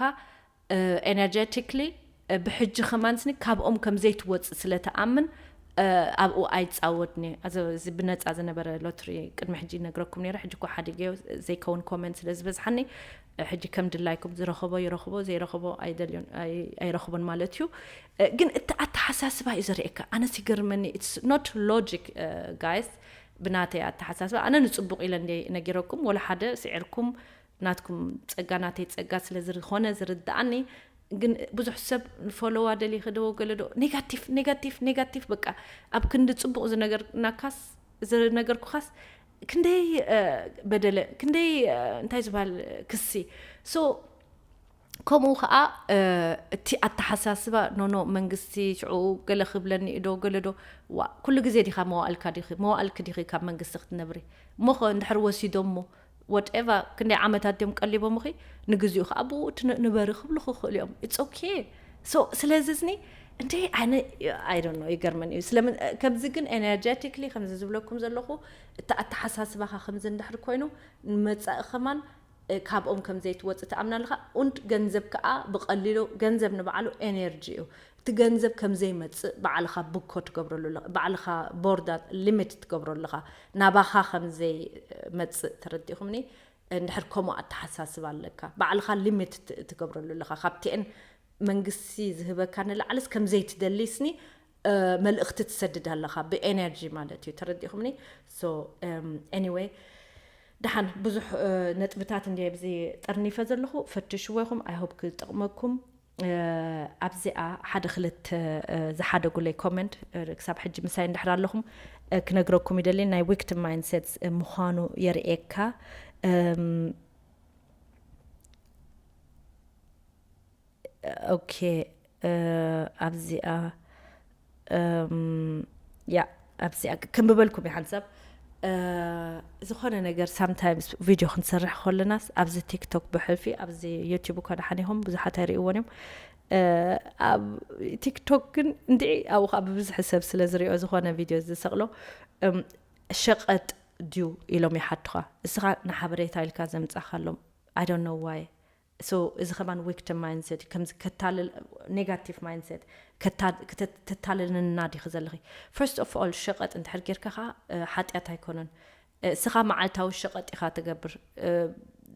እ፣ ኤነርጀቲክሊ፣ እ፣ ብሕጂ ከማን ስኒ ካብኦም ከም ዘይትወፅእ ስለ ትኣምን፣ እ፣ ኣብኡ ኣይፃወድን እየ። ኣዚ፣ እዚ ብነፃ ዝነበረ ሎትሪ ቅድሚ ሕጂ ይነግረኩም ነይረ። ሕጂ እኮ ሓዲገዮ፣ ዘይከውን ኮመንት ስለ ዝበዝሓኒ፣ እ፣ ሕጂ ከም ድላይኩም ዝረኸቦ ይረኽቦ፣ ዘይረኸቦ ኣይደልዮን፣ ኣይ-፣ ኣይረኽቦን ማለት እዩ። እ፣ ግን እቲ ኣተሓሳስባ እዩ ዘርእየካ። ኣነስ ይገርመኒ። It's not logic, እ፣ ጋይስ። ብናተይ ኣተሓሳስባ፣ ኣነ ንፅቡቕ ኢለ እንደ ነጊረኩም፣ ወላ ሓደ ስዒርኩም፣ ናትኩም ጸጋ ናተይ ጸጋ ስለ ዝኾነ ዝርድኣኒ። ግን ብዙሕ ሰብ ንፎሎዋ ደሊኺ ዶ ገለ ዶ፣ ኔጋቲቭ፣ ኔጋቲቭ፣ ኔጋቲቭ፣ በቃ ኣብ ክንዲ ጽቡቕ ዝነገርናካስ፣ ዝነገርኩኻስ ክንደይ፣ እ፣ በደለ፣ ክንደይ፣ እ፣ እንታይ ዝበሃል ክሲ። So፣ ከምኡ ኸኣ፣ እ፣ እቲ ኣተሓሳስባ፣ ኖ፣ ኖ፣ መንግስቲ ሽዑ ገለ ክብለኒ ዶ፣ ገለ ዶ፣ ዋ፣ ኩሉ ግዜ ዲኻ መዋእልካ ዲኺ፣ መዋእልኪ ዲኺ ካብ መንግስቲ ክትነብሪ? እሞ ኸ እንድሕር ወሲዶሞ፣ whatever፣ ክንደይ ዓመታት ድዮም ቀሊቦምኺ፣ ንግዚኡ ኸኣ ብኡ እቲ ን-፣ ንበሪ ክብሉኺ ይኽእሉ እዮም። It's okay። So፣ ስለዚ እዝኒ፣ እንደ ኣነ፣ I don't know፣ ይገርመን እዩ። ስለምን፣ ከምዚ ግን ኤነርጀቲክሊ፣ ከምዚ ዝብለኩም ዘለኹ፣ እቲ ኣተሓሳስባኻ ከምዚ እንድሕር ኮይኑ፣ ንመጻኢ ኸማን፣ እ፣ ካብኦም ከም ዘይትወጽእ ትኣምን ኣለኻ። Und ገንዘብ ከኣ ብቐሊሉ፣ ገንዘብ ንባዕሉ ኤነርጂ እዩ። እቲ ገንዘብ ከም ዘይመጽእ ባዕልኻ ብኮ ትገብረሉ ኣለኻ፣ ባዕልኻ ቦርዳ ሊሚት ትገብሮ ኣለኻ፣ ናባኻ ከም ዘይመጽእ ተረዲኹምኒ። እንድሕር ከምኡ ኣተሓሳስባ ኣለካ፣ ባዕልኻ ሊሚት ት-፣ ትገብረሉ ኣለኻ። ካብቲአን መንግስቲ ዝህበካ ንላዕልስ ከም ዘይትደሊ ስኒ፣ እ፣ መልእኽቲ ትሰድድ ኣለኻ፣ ብኤነርጂ ማለት እዩ። ተረዲኹምኒ? So፣ እም፣ ኤኒወይ፣ ደሓን ብዙሕ፣ እ፣ ነጥብታት እንድየ ኣብዚ ጠርኒፈ ዘለኹ፣ ፈትሽዎ ኢኹም። I hope ክጠቕመኩም። እ፣ ኣብዚኣ ሓደ ክልተ፣ እ፣ ዝሓደጉለይ ኮመንት፣ እ፣ ክሳብ ሕጂ ምሳይ እንድሕር ኣለኹም፣ እ፣ ክነግረኩም ይደሊ። ናይ ዊክቲም ማይንድሴት፣ እ፣ ምዃኑ የርእየካ። እም፣ ኦኬ፣ እ፣ ኣብዚኣ፣ እም፣ ያ፣ ኣብዚኣ ክ-፣ ከንብበልኩም እየ ሓንሳብ። እ፣ ዝኾነ ነገር ሳምታይምስ ቪድዮ ክንሰርሕ ከለናስ ኣብዚ ቲክቶክ ብሕልፊ፣ ኣብዚ ዩቲዩብ እኳ ደሓን ኢኹም፣ ብዙሓት ኣይርእይዎን እዮም። እ፣ ኣብ ቲክቶክ ግን እንድዒ ኣብኡ ኸዓ ብብዝሒ ሰብ ስለ ዝሪኦ ዝኾነ ቪድዮ ዝሰቕሎ፣ እም፣ ሸቐጥ ድዩ ኢሎም ይሓቱኻ። እስኻ ንሓበሬታ ኢልካ ዘምጻኻሎም። I don't know why። So፣ እዚ ከማን ዊክቲም ማይንድሴት እዩ። ከምዚ ከታልል፣ ኔጋቲቭ ማይንድሴት፣ ከታ-፣ ክተ-፣ ተታልልንና ዲኺ ዘለኺ? First of all፣ ሸቐጥ እንድሕር ጌርካ ኸዓ፣ እ፣ ሓጢኣት ኣይኮነን። እ፣ እስኻ መዓልታዊ ሸቐጥ ኢኻ ትገብር። እ፣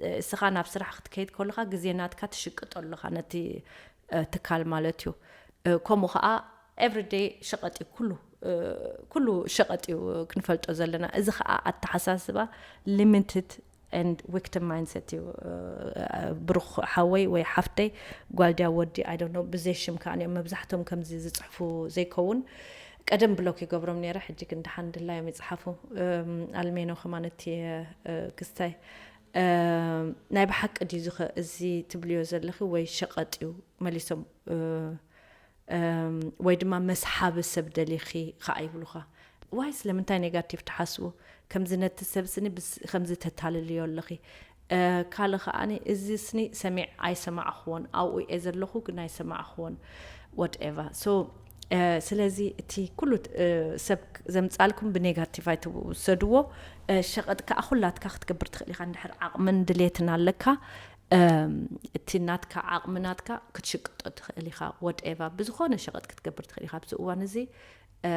እ፣ እስኻ ናብ ስራሕ ክትከይድ ከለኻ ግዜ ናትካ ትሽቅጦ ኣለኻ ነቲ፣ እ፣ ትካል ማለት እዩ። እ፣ ከምኡ ኸዓ ኤቭሪዴይ ሸቐጥ እዩ ኩሉ፣ እ፣ ኩሉ ሸቐጥ እዩ ክንፈልጦ ዘለና። እዚ ኸዓ ኣተሓሳስባ ሊሚትድ and ዊክቲም ማይንድሴት እዩ። እ፣ ብሩኽ ሓወይ ወይ ሓፍተይ፣ ጓል ድያ ወዲ፣ I don't know፣ ብዘይ ሽም ከኣ እዮም መብዛሕቶም ከምዚ ዝጽሕፉ ዘይከውን። ቀደም ብሎክ ይገብሮም ነይረ፣ ሕጂ ግን ደሓን ድላዮም ይጽሓፉ። እም፣ ኣልሜኖ ከማን እቲ፣ እ፣ ክስታይ፣ እ፣ ናይ ብሓቂ ድዩ ዝኸ-፣ እዚ ትብልዮ ዘለኺ ወይ ሸቐጥ እዩ መሊሶም፣ እ፣ እም፣ ወይ ድማ መስሓቢ ሰብ ደሊኺ ከኣ ይብሉኻ። ዋይ ስለምንታይ ኔጋቲቭ ትሓስቡ? ከምዚ ነቲ ሰብ ስኒ ብስ-፣ ከምዚ ተታልልዮ ኣለኺ። እ፣ ካልእ ከኣኒ እዚ ስኒ ሰሚዕ ኣይሰማዕኽዎን፣ ኣብኡ እየ ዘለኹ ግን ኣይሰማዕኽዎን፣ whatever። So፣ እ፣ ስለዚ እቲ ኩሉ፣ እ፣ ሰብ ዘምጻልኩም ብኔጋቲቭ ኣይትውሰድዎ። እ፣ ሸቐጥ ከኣ ኩላትካ ክትገብር ትኽእል ኢኻ፣ እንድሕር ዓቕምን ድሌትን ኣለካ። እም፣ እቲ ናትካ ዓቕሚ ናትካ ክትሽቅጦ ትኽእል ኢኻ፣ whatever። ብዝኾነ ሸቐጥ ክትገብር ትኽእል ኢኻ ኣብዚ እዋን እዚ። እ፣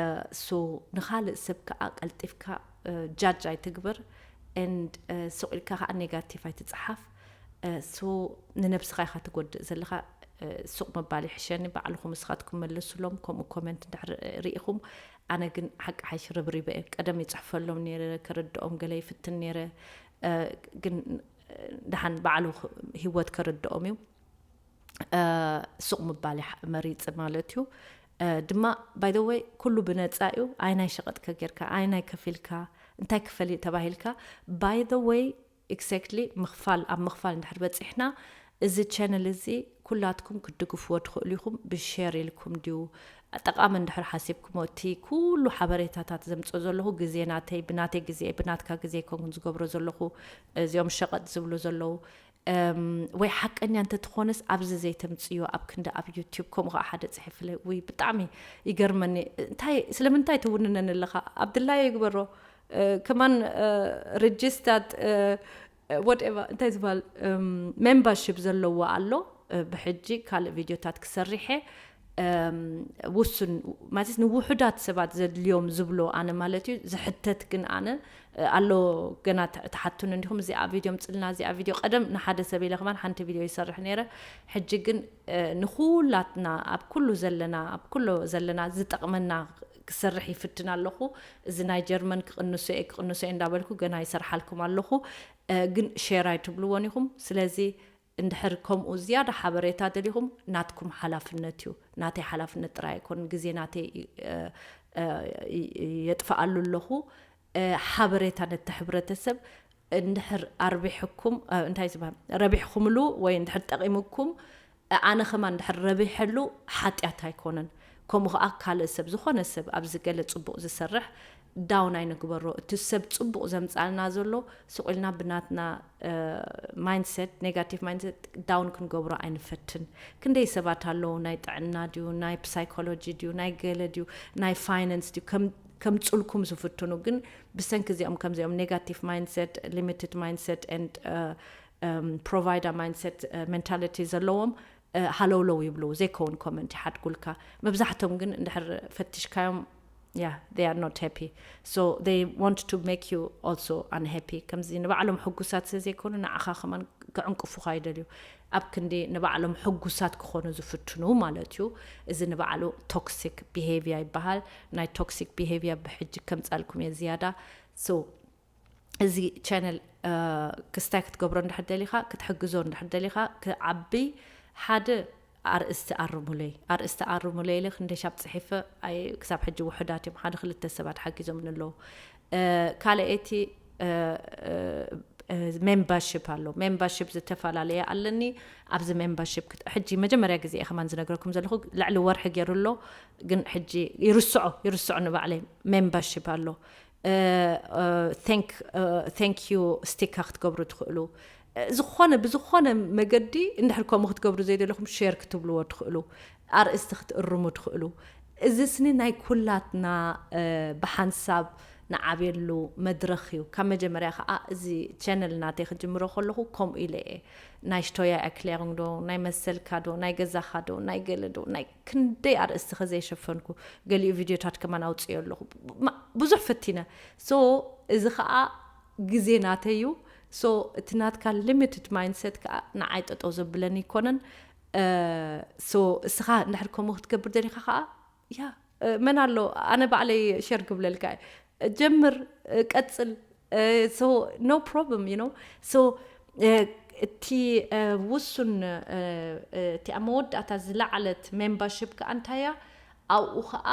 so ንኻልእ ሰብ ከኣ ቀልጢፍካ፣ እ፣ ጃጅ ኣይትግበር። And፣ እ፣ ስቕ ኢልካ ከኣ ኔጋቲቭ ኣይትጽሓፍ። እ፣ so ንነብስኻ ኢኻ ትጎድእ ዘለኻ። እ፣ ሱቕ ምባል ይሕሸኒ፣ ባዕልኹም ንስኻትኩም መልሱሎም። ከምኡ ኮመንት እንድሕር ርኢኹም፣ ኣነ ግን ሓቂ ሓይሽ ረብሪበ እየ። ቀደም ይጽሕፈሎም ነይረ፣ ከረድኦም ገለ ይፍትን ነይረ። እ፣ ግን፣ እ፣ ደሓን ባዕሉ ክ-፣ ህይወት ከረድኦም እዩ። እ፣ ሱቕ ምባል ይሓ-፣ መሪጽ ማለት እዩ። እ፣ ድማ፣ by the way፣ ኩሉ ብነጻ እዩ። ኣይ ናይ ሸቐጥከ ጌርካ፣ ኣይ ናይ ከፊልካ፣ እንታይ ክፈል እዩ ተባሂልካ፣ by the way፣ exactly፣ ምኽፋል፣ ኣብ ምኽፋል እንድሕር በጺሕና፣ እዚ ቻነል እዚ ኩላትኩም ክትድግፍዎ ትኽእሉ ኢኹም። ብሼር ኢልኩም ድዩ፣ ጠቓሚ እንድሕር ሓሲብኩሞ፣ እቲ ኩሉ ሓበሬታታት ዘምጽኦ ዘለኹ ግዜ ናተይ፣ ብናተይ ግዜ፣ ብናትካ ግዜ ኣይኮንኩን ዝገብሮ ዘለኹ፣ እዚኦም ሸቐጥ ዝብሉ ዘለዉ፣ እም፣ ወይ ሓቀኛ እንተትኾንስ ኣብዚ ዘይተምጽዮ፣ ኣብ ክንዲ ኣብ ዩቲዩብ ከምኡ ኸዓ ሓደ ጽሒፍለይ፣ ውይ ብጣዕሚ ይገርመኒ። እንታይ፣ ስለምንታይ ትውንነኒ ኣለኻ? ኣብ ድላዮ ይግበሮ። እ፣ ከማን፣ እ፣ ሬጅስታት፣ እ፣ whatever፣ እንታይ ዝበሃል፣ እም፣ ሜምበርሺፕ ዘለዎ ኣሎ። እ፣ ብሕጂ ካልእ ቪድዮታት ክሰርሕ እየ። እም፣ ውሱን፣ ማለት ንውሑዳት ሰባት ዘድልዮም ዝብሎ ኣነ ማለት እዩ። ዝሕተት ግን ኣነ፣ እ፣ ኣሎ ገና ት-፣ ትሓቱኒ እንዲኹም፣ እዚኣ ቪድዮ ምጽልና፣ እዚኣ ቪድዮ። ቀደም ንሓደ ሰብ ኢለ ከማን ሓንቲ ቪድዮ ይሰርሕ ነይረ። ሕጂ ግን፣ እ፣ ንኹላትና፣ ኣብ ኩሉ ዘለና፣ ኣብ ኩሉ ዘለና ዝጠቕመና ክሰርሕ ይፍትን ኣለኹ። እዚ ናይ ጀርመን ክቕንሶ እየ፣ ክቕንሶ እየ እንዳበልኩ ገና ይሰርሓልኩም ኣለኹ። እ፣ ግን ሼር ኣይትብልዎን ኢኹም። ስለዚ እንድሕር ከምኡ ዝያዳ ሓበሬታ ደሊኹም፣ ናትኩም ሓላፍነት እዩ። ናተይ ሓላፍነት ጥራይ ኣይኮንን፣ ግዜ ናተይ፣ እ፣ እ፣ ይ-፣ የጥፍኣሉ ኣለኹ። እ፣ ሓበሬታ ነቲ ሕብረተሰብ እንድሕር ኣርቢሕኩም፣ እ፣ እንታይ ዝበሃል፣ ረቢሕኩምሉ ወይ እንድሕር ጠቒሙኩም፣ እ፣ ኣነ ከማን እንድሕር ረቢሐሉ ሓጢኣት ኣይኮነን። ከምኡ ኸዓ ካልእ ሰብ፣ ዝኾነ ሰብ ኣብዚ ገለ ጽቡቕ ዝሰርሕ ዳውን ኣይንግበሮ። እቲ ሰብ ጽቡቕ ዘምጻልና ዘሎ ስቕ ኢልና ብናትና፣ እ፣ ማይንድሰት፣ ኔጋቲቭ ማይንድሰት ዳውን ክንገብሮ ኣይንፈትን። ክንደይ ሰባት ኣለዉ፣ ናይ ጥዕና ድዩ፣ ናይ ፕሳይኮሎጂ ድዩ፣ ናይ ገለ ድዩ፣ ናይ ፋይናንስ ድዩ፣ ከም-፣ ከምጽልኩም ዝፍትኑ፣ ግን ብሰንኪ እዚኦም ከምዚኦም ኔጋቲቭ ማይንድሰት፣ ሊሚትድ ማይንድሰት፣ ኤንድ፣ እ፣ እም፣ ፕሮቫይደር ማይንድሰት፣ እ፣ ሜንታሊቲ ዘለዎም፣ እ፣ ሃለውለው ይብሉ፣ ዘይከውን ኮመንት ይሓድጉልካ። መብዛሕቶም ግን እንድሕር ፈቲሽካዮም፣ yeah, they are not happy. So they want to make you also unhappy. ከምዚ ንባዕሎም ሕጉሳት ስለ ዘይኮኑ ንዓኻ ከማን ክዕንቅፉኻ ይደልዩ። ኣብ ክንዲ ንባዕሎም ሕጉሳት ክኾኑ ዝፍትኑ ማለት እዩ። እዚ ንባዕሉ ቶክሲክ ቢሄቪየር ይበሃል። ናይ ቶክሲክ ቢሄቪየር ብሕጂ ከምጻልኩም እየ ዝያዳ። So እዚ ቻነል፣ እ፣ ክስታይ ክትገብሮ እንድሕር ደሊኻ፣ ክትሕግዞ እንድሕር ደሊኻ፣ ክዓቢ ሓደ ኣርእስቲ ኣርሙለይ፣ ኣርእስቲ ኣርሙለይ ኢለ ክንደይ ሻብ ጽሒፈ፣ ኣይ፣ ክሳብ ሕጂ ውሑዳት እዮም፣ ሓደ ክልተ ሰባት ሓጊዞምኒ ኣለዉ። እ፣ ካልኣይቲ፣ እ፣ እ፣ እ፣ ሜምበርሺፕ ኣሎ። ሜምበርሺፕ ዝተፈላለየ ኣለኒ። ኣብዚ ሜምበርሺፕ ክት-፣ ሕጂ መጀመርያ ግዜ እየ ከማን ዝነግረኩም ዘለኹ፣ ልዕሊ ወርሒ ገይሩ ኣሎ፣ ግን ሕጂ ይርስዖ፣ ይርስዖ ንባዕለይ ሜምበርሺፕ ኣሎ። እ፣ እ፣ thank፣ እ፣ thank you ስቲካ ክትገብሩ ትኽእሉ። እ፣ ዝኾነ፣ ብዝኾነ መገዲ እንድሕር ከምኡ ክትገብሩ ዘይደለኹም ሼር ክትብልዎ ትኽእሉ። ኣርእስቲ ክትእርሙ ትኽእሉ። እዚ ስኒ ናይ ኩላትና፣ እ፣ ብሓንሳብ ንዓብየሉ መድረኽ እዩ። ካብ መጀመርያ ኸዓ እዚ ቻነል ናተይ ክጅምሮ ከለኹ ከምኡ ኢለ እየ። ናይ ሽቶያ ኤርክሌሩንግ ዶ፣ ናይ መሰልካ ዶ፣ ናይ ገዛኻ ዶ፣ ናይ ገለ ዶ፣ ናይ ክንደይ ኣርእስቲ ከ ዘይሸፈንኩ፣ ገሊኡ ቪድዮታት ከማን ኣውፅዮ ኣለኹ። ማ-፣ ብዙሕ ፈቲነ። So፣ እዚ ኸዓ ግዜ ናተይ እዩ። So፣ እቲ ናትካ ሊሚትድ ማይንድሰት ከኣ ንዓይ ጠጠው ዘብለኒ ኣይኮነን። እ፣ So፣ እስኻ እንድሕር ከምኡ ክትገብር ደሊኻ ኸዓ፣ ያ፣ እ፣ መን ኣሎ? ኣነ ባዕለይ ሼር ክብለልካ እየ። ጀምር፣ እ፣ ቀጽል። እ፣ So፣ no problem, you know። So፣ እ፣ እቲ፣ እ፣ ውሱን፣ እ፣ እ፣ እቲ ኣብ መወዳእታ ዝለዓለት ሜምበርሺፕ ከኣ እንታይ እያ? ኣብኡ ኸኣ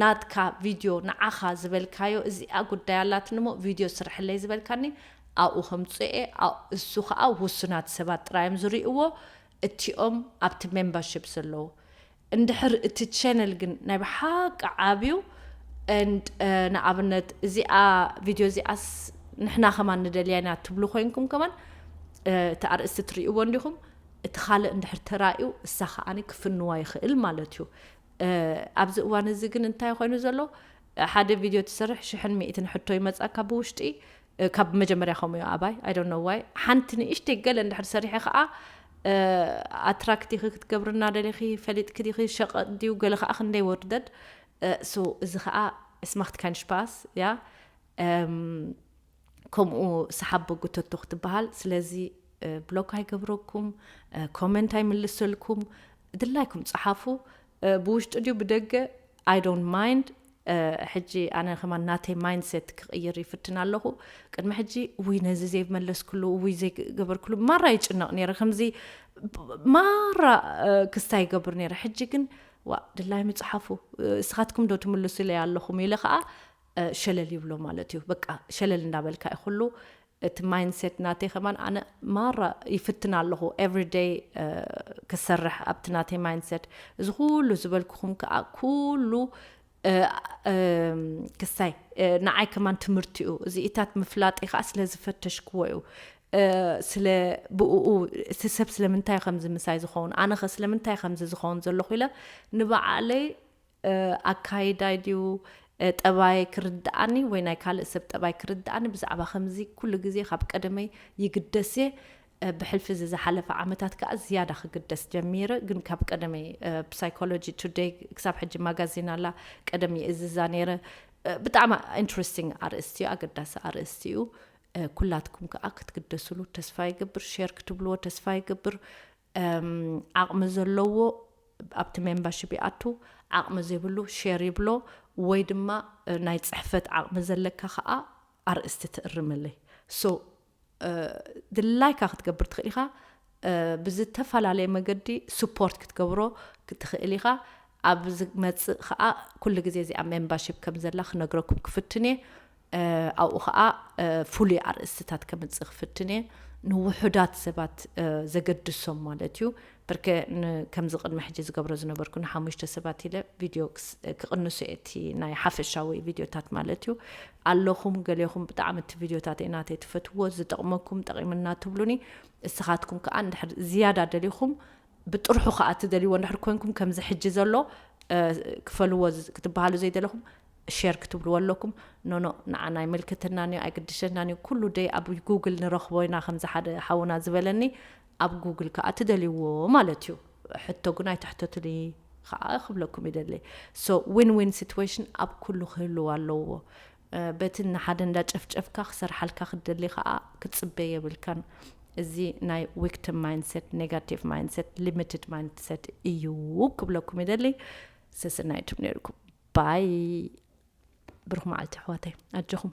ናትካ ቪድዮ ንዓኻ ዝበልካዮ እዚኣ ጉዳይ ኣላትኒ እሞ ቪድዮ ስርሕለይ ዝበልካኒ ኣብኡ ከምፅኤ እሱ ከዓ ውሱናት ሰባት ጥራዮም ዝርእይዎ። እቲኦም ኣብቲ ሜምበርሽፕ ዘለዉ እንድሕር እቲ ቸነል ግን ናይ ብሓቂ ዓብዩ ንኣብነት እዚኣ ቪድዮ እዚኣስ ንሕና ከማን ንደልያ ኢና ትብሉ ኮይንኩም ከማን እቲ ኣርእስቲ ትርእይዎ እንዲኹም። እቲ ካልእ እንድሕር ተራእዩ እሳ ከዓኒ ክፍንዋ ይኽእል ማለት እዩ። ኣብዚ እዋን እዚ ግን እንታይ ኮይኑ ዘሎ ሓደ ቪድዮ ትሰርሕ ሽሕን ሚእትን ሕቶ ይመፃካ ብውሽጢ። ካብ መጀመርያ ከምኡ እዩ ኣባይ I don't know why ሓንቲ ንእሽተይ ገለ እንድሕር ሰሪሐ ከዓ ኣትራክት ዲኺ ክትገብርና ደሊኺ ፈሊጥኪ ዲኺ ሸቐጥ ድዩ ገለ ከዓ ክንደይ ወርደድ። So እዚ ከዓ ስማክት ካይንሽፓስ ያ ከምኡ ሰሓቦ ጉተቶ ክትበሃል። ስለዚ ብሎክ ኣይገብረኩም፣ ኮመንት ኣይምልሰልኩም፣ ድላይኩም ፀሓፉ። ብውሽጢ ድዩ ብደገ I don't mind። ሕጂ ኣነ ከማን ናተይ ማይንድሴት ክቕይር ይፍትን ኣለኹ። ቅድሚ ሕጂ ውይ ነዚ ዘይመለስኩሉ ውይ ዘይገበርኩሉ ማራ ይጭነቕ ነይረ። ከምዚ ማራ ክስታ ይገብር ነይረ። ሕጂ ግን ዋ ድላይ ምፅሓፉ እስኻትኩም ዶ ትምልሱ ኢለይ ኣለኹም ኢለ ከዓ ሸለል ይብሎ ማለት እዩ። በቃ ሸለል እንዳበልካ እዩ ኩሉ እቲ ማይንድሴት ናተይ ከማን ኣነ ማራ ይፍትን ኣለኹ everyday ክሰርሕ ኣብቲ ናተይ ማይንድሴት። እዚ ኩሉ ዝበልኩኹም ከዓ ኩሉ ክስታይ ንዓይ ከማን ትምህርቲ እዩ። እዚኢታት ምፍላጥ ከዓ ስለ ዝፈተሽክዎ እዩ። ስለ ብኡ እቲ ሰብ ስለምንታይ ከምዚ ምሳይ ዝኸውን ኣነኸ ስለምንታይ ከምዚ ዝኸውን ዘለኹ ኢለ ንባዕለይ ኣካይዳይ ድዩ ጠባይ ክርድኣኒ ወይ ናይ ካልእ ሰብ ጠባይ ክርድኣኒ ብዛዕባ ከምዚ ኩሉ ግዜ ካብ ቀደመይ ይግደስ እየ። ብሕልፊ እዚ ዝሓለፈ ዓመታት ከዓ ዝያዳ ክግደስ ጀሚረ። ግን ካብ ቀደመይ ብሳይኮሎጂ ቱደይ ክሳብ ሕጂ ማጋዚን ኣላ ቀደም ይእዝዛ ነይረ። ብጣዕሚ ኢንትረስቲንግ ኣርእስቲ እዩ፣ ኣገዳሲ ኣርእስቲ እዩ። ኩላትኩም ከዓ ክትግደስሉ ተስፋ ይገብር፣ ሼር ክትብልዎ ተስፋ ይገብር። ዓቕሚ ዘለዎ ኣብቲ ሜምበርሽፕ ይኣቱ፣ ዓቕሚ ዘይብሉ ሼር ይብሎ ወይ ድማ ናይ ፅሕፈት ዓቕሚ ዘለካ ከዓ ኣርእስቲ ትእርመለይ። So ድላይካ ክትገብር ትኽእል ኢኻ። ብዝተፈላለየ መገዲ ስፖርት ክትገብሮ ክትኽእል ኢኻ። ኣብ ዝመፅእ ከዓ ኩሉ ግዜ እዚኣ ሜምበርሽፕ ከም ዘላ ክነግረኩም ክፍትን እየ። ኣብኡ ከዓ ፍሉይ ኣርእስትታት ከምፅእ ክፍትን እየ። ንውሑዳት ሰባት ዘገድሶም ማለት እዩ። ብርከ ከምዚ ቅድሚ ሕጂ ዝገብሮ ዝነበርኩ ንሓሙሽተ ሰባት ኢለ ቪድዮ ክቕንሱ እየ እቲ ናይ ሓፈሻዊ ቪድዮታት ማለት እዩ። ኣለኹም ገሌኹም ብጣዕሚ እቲ ቪድዮታት ናተይ ትፈትዎ ዝጠቕመኩም ጠቒምና ትብሉኒ። እስኻትኩም ከዓ እንድሕር ዝያዳ ደሊኹም ብጥርሑ ከዓ ትደልይዎ እንድሕር ኮንኩም ከምዚ ሕጂ ዘሎ ክፈልዎ ክትበሃሉ ዘይደለኹም ሸር ክትብልዎ ኣለኩም። ኖኖ ንዓና ኣይምልክተናን እዩ ኣይግድሸናን እዩ። ኩሉ ደይ ኣብ ጉግል ንረኽቦ ኢና ከምዚ ሓደ ሓውና ዝበለኒ ኣብ ጉግል ከዓ ትደልይዎ ማለት እዩ። ሕቶ ግን ኣይትሕተቱኒ ከዓ ክብለኩም ይደሊ። So win win situation ኣብ ኩሉ ክህልው ኣለዎ። በቲ ንሓደ እንዳጨፍጨፍካ ክሰርሓልካ ክትደሊ ከዓ ክትፅበ የብልካን። እዚ ናይ ዊክቲም ማይንድሰት ኔጋቲቭ ማይንድሰት ሊሚትድ ማይንድሰት እዩ ክብለኩም ይደሊ። ሰሰናይቱም ነይርኩም ባይ። ብሩኽ መዓልቲ ኣሕዋተይ ኣጆኹም።